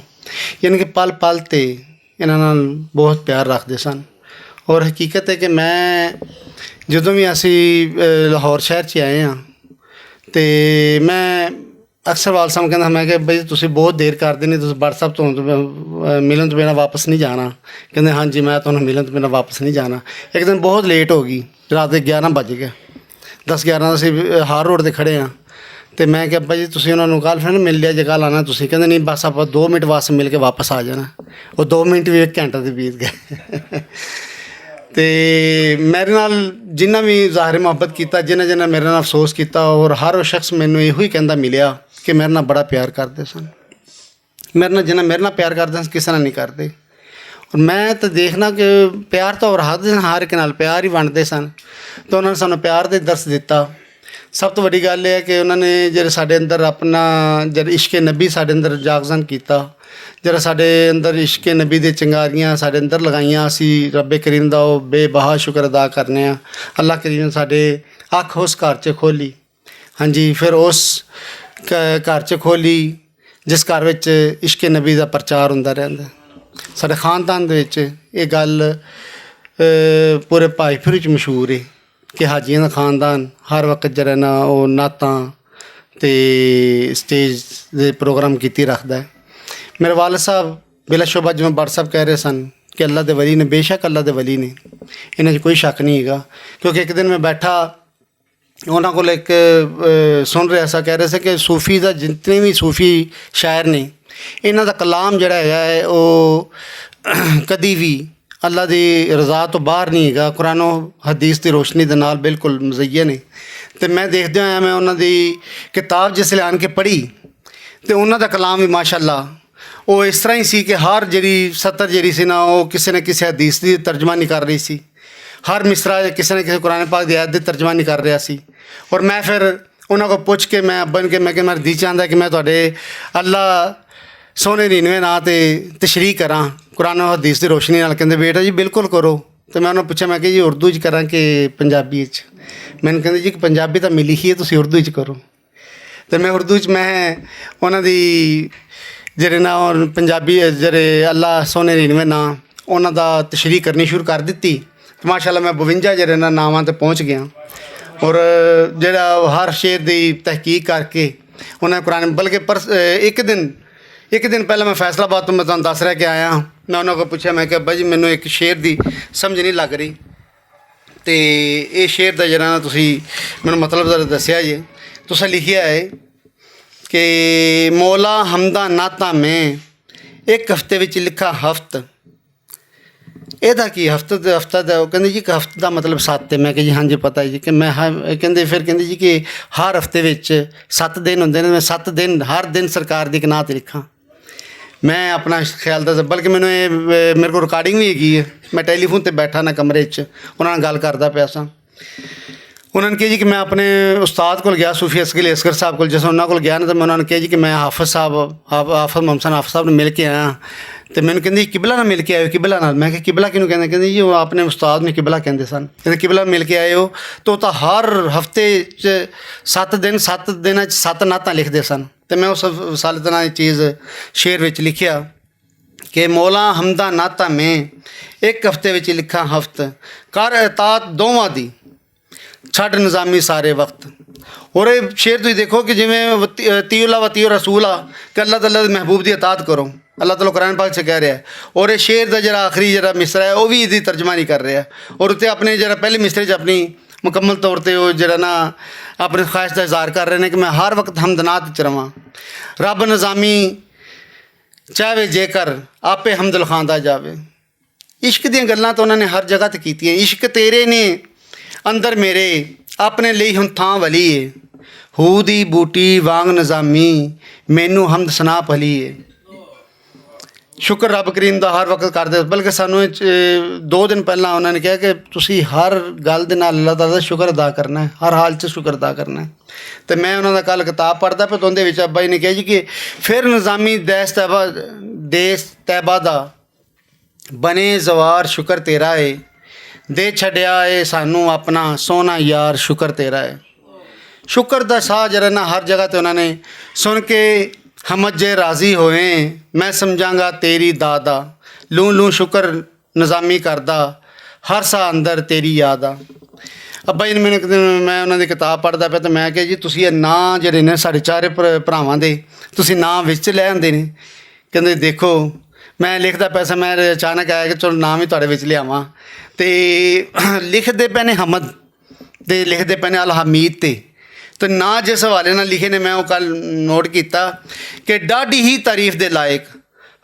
یعنی کہ پل پل تے انہاں نال بہت پیار رکھدے سن۔ اور حقیقت ہے کہ میں جدوں وی اسی لاہور شہر چ آئے ہاں تے میں اکثر والد صاحب کہندا میں کہ بھائی تسی بہت دیر کر دینے تسی بٹ صاحب تو ملن تو میرا واپس نہیں جانا۔ کہندے ہاں جی میں تہانوں ملن تو میرا واپس نہیں جانا۔ ایک دن بہت لیٹ ہو گئی، رات دے گیارہ بج گئے، دس گیارہ اسی ہار روڈ تے کھڑے ہاں۔ تے میں کہ ابا جی تسی انہاں نوں کل فیر مل لیا جے کل آنا تسی کہندے نہیں بس آپاں دو منٹ واسطے مل کے واپس آ جانا۔ او دو منٹ وی ایک گھنٹے دے بیت گئے۔ تے میرے نال جنہاں وی ظاہر محبت کیتا جنہاں جنہاں میرے نال افسوس کیتا، اور ہر او شخص مینوں ایہو ہی کہندا ملیا کہ میرے نال بڑا پیار کردے سن۔ میرے نال جنہاں میرے نال پیار کردے سن کسے نال نہیں کردے۔ اور میں تے دیکھنا کہ پیار تو اور حد ہر ایک نال پیار ہی ونڈدے سن۔ تو انہاں نے سانوں پیار دے درس دتا۔ سب تو وڈی گل اے ہے کہ انہاں نے جیہڑے ساڈے اندر اپنا جیہڑا عشق نبی ساڈے اندر جاگزن کیتا، جیہڑا ساڈے اندر عشق نبی دے چنگاریاں ساڈے اندر لگائیاں اسی رب کریم دا او بے بہا شکر ادا کرنے آں۔ اللہ کریم نے ساڈے اکھ اس گھر چ کھولی۔ ہاں جی فیر اس گھر چ کھولی جس گھر وچ عشق نبی دا پرچار ہوندا رہندا۔ ساڈے خاندان دے وچ ایہہ گل پورے پائی پھر وچ مشہور اے کہ حاجیاں دا خاندان ہر وقت جیہڑا نا او ناتاں تے سٹیج دے پروگرام کیتی رکھدا اے۔ میرے والد صاحب بلا شبہ جیویں بٹ صاحب کہہ رہے سن کہ اللہ دے ولی نے، بے شک اللہ دے ولی نے، انہاں چ کوئی شک نہیں ہے گا۔ کیونکہ ایک دن میں بیٹھا انہاں کول ایک سن رہا سا کہہ رہے سن کہ صوفی دا جتنے وی صوفی شاعر نے، انہاں دا کلام جیہڑا ہے او کدی وی اللہ دی رضا توں باہر نہیں ہے گا۔ قرآن و حدیث دی روشنی دے نال بالکل مزین ہے۔ تے میں دیکھدے ہویا میں انہاں دی کتاب جس لے آن کے پڑھی تے انہاں دا کلام وی ماشاءاللہ او اس طرح ہی سی کہ ہر جیہڑی ستر جیہڑی سی نا او کسے نہ کسے حدیث دی ترجمہ نہیں کر رہی سی۔ ہر مصرا کسے نہ کسے قرآن پاک دی آیت دی ترجمہ نہیں کر رہا سی۔ اور میں فیر انہاں کو پچھ کے میں ابا نوں کہ میں کہ میں دی چاہندا کہ میں تہاڈے اللہ سونے نینوے ناں تے تشریح کراں قرآن و حدیث دی روشنی نال کہندے بیٹا جی بالکل کرو۔ تے میں انہاں پچھیا میں کہ جی اردو وچ کراں کہ پنجابی وچ؟ میں کہندے جی کہ پنجابی تاں ملی ہی ہے تسی اردو وچ کرو۔ تے میں اردو وچ میں انہاں دی جیہڑے ناں پنجابی جیہڑے اللہ سونے نینوے ناں انہاں دا تشریح کرنی شروع کر دتی۔ ماشاءاللہ میں بونجا جیہڑے ناں ناواں تے پہنچ گیا۔ اور جیہڑا ہر شعر دی تحقیق کر کے انہاں قرآن بلکہ ایک دن ایک دن پہلے میں فیصل آباد توں میں تہانوں دس رہا کہ آیا۔ میں انہاں کو پچھیا میں کہ ابا جی مینوں ایک شعر دی سمجھ نہیں لگ رہی۔ تے ایہہ شعر دا جیہڑا نا تسی مینوں مطلب ذرا دسیا جے۔ تساں لکھیا ہے کہ مولا حمداں نعتاں میں ایک ہفتے وچ لکھا ہفت۔ ایہدا کی ہفتے دے ہفتہ دا کہندے جی کہ ہفتے دا مطلب ست ہے۔ میں کہ جی ہاں جی پتہ ہے جی کہ میں کہندے فیر کہندے جی کہ ہر ہفتے وچ ست دن ہوندے نے میں ست دن ہر دن سرکار دی کناں تے لکھاں۔ میں اپنا خیال دا بلکہ مینوں میرے کو ریکارڈنگ وی ہے گی ہے۔ میں ٹیلی فون تے بیٹھا ناں کمرے وچ انہاں نال گل کردا پیا ساں۔ انہاں نے کہیا جی کہ میں اپنے استاد کول گیا صوفی اسکل اسکر صاحب کول جس انہاں کول گیا ناں تے میں انہاں نے کہیا جی کہ میں حافظ صاحب حافظ محمد حسن حافظ صاحب نے مل کے آیا۔ تے مینوں کہندے جی قبلہ نال مل کے آیو قبلہ نال میں کہیا قبلہ کینوں کہندے کہندے جی وہ اپنے استاد نے قبلہ کہندے سن۔ کہندے قبلہ مل کے آیو تو تاں ہر ہفتے چ ست دن ست دن چ ست ناتاں لکھدے سن۔ تے میں اس سال اتنا چیز شعر وچ لکھیا کہ مولا حمداں نعتاں میں ایک ہفتے وچ لکھاں ہفت کر اطاعت دوواں دی چھڈ نظامی سارے وقت۔ اور اے شعر تسی دیکھو کہ جویں وتی- اطیع اللہ وطیع رسول آ کہ اللہ تعالیٰ دے محبوب دی اطاعت کرو۔ اللہ تعالیٰ قرآن پاک سے کہہ رہا ہے۔ اور اے شعر دا جڑا آخری جڑا مصرع ہے او وی ایدی ترجمہ نہیں کر رہا۔ اور اتے اپنے جڑا پہلے مصرع چ اپنی مکمل طور تے او جڑا نا اپنی خواہش دا اظہار کر رہے نے کہ میں ہر وقت حمد نعت وچ رہواں۔ رب نظامی چاہوے جے کر آپے حمد لکھاندا جاوے۔ عشق دیاں گلاں تاں انہاں نے ہر جگہ تے کیتیاں۔ عشق تیرے نے اندر میرے اپنے لئی ہن تھاں ولی ہے۔ ہو دی بوٹی وانگ نظامی مینوں حمد ثنا پلی ہے۔ شکر رب کریم دا ہر وقت کردے بلکہ سانوں دو دن پہلاں انہاں نے کہا کہ تسی ہر گل دے نال اللہ تعالیٰ دا شکر ادا کرنا ہے، ہر حال چ شکر ادا کرنا ہے۔ تے میں انہاں دا کل کتاب پڑھدا پیا تے اوندے وچ ابا جی نے کہا جی کہ پھر نظامی دیس طیبہ دیس طیبہ دا بنے زوار شکر تیرا اے، دے چھڈیا اے سانوں اپنا سونا یار شکر تیرا اے۔ شکر دا ساہ جڑا نا ہر جگہ تے انہاں نے سن کے، حمد جے راضی ہوئے، میں سمجھاں گا تیری دادا، لوں لوں شکر نظامی کردا، ہر ساہ اندر تیری یاد آ۔ ابا جی نے مینوں، میں انہاں دی کتاب پڑھدا پیا تے میں کہیا، "جی، تسی اے ناں جڑے نے ساڈے چارے بھراواں دے، تسی ناں وچ لے آندے نے۔" کہندے، "دیکھو، میں لکھدا پیا سا، میں اچانک آیا کہ چلو ناں وی تہاڈے وچ لیاواں۔" تے لکھدے پے نے حمد، تے لکھدے پے نے الحمید تے۔ تے ناں جس حوالے نال لکھے نے، میں او کل نوٹ کیتا کہ ڈاڈی ہی تعریف دے لائق،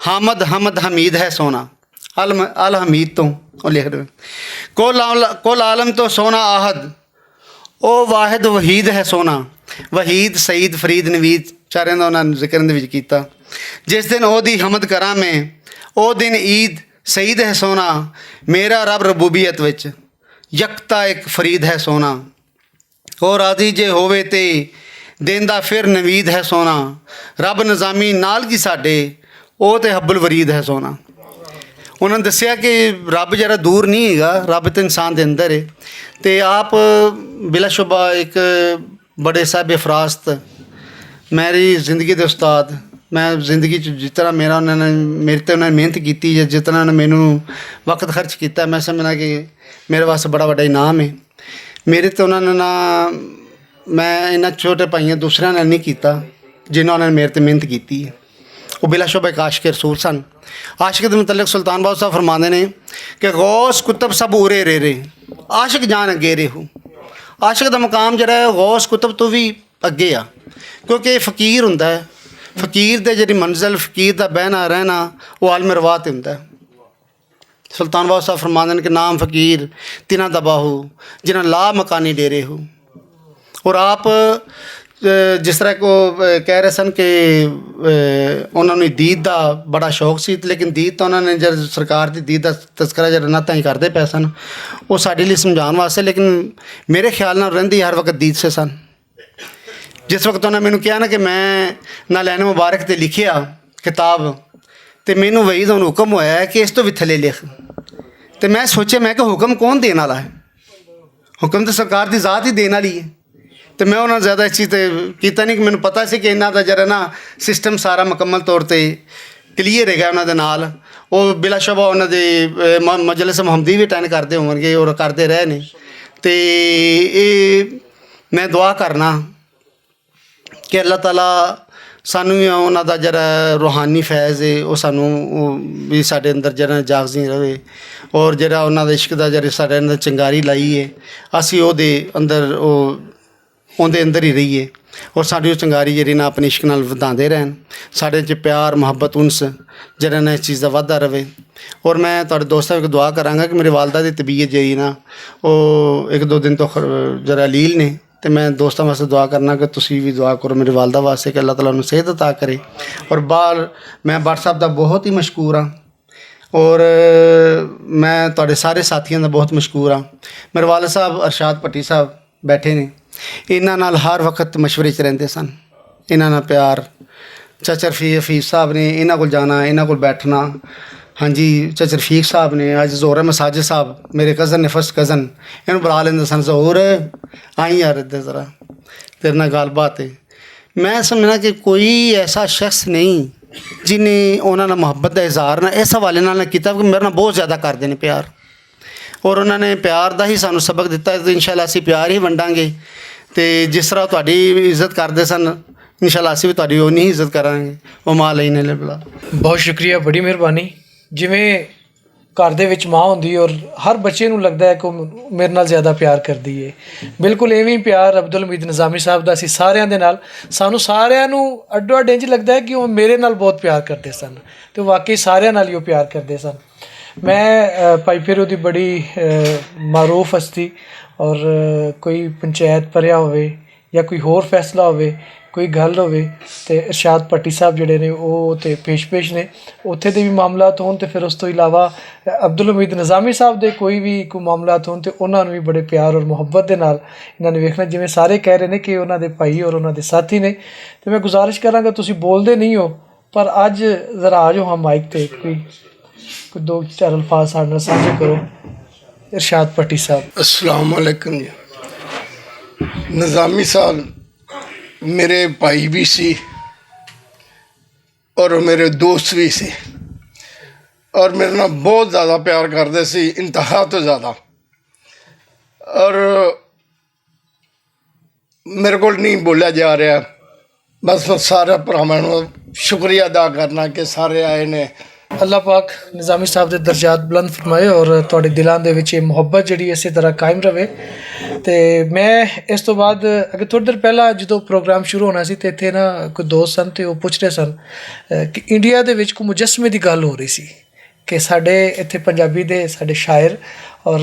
حامد حمد حمید ہے سونا۔ الم-، الحمید توں او لکھ دے۔ کل عال-، کل عالم تو سونا آہد، او واحد وحید ہے سونا۔ وحید، سعید، فرید، نوید، چاریں دا انہاں نے ذکر دے وچ کیتا۔ جس دن او دی حمد کراں میں، او دن عید سعید ہے سونا۔ میرا رب ربوبیت وچ یکتا ایک فرید ہے سونا۔ او راضی جے ہووے تے دیندا پھر نوید ہے سونا۔ رب نظامی نال کی ساڈے، او تے حب الورید ہے سونا۔ انہاں نے دسیا کہ رب جڑا دور نہیں ہے گا، رب تے انسان دے اندر ہے۔ تے آپ بلا شبہ ایک بڑے صاحب فراست، میری زندگی دے استاد، میں زندگی چ جتنا میرا انہاں نے، میرے تے انہاں نے محنت کیتی یا جتنا انہاں نے مینوں وقت خرچ کیتا، میں سمجھنا کہ میرے واسطے بڑا وڈا انعام ہے۔ میرے تے انہاں نے نہ، میں انہاں چھوٹے بھائیاں دوسرے نے نہیں کیتا، جنہاں نے میرے تے محنت کیتی ہے۔ وہ بلا شبہ ایک عاشق رسول سن۔ عاشق دے متعلق سلطان باہو صاحب فرماندے نے کہ غوث کتب سب اورے رے رے، عاشق جان اگے رے ہو۔ عاشق دا مقام جڑا ہے غوث کتب تو بھی اگے آ، کیونکہ یہ فقیر ہوندا ہے۔ فقیر دے جڑی منزل، فقیر دا بہنا رہنا، وہ عالم روا تے ہوندا ہے۔ سلطان باہو صاحب فرماندے نے کہ نام فقیر تنہاں دا باہو، جنہاں لا مکانی ڈیرے ہو۔ اور آپ، اے، جس طرح کو، اے، کہہ رہے سن کہ، اے، انہاں نوں دید دا بڑا شوق سی، لیکن دید تو انہاں نے جب سرکار دی دید دا تذکرہ جب نہ تائیں کردے پے سن، وہ ساڈے لئی سمجھان واسطے، لیکن میرے خیال نال رہندی ہر وقت دید سے سن۔ جس وقت انہاں مینوں کہیا نا کہ میں نالین مبارک تے لکھیا کتاب، تے مینوں وحید ہن حکم ہویا ہے کہ اس تو بھی تھلے لکھ۔ تے میں سوچیا، میں کہ حکم کون دین والا ہے؟ حکم تے سرکار دی ذات ہی دین والی ہے۔ تے میں انہاں زیادہ اس چیز تے کیتا نہیں کہ مینوں پتہ سی کہ انہاں دا جڑا نا سسٹم سارا مکمل طور تے کلیئر ہے گا انہاں دے نال۔ او بلا شبہ انہاں دے، اے، م-، مجلس محمدی بھی اٹینڈ کردے ہون گے اور کردے رہے نے۔ تے اے میں دعا کرنا کہ اللہ تعالیٰ سانوں وی انہاں دا جڑا روحانی فیض ہے، او سانوں، او وی ساڈے اندر جڑا جاگزی رہے، اور جڑا انہاں دے عشق دا جڑا ساڈے اندر چنگاری لائی ہے، اسی او دے اندر، او اوندے اندر ہی رہیے، اور ساڈی او چنگاری جڑی نا اپنے عشق نال ودھاندے رہن، ساڈے چ پیار، محبت، انس جڑا نا اس چیز دا وادھا رہے۔ اور میں تہاڈے دوستاں کو دعا کراں گا کہ میری والدہ دی طبیعت جڑی نا، او ایک دو دن تو خ-، جڑا لیل نے، تے میں دوستاں واسطے دعا کرنا کہ تسی وی دعا کرو میری والدہ واسطے کہ اللہ تعالیٰ انہوں صحت عطا کرے۔ اور بار میں بٹ صاحب دا بہت ہی مشکور ہاں، اور میں تہاڈے سارے ساتھیاں دا بہت مشکور ہاں۔ میرے والد صاحب ارشاد پٹی صاحب بیٹھے نے، انہاں نال ہر وقت مشورے چ رہندے سن۔ انہاں نال پیار، چچا رفیق حفیظ صاحب نے، انہاں کول جانا، انہاں کول بیٹھنا۔ ہاں جی، چچا رفیق صاحب نے، اج زہرہ مساجد صاحب، میرے کزن نے، فرسٹ کزن، انہوں بلا لیندے سن، "ظہور، آئیں یار ادھر ذرا، تیرے نال گل بات ہے۔" میں سمجھنا کہ کوئی ایسا شخص نہیں جنہیں انہاں نال محبت دا اظہار نہ اس حوالے نال نہ کیتا کہ میرے نال بہت زیادہ کردے نے پیار۔ اور انہاں نے پیار دا ہی سانوں سبق دتا ہے، تے انشاءاللہ اسی پیار ہی ونڈاں گے۔ تے جس طرح تہاڈی عزت کردے سن، انشاءاللہ اسی وی تہاڈی اونی ہی عزت کراں گے۔ وما علینا الا البلاغ۔ بہت شکریہ، بڑی مہربانی۔ جویں گھر دے وچ ماں ہوندی اور ہر بچے نوں لگدا ہے کہ او میرے نال زیادہ پیار کردی ہے، بالکل ایویں پیار عبدالحمید نظامی صاحب دا سی ساریاں دے نال۔ سانوں ساریاں نوں اڈو اڈ انج لگدا ہے کہ او میرے نال بہت پیار کردے سن، تے واقعی ساریاں نال ہی او پیار کردے سن۔ میں، اے، بھائی پھر اودی بڑی، اے، معروف ہستی اور، اے، کوئی پنچایت پریا ہووے یا کوئی ہور فیصلہ ہووے، کوئی گل ہووے، تے ارشاد پٹی صاحب جڑے نے، او تے پیش پیش نے۔ اوتھے دے وی معاملات ہون تے پھر اس تو علاوہ عبدالحمید نظامی صاحب دے کوئی وی کوئی معاملات ہون تے انہاں نوں وی بڑے پیار اور محبت دے نال انہاں نے ویکھنا، جویں سارے کہہ رہے نے کہ انہاں دے بھائی اور انہاں دے ساتھی نے۔ تے میں گزارش کراں گا، تسی بولدے نہیں ہو، پر اج ذرا آ جاؤ ہاں مائک تے، کوئی، کوئی دو چار الفاظ ساڈے نال سانجھے کرو۔ ارشاد پٹی صاحب۔ السلام علیکم جی۔ نظامی صاحب میرے بھائی بھی سی اور میرے دوست بھی سی، اور میرے نال بہت زیادہ پیار کردے سی، انتہا تو زیادہ۔ اور میرے کول نہیں بولیا جا رہا، بس میں سارے بھراواں نوں شکریہ ادا کرنا کہ سارے آئے نے۔ اللہ پاک نظامی صاحب دے درجات بلند فرمائے اور تہاڈے دلاں دے وچ یہ محبت جڑی اسے طرح قائم رہے۔ تے میں اس تو بعد اگر تھوڑی دیر پہلا جدوں پروگرام شروع ہونا سی تے اتھے نا کوئی دوست سن تے وہ پوچھ رہے سن، اے، کہ انڈیا دے وچ کوئی مجسمے دی گل ہو رہی سی کہ ساڈے اتھے پنجابی دے ساڈے شاعر اور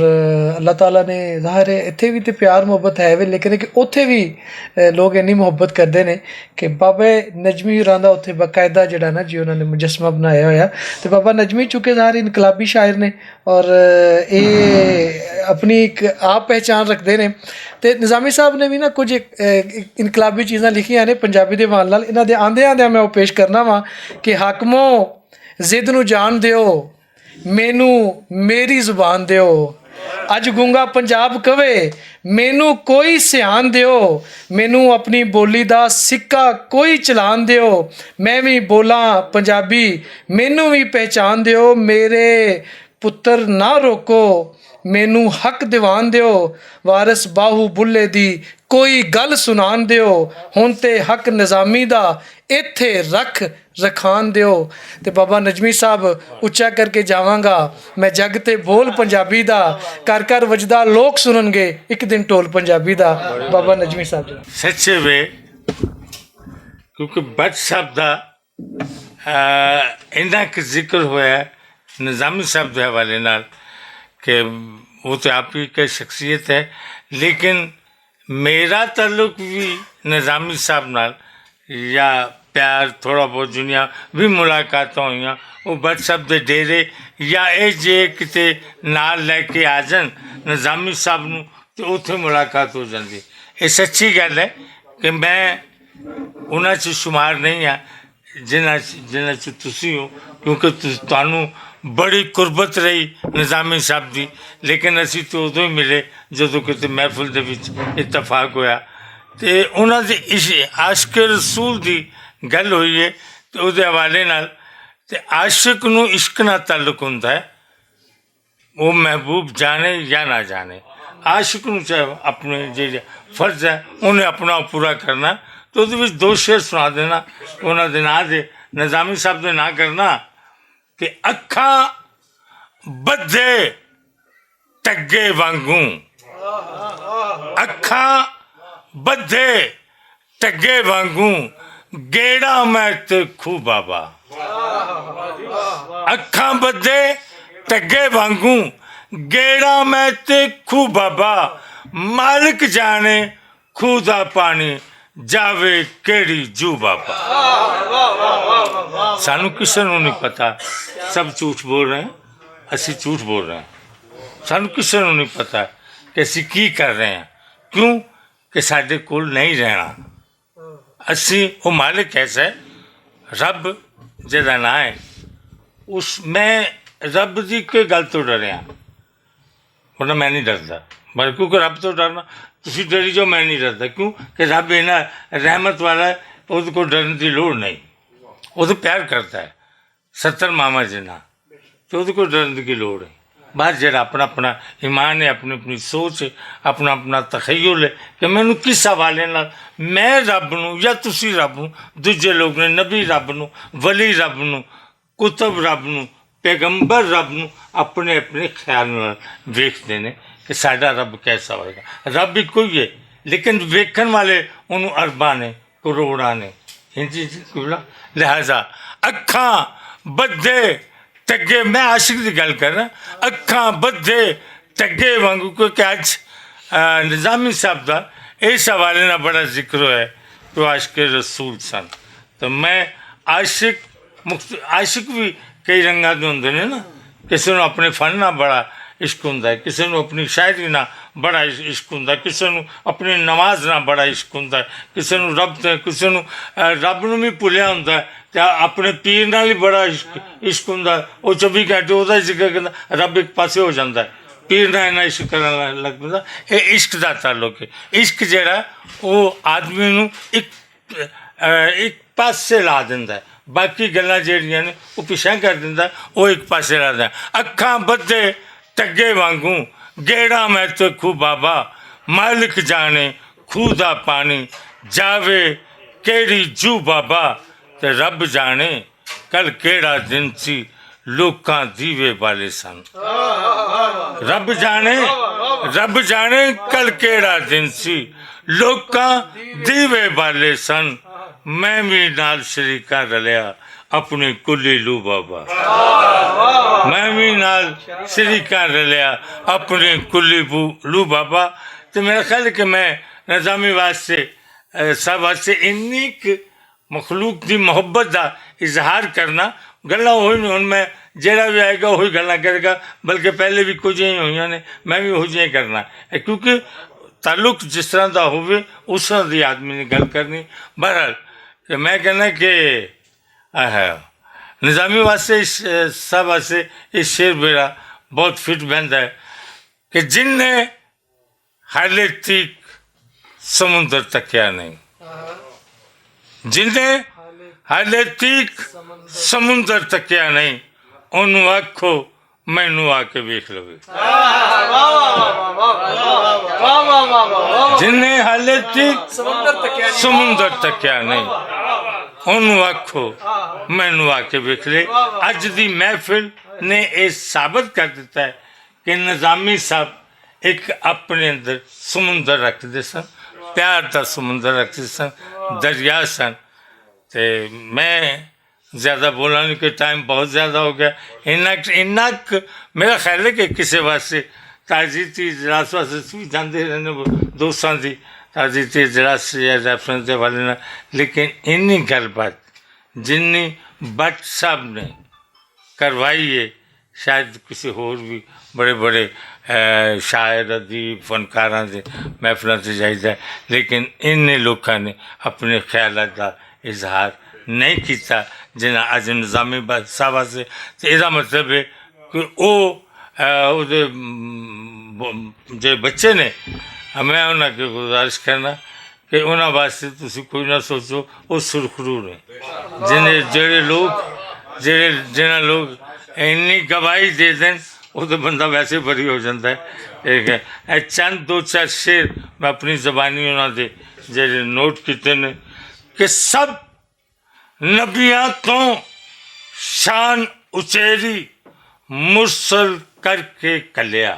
اللہ تعالیٰ نے ظاہر ہے اتھے بھی تے پیار محبت ہے وے، لیکن کہ اتھے بھی، اے، لوگ انی محبت کردے نے کہ بابا نجمی ہوراں دا اتھے باقاعدہ جڑا نا جی انہاں نے مجسمہ بنایا ہویا۔ تے بابا نجمی چونکہ ظاہر انقلابی شاعر نے اور اے اپنی ایک آپ پہچان رکھدے نے۔ تے نظامی صاحب نے بھی نا کچھ، اے، انقلابی چیزاں لکھیاں نے پنجابی دے حوالے نال، انہاں دے آندے آندے میں وہ پیش کرنا وا کہ حاکمو، ضد نو جان دیو، مینوں میری زبان دیو۔ اج گونگا پنجاب کہے، مینوں کوئی سیان دیو، مینوں اپنی بولی دا سکہ کوئی چلان دیو۔ میں وی بولاں پنجابی، مینوں وی پہچان دیو۔ میرے پتر نہ روکو، مینوں حق دیوان دیو۔ وارث باہو بلے دی کوئی گل سنان دیو۔ ہن تے حق نظامی دا ایتھے رکھ رکھان دیو۔ تے بابا نجمی صاحب، اچا کر کے جاواں گا، میں جگ تے بول پنجابی دا، کر کر وجدا لوک سنن گے، ایک دن ٹول پنجابی دا۔ بابا نجمی صاحب جی۔ سچے وے، کیونکہ بٹ صاحب دا، آ، انہاں کہ ذکر ہویا ہے نظامی صاحب دے حوالے نال کہ وہ تو آپ ہی کی شخصیت ہے، لیکن میرا تعلق بھی نظامی صاحب نال یا پیار تھوڑا بہت جنیاں بھی ملاقاتاں ہوئیاں، وہ بٹ صاحب دے ڈیرے یا اے جے کتے نال لے کے آ جان نظامی صاحب نوں، تے اوتھے ملاقات ہو جاندی۔ اے سچی گل ہے کہ میں انہاں چ شمار نہیں ہاں جنہاں، جنہاں چ تسی ہو، کیونکہ تس-، تانوں بڑی قربت رہی نظامی صاحب دی، لیکن اسی تو ادوں ہی ملے جدوں کتے محفل دے وچ اتفاق ہویا۔ تے انہاں دے اس عاشق رسول دی گل ہوئی ہے، تے اودے حوالے نال تے عاشق نوں عشق نال تعلق ہوندا ہے، وہ محبوب جانے یا نہ جانے، عاشق نوں چاہے اپنے جڑے فرض ہے، انہیں اپنا پورا کرنا۔ تو اودے وچ دو شعر سنا دینا، انہاں دے ناں دے، نظامی صاحب دے ناں کرنا کہ اکھاں بدھے ٹگے وانگوں، اکھاں بدھے ٹگے وانگوں، گیڑا میں تے کھو بابا۔ اکھاں بدھے ٹگے وانگوں، گیڑا میں تے کھو بابا۔ مالک جانے کھو دا پانی جاوے کیڑی جو بابا۔ سانو کسے نوں نہیں پتا، سب جھوٹ بول رہے ہیں، اسی جھوٹ بول رہے ہیں۔ سانو کسے نوں نہیں پتا کہ اسی کی کر رہے ہیں۔ کیوں؟ کہ ساڈے کول نہیں رہنا۔ اسی او مالک ایسا ہے، رب جدا نہ ہے، اس میں رب دی کوئی گل تو ڈریا، ورنہ میں نہیں ڈردا۔ بلکہ کہ رب تو ڈرنا، تسی ڈری جو، میں نہیں ڈردا۔ کیوں کہ رب اینا رحمت والا ہے، اس کو ڈرنے دی لوڑ نہیں۔ وہ تو پیار کرتا ہے، ستر ماما جنا، تو اس کو ڈرنے کی لوڑ ہے۔ بس جڑا اپنا اپنا ایمان ہے، اپنی اپنی سوچ ہے، اپنا اپنا تخیل ہے کہ مینوں کس حوالے نال، میں رب نوں یا تسی رب نوں، دوجے لوگ نے نبی رب نوں، ولی رب نوں، کتب رب نوں، پیغمبر رب نوں اپنے اپنے خیال نال ویکھدے نے کہ ساڈا رب کیسا ہوئے گا۔ رب ایک کوئی ہے، لیکن ویکھن والے انہوں ارباں نے، کروڑاں نے۔ ہن جی، جی، قبلہ۔ لہذا اکھاں بدھے ٹگے، میں عاشق دی گل کر رہا، اکھاں بدھے ٹگے وانگو، کیونکہ اج، آ، نظامی صاحب دا اس حوالے نال بڑا ذکر ہویا ہے کہ وہ عاشق رسول سن۔ تو میں عاشق مخت-، عاشق بھی کئی رنگاں دے ہوندے نے نا۔ کسے نوں اپنے فن نال بڑا عشق ہوندا ہے، کسے نوں اپنی شاعری نال بڑا عش-، عشق ہوندا ہے، کسے نوں اپنی نماز نال بڑا عشق ہوندا ہے، کسے نوں رب تے، کسے نوں، اے، رب نوں بھی بھولیا ہوندا ہے تے اپنے پیر نال ہی بڑا عشق، عشق ہوندا ہے۔ او چوبی گھنٹے اودا ذکر کردا، رب ایک پاسے ہو جاندا ہے۔ پیرنا اینا عشق کرن لگ پیندا۔ اے عشق دا تعلق ہے۔ عشق جیہڑا، او آدمی نوں اک اک پاسے لا دیندا ہے۔ باقی گلاں جیہڑیاں نے، او پیچھے کر دیندا ہے، او اک پاسے لا دیندا ہے۔ اکھاں بدھے ٹگے وانگوں، گیڑا میں تیکھوں بابا، مالک جانے کھوہ دا پانی، جاوے کیڑی جو بابا، تے رب جانے کل کیڑا دن سی، لوکاں دیوے بالے سن۔ رب جانے، رب جانے کل کیڑا دن سی، لوکاں دیوے بالے سن۔ میں وی نال شریکاں رلیا، اپنی کلی لو بابا۔ میں وی نال شریکاں رلیا، اپنی کلی بو-، لو بابا۔ تے میرا خیال ہے کہ میں نظامی واسطے، اے، سب واسطے اینی ک مخلوق دی محبت دا اظہار کرنا، گلاں ہوئی نہیں۔ ہن میں، جیڑا بھی آئے گا، وہی گلاں کرے گا، بلکہ پہلے بھی کچھ ہی ہوئیاں نے، میں بھی وہی جیاں کرنا۔ اے کیونکہ تعلق جس طرح دا ہووے، اس طرح دی آدمی نے گل کرنی۔ بہرحال، تے میں کہنا کہ، آہا، نظامی واسطے اس، سب واسطے اس شعر میرا بہت فٹ بہندا ہے کہ جن نے حالے تیک سمندر تکیا نہیں، جن نے حالے تیک سمندر تکیا نہیں، انہوں آکھو، مینوں آ کے ویکھ لوے۔ جن نے حالے تیک سمندر تکیا نہیں، انہوں آکھو، مینوں آ کے ویکھ لے۔ اج دی محفل نے یہ ثابت کر دیتا ہے کہ نظامی صاحب ایک اپنے اندر سمندر رکھتے سن، پیار دا سمندر رکھتے سن، دریا سن۔ تے میں زیادہ بولاں نہیں کہ ٹائم بہت زیادہ ہو گیا۔ انہاں، انہاں ک-، میرا خیال ہے کہ کسے واسطے تعزیتی اجلاس واسطے تسی جاندے رہنے ہو، دوستاں دی تعزیتی اجلاس یا ریفرنس دے حوالے نال، لیکن اینی گل بات جنی بٹ صاحب نے کروائی ہے، شاید کسی ہور بھی بڑے بڑے، اے، شاعر، ادیب، فنکاراں دے محفلاں تے جائیدا ہے، لیکن انہیں لوکاں نے اپنے خیالات دا اظہار نہیں کیتا، جنہاں اج نظامی با-، صاحب واسطے۔ تے ایہدا مطلب ہے کہ او، اے، او دے، م، ب-، جے بچے نے، میں انہاں کی گزارش کرنا کہ انہاں واسطے تسی کوئی نہ سوچو، او سرخرو نے۔ جنہیں، جڑے لوگ، جڑے، جنہاں لوگ اینی گواہی دے دین، او تے بندہ ویسے بری ہو جاندا ہے۔ ایک ہے، اے چند دو چار شعر میں اپنی زبانی انہاں دے جڑے نوٹ کیتے نے کہ سب نبیاں تو شان اچیری مرسل کر کے کلیا۔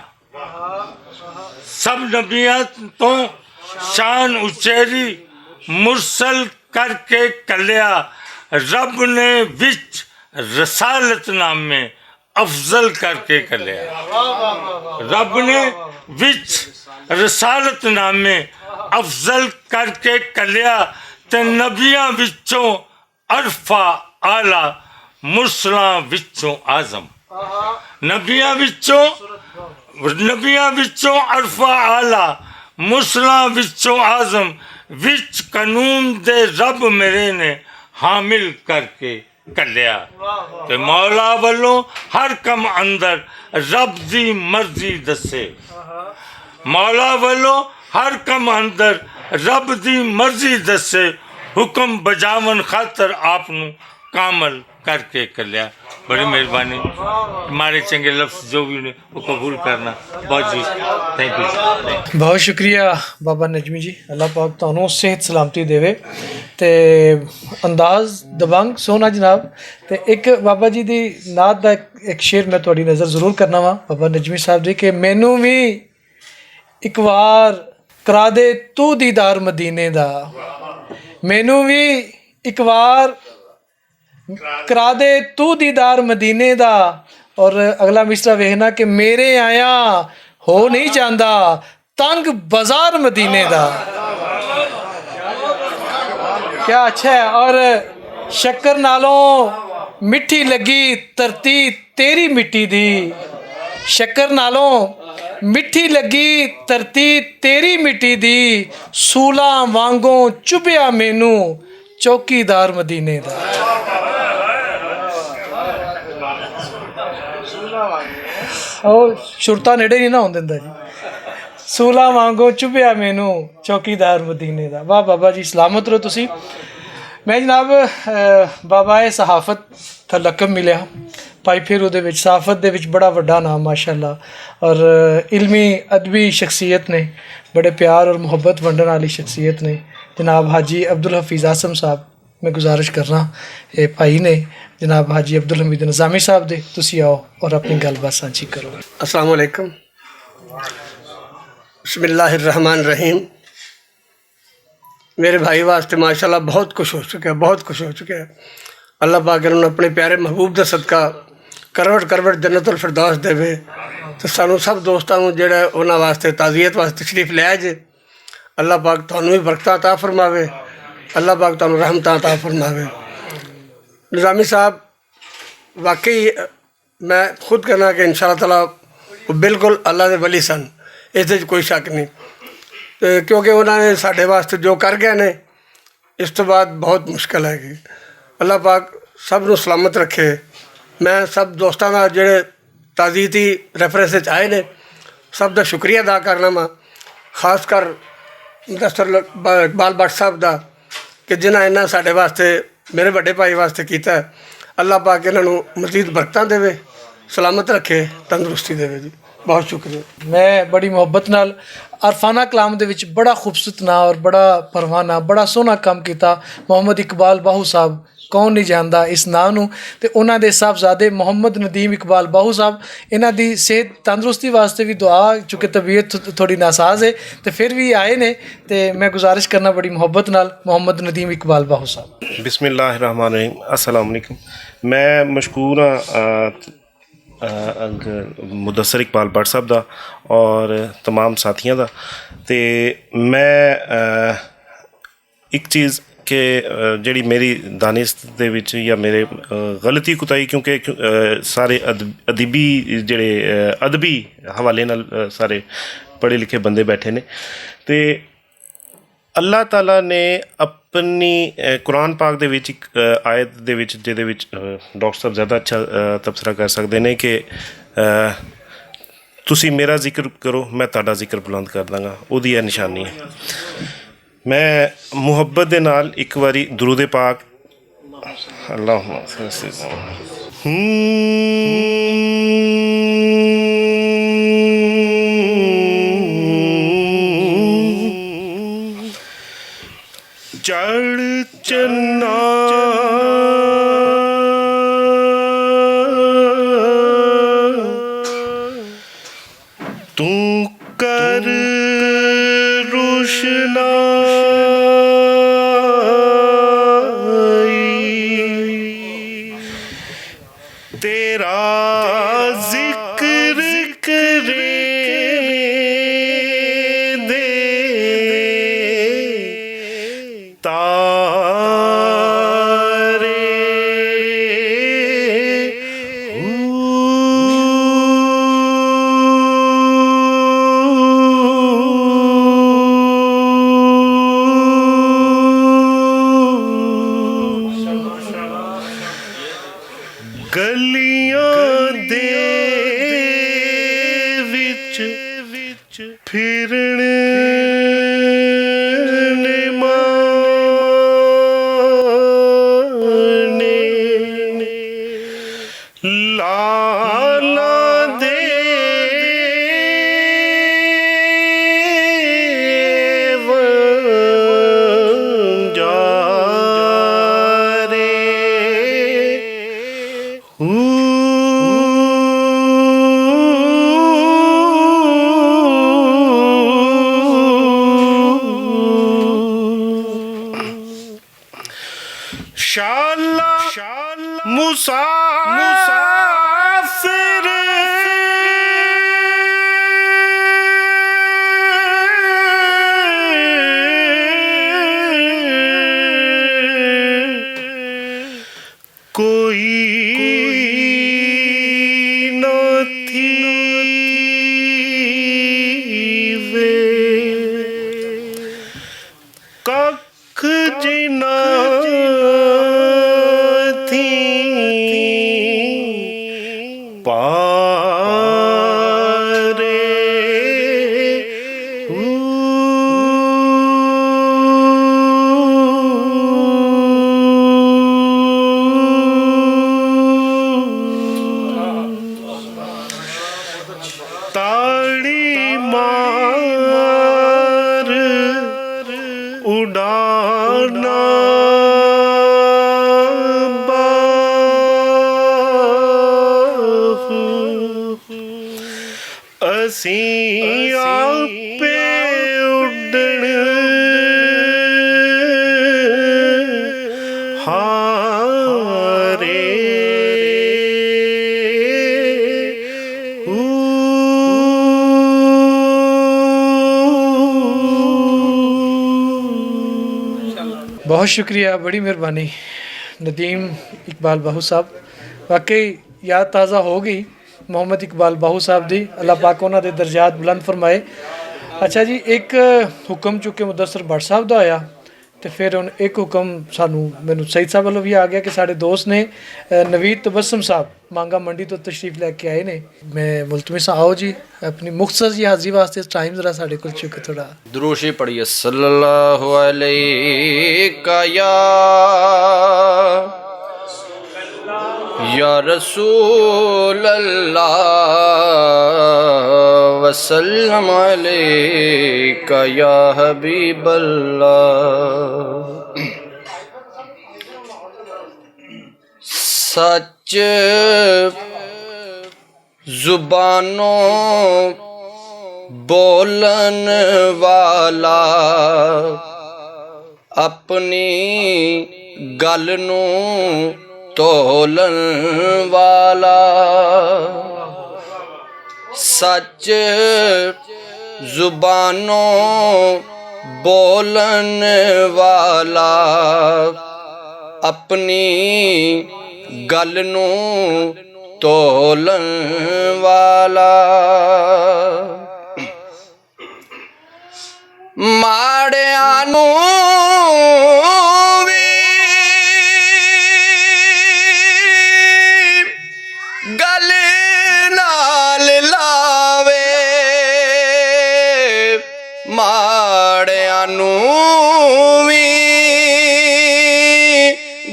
سب نبیاں تو شان اچیری مرسل کر کے کلیا۔ رب نے وچ رسالت نامے افضل کر کے کلیا۔ رب نے وچ رسالت نامے افضل کر کے کلیا، تے نبیاں وچوں عرفہ اعلیٰ، مرسلاں وچوں اعظم۔ نبیاں وچوں، نبیاں وچوں عرفہ اعلیٰ، مرسلاں وچوں اعظم، وچ قانون دے رب میرے نے حامل کر کے کلیا۔ تے مولا ولوں ہر کم اندر رب دی مرضی دسے۔ مولا ولوں ہر کم اندر رب دی مرضی دسے، حکم بجاون خاطر آپ نوں کامل کر کے کلیا۔ بڑی مہربانی۔ ماڑے چنگے لفظ جو بھی نے، وہ قبول کرنا۔ بہت جی، تھینک یو جی، تھینک یو۔ بہت شکریہ بابا نجمی جی، اللہ پاک تانوں صحت سلامتی دیوے۔ تے انداز دبنگ سونا جناب۔ تے ایک بابا جی دی نعت دا ایک، ایک شعر میں تہاڈی نظر ضرور کرنا وا بابا نجمی صاحب دی، کہ مینوں وی اک وار کرا دے تو دیدار مدینے دا، مینوں وی اک وار کرا دے تو دیدار مدینے دا۔ اور اگلا مصرع ویکھنا کہ میرے آیاں ہو نہیں جاندا تنگ بازار مدینے دا۔ کیا اچھا ہے۔ اور شکر نالوں مٹھی لگی ترتی تیری مٹی دی، شکر نالوں مٹھی لگی ترتی تیری مٹی دی، سولاں وانگوں چبیا مینوں چوکیدار مدینے دا۔ او شرطا نیڑے نہیں نہ ہون دیندا جی۔ سولا وانگو چبھیا مینوں چوکیدار مدینے دا۔ واہ بابا جی، سلامت رہو تسی۔ میں جناب، اہ، بابا اے صحافت دا لقب ملیا۔ پائی پھیرو دے وچ، صحافت دے وچ بڑا وڈا نام ماشاءاللہ، اور علمی ادبی شخصیت نے، بڑے پیار اور محبت ونڈن والی شخصیت نے، جناب حاجی عبدالحفیظ اعظم صاحب۔ میں گزارش کرنا، اے بھائی نے، جناب حاجی عبدالحمید نظامی صاحب دے، تسی آؤ اور اپنی گل بات سانجھی کرو۔ السلام علیکم۔ بسم اللہ الرحمن الرحیم۔ میرے بھائی واسطے ماشاءاللہ بہت کچھ ہو چکا ہے، بہت کچھ ہو چکا ہے۔ اللہ پاک انہوں نے اپنے پیارے محبوب دا صدقہ کروڑ کروڑ جنت الفردوس دے۔ تو سانو سب دوستاں نوں جڑا انہاں واسطے تعزیت واسطے تشریف لے جے، اللہ پاک تانوں بھی برکتاں عطا فرماوے، اللہ پاک تانوں رحمتاں عطا فرماوے۔ نظامی صاحب، واقعی میں خود کہنا کہ انشاءاللہ تعالیٰ وہ بالکل اللہ دے ولی سن، اس دے وچ کوئی شک نہیں۔ تے کیونکہ انہاں نے ساڈے واسطے جو کر گئے نے، اس تو بعد بہت مشکل ہے کہ اللہ پاک سب نوں سلامت رکھے۔ میں سب دوستاں دا جڑے تعزیتی ریفرنس وچ آئے نے، سب دا شکریہ ادا کرنا وا، خاص کر مدثر ل-، با-، اقبال بٹ صاحب دا کہ جنہاں انہاں ساڈے واسطے، میرے وڈے بھائی واسطے کیتا ہے۔ اللہ پاک انہاں نوں مزید برکتاں دے، سلامت رکھے، تندرستی دے جی۔ بہت شکریہ۔ میں بڑی محبت نال عارفانہ کلام دے وچ بڑا خوبصورت ناں اور بڑا پروانہ، بڑا سوہنا کم کیتا۔ محمد اقبال باہو صاحب، کون نہیں جاندا اس ناں نوں؟ تے انہاں دے صاحبزادے محمد ندیم اقبال باہو صاحب، انہاں دی صحت تندرستی واسطے بھی دعا، چونکہ طبیعت تھ-، تھوڑی ناساز ہے، تے پھر بھی آئے نے۔ تے میں گزارش کرنا بڑی محبت نال، محمد ندیم اقبال باہو صاحب۔ بسم اللہ الرحمن الرحیم۔ السلام علیکم۔ میں مشکور ہاں، آ، آ، انکل مدثر اقبال بٹ صاحب دا اور تمام ساتھیاں دا۔ تے میں، آ، ایک چیز کہ، آ، جڑی میری دانست دے وچ یا میرے، آ، غلطی کوتاہی، کیونکہ، آ، سارے ادب-، ادبی جڑے، آ، ادبی حوالے نال، آ، سارے پڑھے لکھے بندے بیٹھے نے۔ تے اللہ تعالیٰ نے اپنی، اے، قرآن پاک دے وچ ایک، اے، آیت دے وچ، جے دے وچ، اے، ڈاکٹر صاحب زیادہ اچھا، اے، تبصرہ کر سکدے نے کہ، اے، "تسی میرا ذکر کرو، میں تہاڈا ذکر بلند کر داں گا۔" اودی اے نشانی ہے۔ میں محبت دے نال ایک واری درود پاک اللہم صل وسلم۔ چڑھ چنا توں کر روشنائی، تیرا ذکر کرے دے تارے۔ گلیاں دے وچ پھرن نمانے، لالاں دے ونجارے۔ شالا مسافر کوئی نہ تھی وے، ککھ جنہ تھی پا سی آپ اڈن ہارے۔ بہت شکریہ، بڑی مہربانی ندیم اقبال باہو صاحب، واقعی یاد تازہ ہو گئی محمد اقبال باہو صاحب دی، اللہ پاک انہاں دے درجات بلند فرمائے۔ اچھا جی، ایک حکم چونکہ مدثر بٹ صاحب دا آیا، تے پھر ہن ایک حکم سانوں، مینوں سعید صاحب والوں بھی آ گیا کہ ساڈے دوست نے، اے، نوید تبسم صاحب مانگا منڈی تو تشریف لے کے آئے نے۔ میں ملتمس ہاں، آؤ جی، اپنی مختصر جی حاضری واسطے ٹائم ذرا ساڈے کول چک تھوڑا۔ دروشی پڑھیے، صلی اللہ علیک یا، یا رسول اللہ، وسلم علیک یا حبیب اللہ۔ سچ زبانوں بولن والا، اپنی گل نوں تولن والا، سچ زبانوں بولن والا، اپنی گل نوں تولن والا، ماڑیاں نوں وی گل نال لاوے، ماڑیاں نوں وی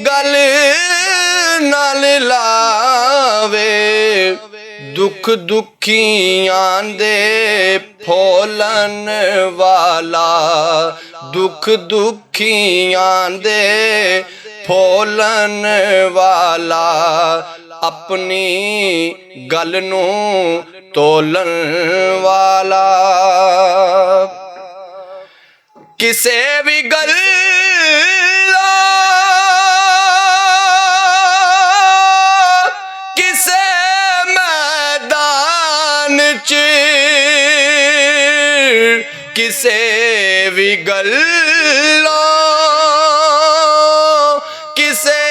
گل نال لاوے، دکھ دکھیاں دے پھولن والا، دکھ دکھیاں دے پھولن والا، اپنی گل نوں تولن والا۔ کسے وی گل کسے میدان چ، کسے وی گل کسے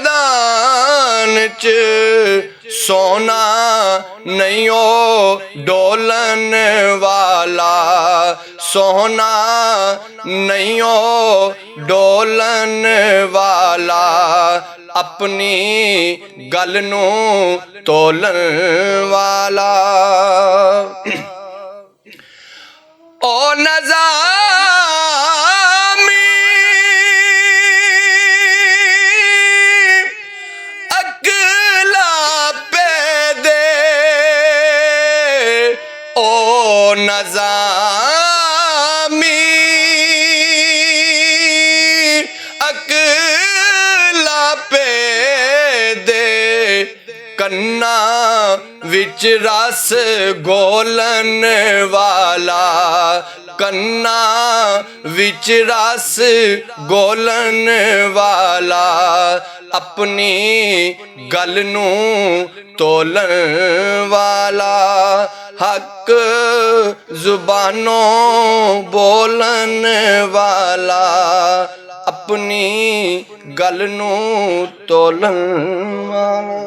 میدان چ، سونا نہیں او ڈولن والا، سونا نہیں او ڈولن والا، اپنی گل نوں تولن والا۔ او نظامی اکلا پہ دے، او نظامی اکلا پہ دے، کنا وچ رس گولن والا، کنا وچ رس گولن والا، اپنی گل نوں تولن والا، حق زبانوں بولن والا، اپنی گل نوں تولن والا۔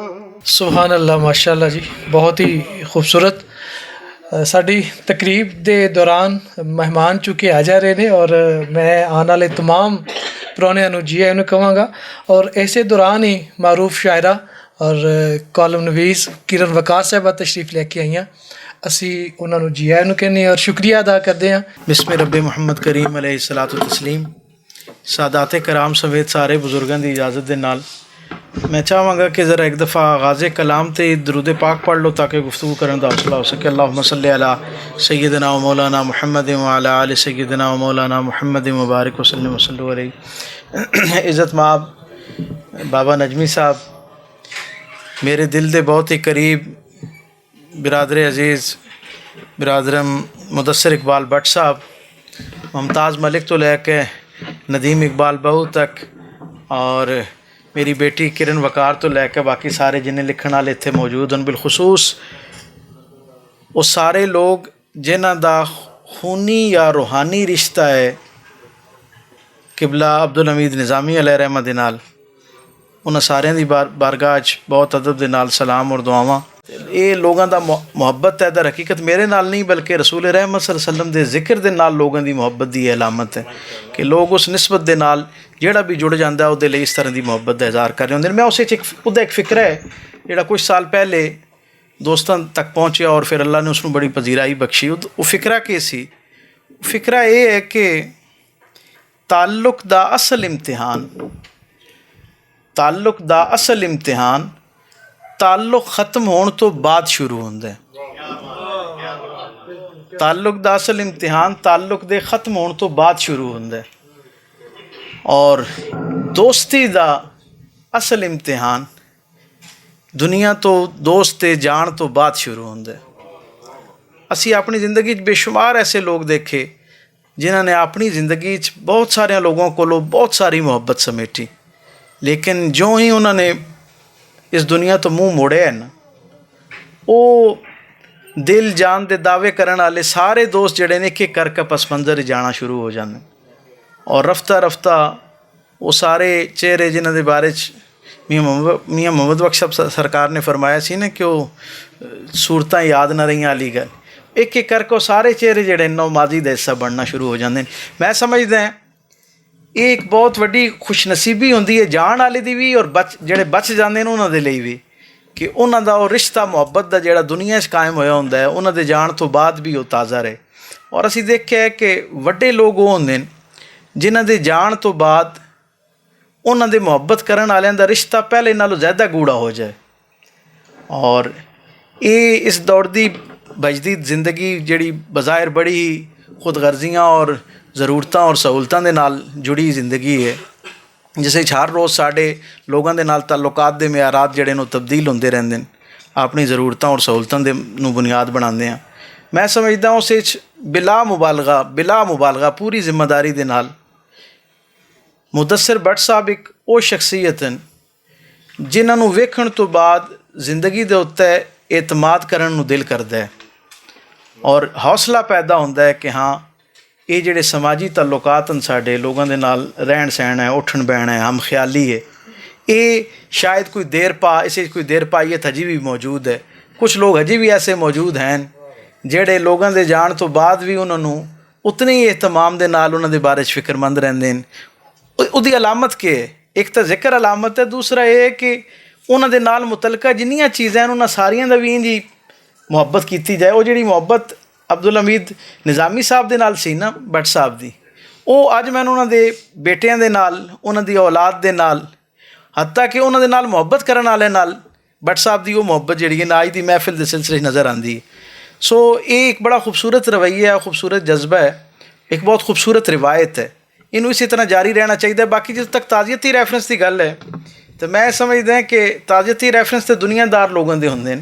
سبحان اللہ، ماشاءاللہ جی، بہت ہی خوبصورت۔ ساڈی تقریب دے دوران مہمان چونکہ آ جا رہے نے، اور میں آن والے تمام پرونیاں نوں جی آئے نوں کہواں گا۔ اور ایسے دوران ہی معروف شاعرہ اور کالم نویس کرن وقاص صاحبہ تشریف لے کے آئیاں۔ اسی انہاں نوں جی آئے نوں کہنے اور شکریہ ادا کردے ہاں۔ بسم رب محمد کریم علیہ الصلوۃ والتسلیم۔ سادات کرام سمیت سارے بزرگاں دی اجازت دے نال میں چاہواں گا کہ ذرا ایک دفعہ آغاز کلام تے درود پاک پڑھ لو تاکہ گفتگو کرن دا حوصلہ ہو سکے۔ اللہم صلی علی سیدنا و مولانا محمد و علی آل سیدنا و مولانا محمد مبارک وسلم وصلو علیہ۔ عزت ماب بابا نجمی صاحب میرے دل دے بہت ہی قریب، برادر عزیز، برادر مدثر اقبال بٹ صاحب، ممتاز ملک تو لے کے ندیم اقبال بہو تک، اور میری بیٹی کرن وقار تو لے کے باقی سارے جنہیں لکھن والے اتھے موجود ہیں، بالخصوص وہ سارے لوگ جنہاں دا خونی یا روحانی رشتہ ہے قبلہ عبدالحمید نظامی علیہ رحمہ دے نال، انہاں ساریاں دی بار-، بارگاہ 'چ بہت ادب دے نال سلام اور دعاواں۔ اے لوگاں دا مح-، محبت ہے، در حقیقت میرے نال نہیں بلکہ رسول رحمت صلی اللہ علیہ وسلم دے ذکر دے نال لوگاں دی محبت دی علامت ہے کہ لوگ اس نسبت دے نال جڑا بھی جڑ جاندا ہے، او دے لئی اس طرح دی محبت دا اظہار کر رہے ہوندے نے۔ میں اس وچ ایک، اودا ایک فقرہ ہے جڑا کچھ سال پہلے دوستاں تک پہنچیا اور پھر اللہ نے اس نوں بڑی پذیرائی بخشی۔ او، او فقرہ کی سی؟ فقرہ اے ہے کہ تعلق دا اصل امتحان، تعلق دا اصل امتحان تعلق ختم ہون تو بعد شروع ہوندا ہے۔ تعلق دا اصل امتحان تعلق دے ختم ہون تو بعد شروع ہوندا ہے، اور دوستی دا اصل امتحان دنیا تو دوست دے جان تو بعد شروع ہوندا ہے۔ اسی اپنی زندگی 'چ بے شمار ایسے لوگ دیکھے جنہاں نے اپنی زندگی 'چ بہت سارے لوگوں کولوں بہت ساری محبت سمیٹی، لیکن جو ہی انہاں نے اس دنیا تو منہ موڑیا ہے نا، او دل جان دے دعوے کرن والے سارے دوست جڑے نے، ایک ایک کر کے پس منظر جانا شروع ہو جاندے۔ اور رفتہ رفتہ وہ سارے چہرے جنہاں دے بارے چ میاں محمد، میاں محمد بخش صاحب س-، سرکار نے فرمایا سی نا کہ وہ صورتاں یاد نہ رہیاں، علی گل، ایک ایک کر کے وہ سارے چہرے جڑے نے، وہ ماضی دا حصہ بننا شروع ہو جاندے نے۔ میں سمجھدا ہاں، یہ ایک بہت وڈی خوش نصیبی ہوندی ہے جان والے دی بھی اور بچ، جڑے بچ جاندے نے انہاں دے لئی بھی، کہ انہاں دا وہ رشتہ محبت دا جڑا دنیا 'چ قائم ہویا ہوندا ہے، انہاں دے جان تو بعد بھی وہ تازہ رہے۔ اور اسی دیکھیا ہے کہ وڈے لوگ وہ ہوندے نے جنہاں دے جان تو بعد انہاں دے محبت کرن والیاں دا رشتہ پہلے نالوں زیادہ گوڑا ہو جائے۔ اور اے اس دور دی بجدید زندگی جڑی بظاہر بڑی ہی خود غرضیاں اور ضرورتاں اور سہولتاں دے نال جڑی زندگی ہے، جس وچ ہر روز ساڈے لوگاں دے نال تعلقات دے معیارات جڑے نو تبدیل ہوندے رہندے نے، اپنی ضرورتاں اور سہولتاں دے نو بنیاد بناندے ہیں۔ میں سمجھدا ہوں اس وچ بلا مبالغہ، بلا مبالغہ پوری ذمہ داری دے نال مدثر بٹ صاحب ایک او شخصیت ہیں جنہاں نوں ویکھن توں بعد زندگی دے اُتے اعتماد کرن نوں دل کردا ہے اور حوصلہ پیدا ہوندا ہے کہ ہاں، اے جڑے سماجی تعلقات ہن، ساڈے لوگاں دے نال رہن سہن ہے، اٹھن بہن ہے، ہم خیالی ہے، اے شاید کوئی دیر پا، اس وچ کوئی دیر پائیت ہجی بھی موجود ہے۔ کچھ لوگ ہجی بھی ایسے موجود ہیں جڑے لوگاں دے جان توں بعد بھی انہاں نوں اتنے ہی اہتمام دے نال انہاں دے بارے چ فکر مند رہندے ہیں۔ او-، اودی علامت کی ہے؟ ایک تاں ذکر علامت ہے، دوسرا یہ ہے کہ انہاں دے نال متعلقہ جنیاں چیزاں ہیں، انہاں ساریاں دا بھی انجی محبت کیتی جائے۔ او جڑی محبت عبدالحمید نظامی صاحب دے نال سی نا، بٹ صاحب دی، او اج میں انہاں دے بیٹیاں دے نال، انہاں دی اولاد دے نال، حتیٰ کہ انہاں دے نال محبت کرن والے نال بٹ صاحب دی وہ محبت جڑی ہے نا، اج دی محفل دے سلسلے 'چ نظر آندی ہے۔ سو یہ ایک بڑا خوبصورت رویہ ہے، خوبصورت جذبہ ہے، ایک بہت خوبصورت روایت ہے۔ اینوں اسی طرح جاری رہنا چاہیدا ہے۔ باقی جدوں تک تعزیتی ریفرنس دی گل ہے، تے میں سمجھدا ہاں کہ تعزیتی ریفرنس تے دنیا دار لوگاں دے ہوندے نے۔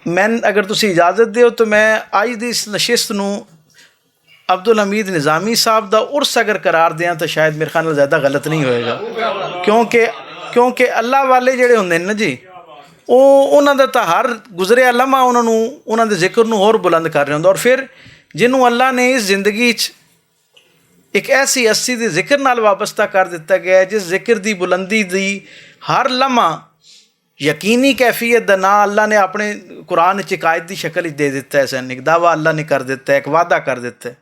میں، اگر تسی اجازت دیو تو میں اج دی اس نشست نوں عبدالحمید نظامی صاحب دا عرس اگر قرار دیاں تو شاید میرے خیال نال زیادہ غلط نہیں ہوئے گا، کیونکہ، کیونکہ اللہ والے جڑے ہوندے نے نا جی، او، انہاں دا تاں ہر گزریا لمحہ انہاں نوں، انہاں دے ذکر نوں ہور بلند کر رہا ہوندا۔ اور پھر جنوں اللہ نے اس زندگی 'چ ایک ایسی ہستی دے ذکر نال وابستہ کر دتا گیا ہے جس ذکر دی بلندی دی ہر لمحہ یقینی کیفیت دا نام اللہ نے اپنے قرآن 'چ ایک آیت دی شکل 'چ دے دتا ہے، سن ایک دعویٰ اللہ نے کر دتا ہے، ایک وعدہ کر دتا ہے۔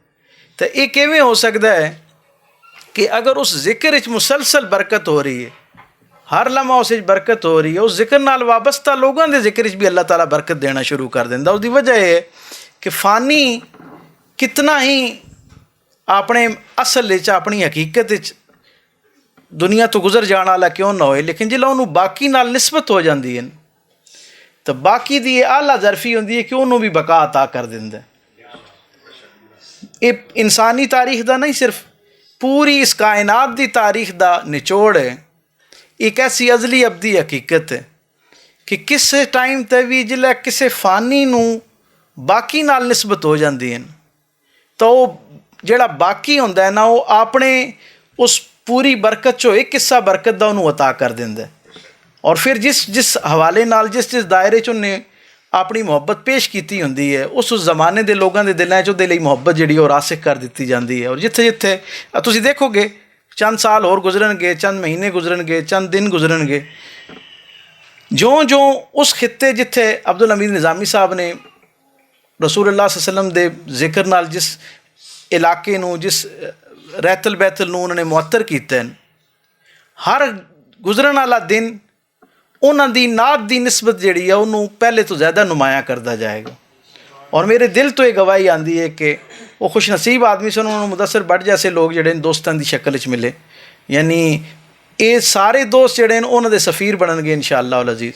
تے یہ کیویں ہو سکدا ہے کہ اگر اس ذکر 'چ مسلسل برکت ہو رہی ہے، ہر لمحہ اس 'چ برکت ہو رہی ہے، اس ذکر نال وابستہ لوگاں دے ذکر 'چ بھی اللہ تعالیٰ برکت دینا شروع کر دیندا؟ اس دی وجہ یہ ہے کہ فانی کتنا ہی اپنے اصل وچ، اپنی حقیقت وچ دنیا تو گزر جان والا کیوں نہ ہوئے، لیکن جلے انہوں باقی نال نسبت ہو جاندی ہے، تو باقی دی یہ اعلیٰ ظرفی ہوندی ہے کہ انہوں بھی بقا عطا کر دیندا ہے۔ یہ انسانی تاریخ دا نہیں، صرف پوری اس کائنات دی تاریخ دا نچوڑ ہے۔ ایک ایسی ازلی ابدی حقیقت ہے کہ کسے ٹائم تے وی جلے کسے فانی نوں باقی نال نسبت ہو جاندی ہے، تاں او جڑا باقی ہوندا ہے نا، او اپنے اس پوری برکت چوں ایک حصہ برکت دا انہوں عطا کر دیندا ہے۔ اور پھر جس جس حوالے نال، جس جس دائرے چ انہیں اپنی محبت پیش کیتی ہوندی ہے، اس اس زمانے دے لوگاں دے دلاں چ اودے لئی محبت جڑی او راسخ کر دتی جاندی ہے۔ اور جتھے جتھے، آ، تسی دیکھو گے، چند سال ہور گزرن گے، چند مہینے گزرن گے، چند دن گزرن گے، جوں جوں اس خطے جتھے عبدالحمید نظامی صاحب نے رسول اللہ صلی اللہ علیہ وسلم دے ذکر نال جس علاقے نوں، جس رہتل بیتل نوں انہوں نے معطر کیتے ہیں، ہر گزرن والا دن انہاں دی نعت دی نسبت جڑی ہے، انہوں پہلے تو زیادہ نمایاں کردا جائے گا۔ اور میرے دل تو یہ گواہی آندی ہے کہ وہ خوش نصیب آدمی سن، انہوں نے مدثر بٹ جیسے لوگ جڑے ہیں، دوستاں دی شکل وچ ملے۔ یعنی، یہ سارے دوست جڑے ہیں، انہاں دے سفیر بنن گے انشاءاللہ العزیز۔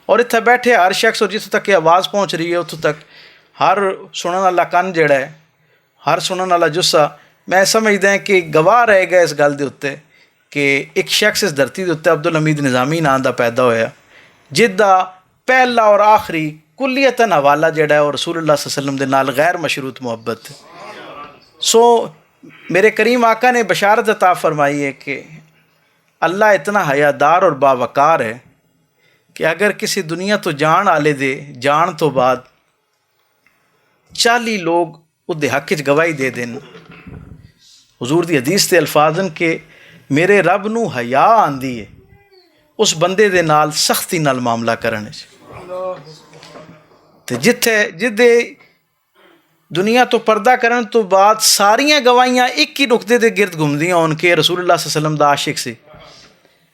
اور اتھے بیٹھے ہر شخص، اور جتھوں تک یہ آواز پہنچ رہی ہے، اتھوں تک ہر سنن والا کن جڑا ہے، ہر سنن والا جسا، میں سمجھدا ہاں کہ گواہ رہے گا اس گل دے اُتے کہ ایک شخص اس دھرتی دے اُتے عبدالحمید نظامی ناں دا پیدا ہویا، جس دا پہلا اور آخری کلیتاً حوالہ جڑا ہے، وہ رسول اللہ صلی اللہ علیہ وسلم دے نال غیر مشروط محبت۔ سو، میرے کریم آقا نے بشارت عطا فرمائی ہے کہ اللہ اتنا حیادار اور باوقار ہے کہ اگر کسی دنیا تو جان آلے دے جان تو بعد چالی لوگ اس دے حق وچ گواہی دے دین۔ حضور دی حدیث دے الفاظ ہن کہ میرے رب نو حیا آندی ہے اس بندے دے نال سختی نال معاملہ کرن وچ۔ تے جتھے جدے دنیا تو پردہ کرن تو بعد ساریاں گواہیاں ایک ہی نقطے دے گرد گھومدیاں ہون کہ رسول اللہ صلی اللہ علیہ وسلم دا عاشق سی،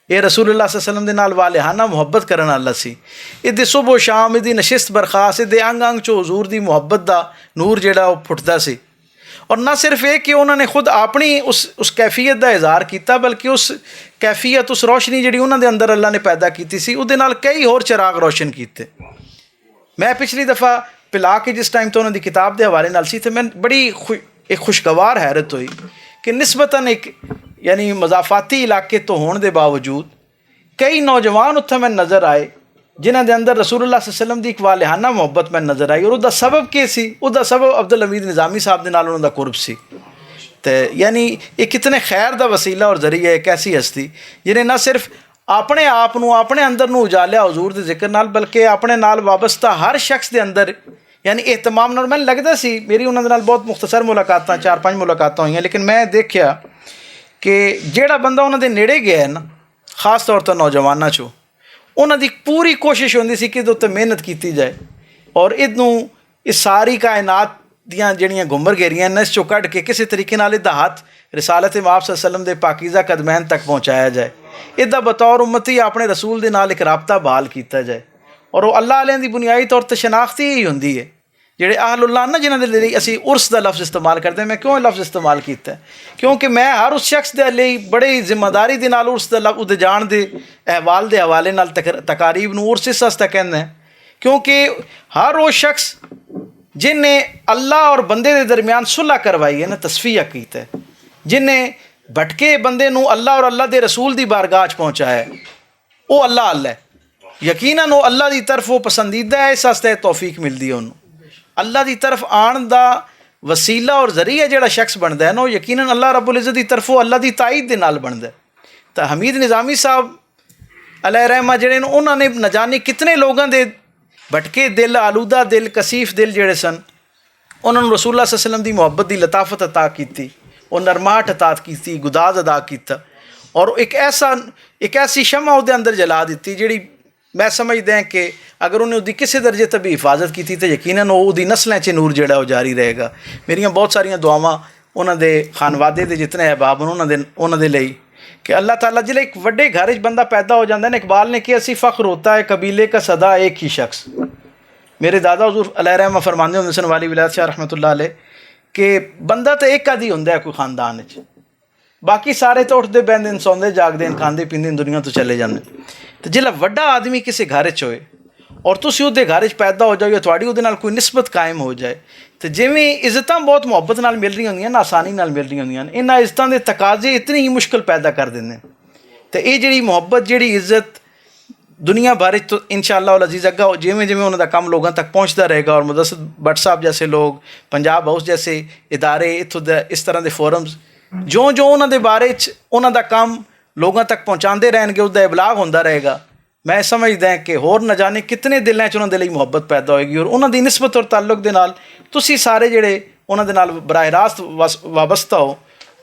اے رسول اللہ صلی اللہ علیہ وسلم دے نال والہانہ محبت کرن والا سی۔ اے دے صبح و شام، اے دی نشست برخاست، اے دے انگ انگ چو حضور دی محبت دا نور جیڑا او پھٹدا سی۔ اور نہ صرف اے کہ انہاں نے خود اپنی اس اس کیفیت دا اظہار کیتا، بلکہ اس کیفیت، اس روشنی جیڑی انہاں دے اندر اللہ نے پیدا کیتی سی، اودے نال کئی ہور چراغ روشن کیتے۔ میں پچھلی دفعہ پلا کے جس ٹائم تو انہاں دی کتاب دے حوالے نال سی، تے میں بڑی خوش ایک خوشگوار حیرت ہوئی کہ نسبتاً ایک، یعنی، مضافاتی علاقے تو ہون دے باوجود کئی نوجوان اتھے میں نظر آئے، جنہاں دے اندر رسول اللہ صلی اللہ علیہ وسلم دی ایک والہانہ محبت میں نظر آئی۔ اور اس دا سبب کی سی؟ اس دا سبب عبدالحمید نظامی صاحب دے نال انہاں دا قرب سی۔ تے یعنی، یہ کتنے خیر دا وسیلہ اور ذریعہ ہے، ایک ایسی ہستی جنہیں نہ صرف اپنے آپ نوں، اپنے اندر نوں اجالیا حضور دے ذکر نال، بلکہ اپنے نال وابستہ ہر شخص دے اندر، یعنی، اہتمام نال۔ میں لگدا سی، میری انہاں دے نال بہت مختصر ملاقاتاں، چار پنج ملاقاتاں ہوئیاں، لیکن میں دیکھیا کہ جیڑا بندہ انہاں دے نیڑے گیا ہے نا، خاص طور تے نوجواناں چوں، انہاں دی پوری کوشش ہوندی سی کہ ادھر تے محنت کیتی جائے اور ادھر اس ساری کائنات دیاں جڑیاں گھمر گھیریاں نے، اس چوں کڈ کے کسے طریقے نال ادھا ہاتھ رسالت مآب صلی اللہ علیہ وسلم دے پاکیزہ قدمین تک پہنچایا جائے۔ ادھا بطور امتی اپنے رسول دے نال ایک رابطہ بحال کیتا جائے۔ اور وہ اللہ علیہ دی بنیادی طور تے شناخت ہی ہوندی ہے۔ جڑے اہل اللہ نا، جنہاں دے لئی اسی عرس دا لفظ استعمال کردے ہیں، میں کیوں یہ لفظ استعمال کیتا ہے؟ کیونکہ میں ہر اس شخص دے لئی بڑی ذمہ داری دے نال عرس دا لفظ، اودے جان دے احوال دے حوالے نال تقر-، تقاریب نوں عرس اس واسطے کہندے ہیں، کیونکہ ہر وہ شخص جن نے اللہ اور بندے دے درمیان صلح کروائی ہے نا، تصفیہ کیتا ہے، جن نے بھٹکے بندے نوں اللہ اور اللہ دے رسول دی بارگاہ چ پہنچایا ہے، او اللہ اللہ ہے۔ یقیناً او اللہ دی طرف او پسندیدہ ہے، اس واسطے توفیق ملدی ہے انہوں۔ اللہ دی طرف آن دا وسیلہ اور ذریعہ جڑا شخص بندا ہے نا، او یقیناً اللہ رب العزت دی طرف او اللہ دی تائید دے نال بندا ہے۔ تا حمید نظامی صاحب علیہ رحمہ جڑے نے، انہاں نے نہ جانے کتنے لوگاں دے بھٹکے دل، آلودہ دل، کثیف دل جڑے سن، انہاں نوں رسول اللہ صلی اللہ علیہ وسلم دی محبت دی لطافت عطا کیتی، او نرماہٹ عطا کیتی، گداز ادا کیتا، اور ایک ایسا، ایک ایسی شمع اودے اندر جلا دتی جڑی میں سمجھدا ہاں کہ اگر انہیں اودی کسے درجے تے بھی حفاظت کیتی تے یقیناً او اودی نسلیں چ نور جڑا او جاری رہے گا۔ میریاں بہت ساریاں دعاواں انہاں دے خانوادے دے جتنے احباب ہن انہاں دے، انہاں دے لئی کہ اللہ تعالیٰ جلے ایک وڈے گھر وچ بندہ پیدا ہو جاندا ہے نا، اقبال نے کہا سی، فخر ہوتا ہے قبیلے کا سدا ایک ہی شخص۔ میرے دادا حضور علیہ رحمہ فرماندے ہوندے سن، والی ولایت شاہ رحمۃ اللہ علیہ، کہ بندہ تے ایک آدھی ہوندا ہے کوئی خاندان وچ، باقی سارے تے اٹھدے بیندے نے، سوندے جاگدے نے، کھاندے پیندے نے، دنیا تو چلے جاندے نے۔ تے جیڑا وڈا آدمی کسے گھر وچ ہوئے اور تسی اودے گھر وچ پیدا ہو جاؤ یا تہاڈی اودے نال کوئی نسبت قائم ہو جائے، تے جویں عزتاں بہت محبت نال مل رہی ہوندیاں نا، آسانی نال مل رہی ہوندیاں نے، انہاں عزتاں دے تقاضے اتنی ہی مشکل پیدا کر دیندے نے۔ تے اے جیڑی محبت، جیڑی عزت، دنیا بھر وچ تو انشاءاللہ العزیز اگا جویں جویں انہاں دا کم لوگاں تک پہنچدا رہے گا، اور مدثر بٹ صاحب جیسے لوگ، پنجاب ہاؤس جیسے ادارے، اتھوں دے اس طرح دے فورمز، جو جو انہاں دے بارے چ انہاں دا کم لوگاں تک پہنچاندے رہن گے، اس دا ابلاغ ہوندا رہے گا۔ میں سمجھدا ہاں کہ ہور نہ جانے کتنے دلاں چ انہاں دے لئی محبت پیدا ہوئے گی، اور انہاں دی نسبت اور تعلق دے نال تسی سارے جڑے انہاں دے نال براہ راست وس- وابستہ ہو،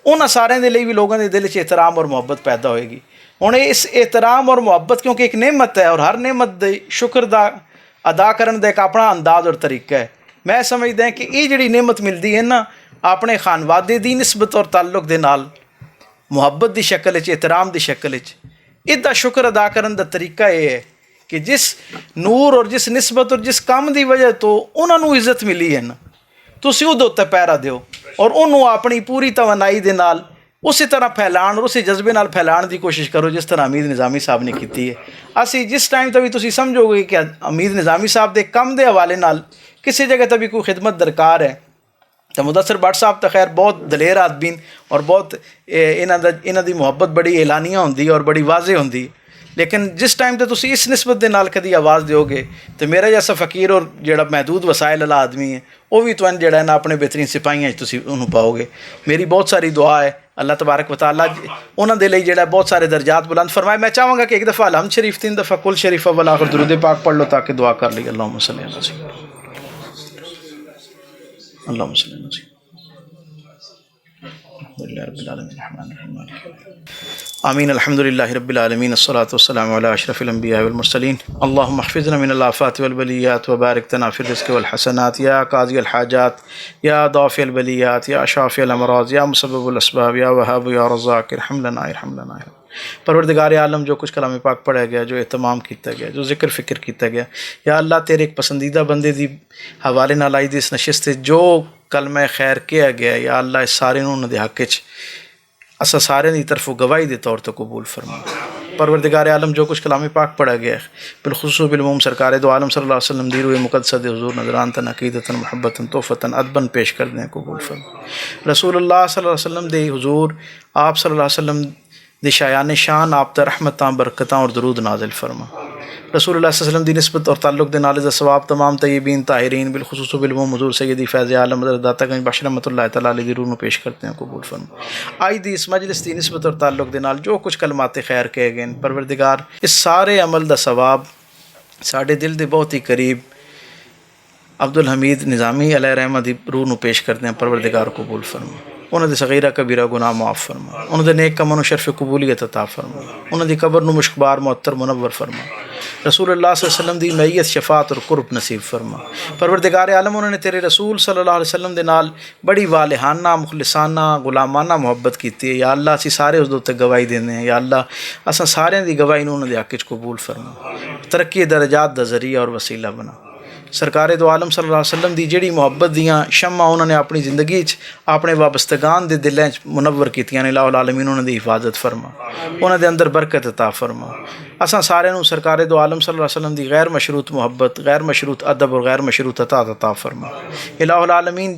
انہاں سارے دے لئی بھی لوگاں دے دل چ احترام اور محبت پیدا ہوئے گی۔ ہن اس احترام اور محبت، کیونکہ ایک نعمت ہے اور ہر نعمت دے شکر دا ادا کرن دا ایک اپنا انداز اور طریقہ ہے۔ میں سمجھدا ہاں کہ یہ جڑی نعمت ملدی ہے نا، اپنے خانوادے دی نسبت اور تعلق دے نال، محبت دی شکل وچ، احترام دی شکل وچ، اس دا شکر ادا کرن دا طریقہ یہ ہے کہ جس نور اور جس نسبت اور جس کم دی وجہ تو انہاں نوں عزت ملی ہے نا، تسی اودے اُتے پیرا دیو اور اونوں اپنی پوری توانائی دے نال اسی طرح پھیلان اور اسی جذبے نال پھیلان دی کوشش کرو جس طرح حمید نظامی صاحب نے کیتی ہے۔ اسی جس ٹائم تے بھی تسی سمجھو گے کہ حمید نظامی صاحب دے کم دے حوالے نال کسی جگہ تے بھی کوئی خدمت درکار ہے، تو مدثر بٹ صاحب تو خیر بہت دلیر آدمی اور بہت، اے، انہاں دا، انہاں دی محبت بڑی اعلانیہ ہوندی ہے اور بڑی واضح ہوندی ہے۔ لیکن جس ٹائم تے تسی اس نسبت دے نال کدی آواز دیو گے، تے میرا جیسا فقیر اور جڑا محدود وسائل والا آدمی ہے، وہ بھی تمہیں جڑا ہے نا اپنے بہترین سپاہیاں وچ تسی انہوں پاؤ گے۔ میری بہت ساری دعا ہے، اللہ تبارک و تعالیٰ انہاں دے لئی جڑا ہے بہت سارے درجات بلند فرمائے۔ میں چاہواں گا کہ ایک دفعہ الحمد شریف، تین دفعہ کل شریف اول آخر درود پاک پڑھ لو تاکہ دعا کر لئی۔ اللہم صلی علی سیدنا، اللہم صلی علی سیدنا۔ الحمدللہ رب العالمین، الرحمن الرحیم، مالک یوم الدین۔ آمین۔ الحمدللہ رب العالمین، الصلاة والسلام علی اشرف الانبیاء والمرسلین۔ اللہم احفظنا من الآفات والبلیات وبارک لنا فی الرزق والحسنات، یا قاضی الحاجات، یا دافع البلیات، یا شافع الامراض، یا مسبب الاسباب، یا وہاب، یا رزاق، ارحم لنا، ارحم لنا، ارحم۔ پروردگار عالم، جو کچھ کلام پاک پڑھا گیا، جو اہتمام کیتا گیا، جو ذکر فکر کیتا گیا، یا اللہ، تیرے ایک پسندیدہ بندے دی حوالے نال آئی دی اس نشست وچ جو کلمہ خیر کہا گیا، یا اللہ، اس سارے نوں انہاں دے حق وچ اساں سارے دی طرفوں گواہی دے طور تے قبول فرما۔ پروردگار عالم، جو کچھ کلام پاک پڑھا گیا ہے، بالخصوص بالعموم سرکار دو عالم صلی اللہ علیہ وسلم دی روح مقدسہ دے حضور نظران تن عقیدتاً محبتاً تحفتاً ادباً پیش کر دیں، قبول فرما۔ رسول اللہ صلی اللہ علیہ وسلم دے حضور، آپ صلی اللہ علیہ وسلم دی شایان شان آپ تے رحمتاں، برکتاں اور درود نازل فرما۔ رسول اللہ صلی اللہ علیہ وسلم دی نسبت اور تعلق دے نال اس دا ثواب تمام طیبین طاہرین، بالخصوص بالعموم حضور سیدی فیض عالم حضرت داتا گنج بخش رحمۃ اللہ تعالیٰ علیہ دی روح نوں پیش کرتے ہیں، قبول فرما۔ آج دی اس مجلس دی نسبت اور تعلق دے نال جو کچھ کلمات خیر کہے گئے ہیں، پروردگار، اس سارے عمل دا ثواب ساڈے دل دے بہت ہی قریب عبدالحمید نظامی علیہ رحمہ دی روح نوں پیش کردے ہیں، پروردگار قبول فرما۔ انہاں دے صغیرہ کبیرہ گناہ معاف فرما۔ انہاں دے نیک کماں نوں شرف قبولیت عطا فرما۔ انہاں دی قبر نوں مشکبار معطر منور فرما۔ رسول اللہ صلی اللہ علیہ وسلم دی معیت، شفاعت اور قرب نصیب فرما۔ پروردگار عالم، انہاں نے تیرے رسول صلی اللہ علیہ وسلم دے نال بڑی والہانہ، مخلصانہ، غلامانہ محبت کیتی ہے۔ یا اللہ، اسی سارے اس دے اُتے گواہی دیندے ہیں۔ یا اللہ، اساں سارے دی گواہی نوں انہاں دے حق وچ قبول فرما۔ ترقی درجات دا ذریعہ اور وسیلہ بنا۔ سرکار دو عالم صلی اللہ علیہ وسلم دی جڑی محبت دیاں شمعاں انہاں نے اپنی زندگی چ اپنے وابستگان دے دلیں چ منور کیتیاں نے، الہ العالمین انہاں دی حفاظت فرما، انہاں دے اندر برکت عطا فرما۔ اساں سارے نوں سرکار دو عالم صلی اللہ علیہ وسلم دی غیر مشروط محبت، غیر مشروط ادب اور غیر مشروط اطاعت عطا فرما۔ الہ العالمین،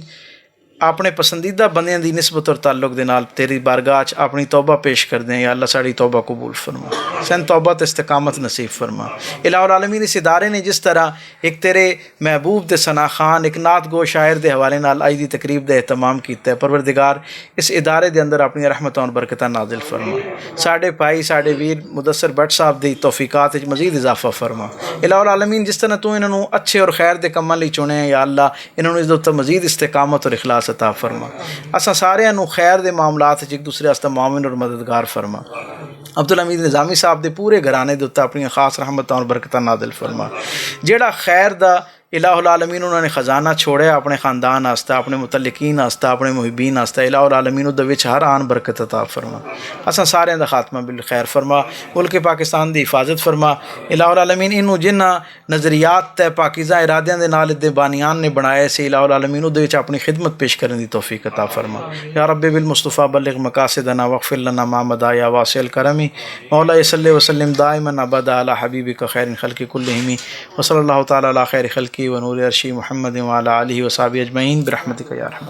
اپنے پسندیدہ بندیاں دی نسبت اور تعلق دے نال تیری بارگاہ چ اپنی توبہ پیش کردے ہیں۔ یا اللہ، ساڈی توبہ قبول فرما، سن توبہ تے استقامت نصیب فرما۔ الہ العالمین، اس ادارے نے جس طرح ایک تیرے محبوب تے ثنا خان، ایک نعت گو شاعر دے حوالے نال آج دی تقریب دا اہتمام کیتا ہے، پروردگار، اس ادارے دے اندر اپنی رحمتاں اور برکتاں نازل فرما۔ ساڈے بھائی، ساڈے ویر مدثر بٹ صاحب دی توفیقات وچ مزید اضافہ فرما۔ الہ العالمین، جس طرح تو انہاں نوں اچھے اور خیر دے کماں لئی چنے ہیں، یا اللہ، انہاں نوں اس دے اُتے مزید استقامت اور اخلاص عطا فرما۔ اساں ساریاں نوں خیر دے معاملات وچ ایک دوسرے واسطے معاون اور مددگار فرما۔ عبدالحمید نظامی صاحب دے پورے گھرانے دے اُتے اپنی خاص رحمتاں اور برکتاں نازل فرما۔ جیڑا خیر دا الہ العالمین انہاں نے خزانہ چھوڑیا اپنے خاندان واسطے، اپنے متعلقین واسطے، اپنے محبین واسطے، الہ العالمین اُدے وچ ہر آن برکت عطا فرما۔ اساں ساریاں دا خاتمہ بالخیر فرما۔ ملک پاکستان دی حفاظت فرما۔ الہ العالمین، انہوں جنہاں نظریات تے پاکیزہ ارادیاں دے نال ادے بانیان نے بنایا سی، الہ العالمین اُدے وچ اپنی خدمت پیش کرن دی توفیق عطا فرما۔ یا رب بالمصطفیٰ بلغ مقاصدنا واغفر لنا ما مضى یا واسع الکرم۔ مولا صلی وسلم دائما ابدا علی حبیبک خیر الخلق کلہم۔ وصلی اللہ تعالیٰ علی خیر خلقی و نور عرشی محمد وعلی آلہ وصحبہ اجمعین برحمتک یا ارحم۔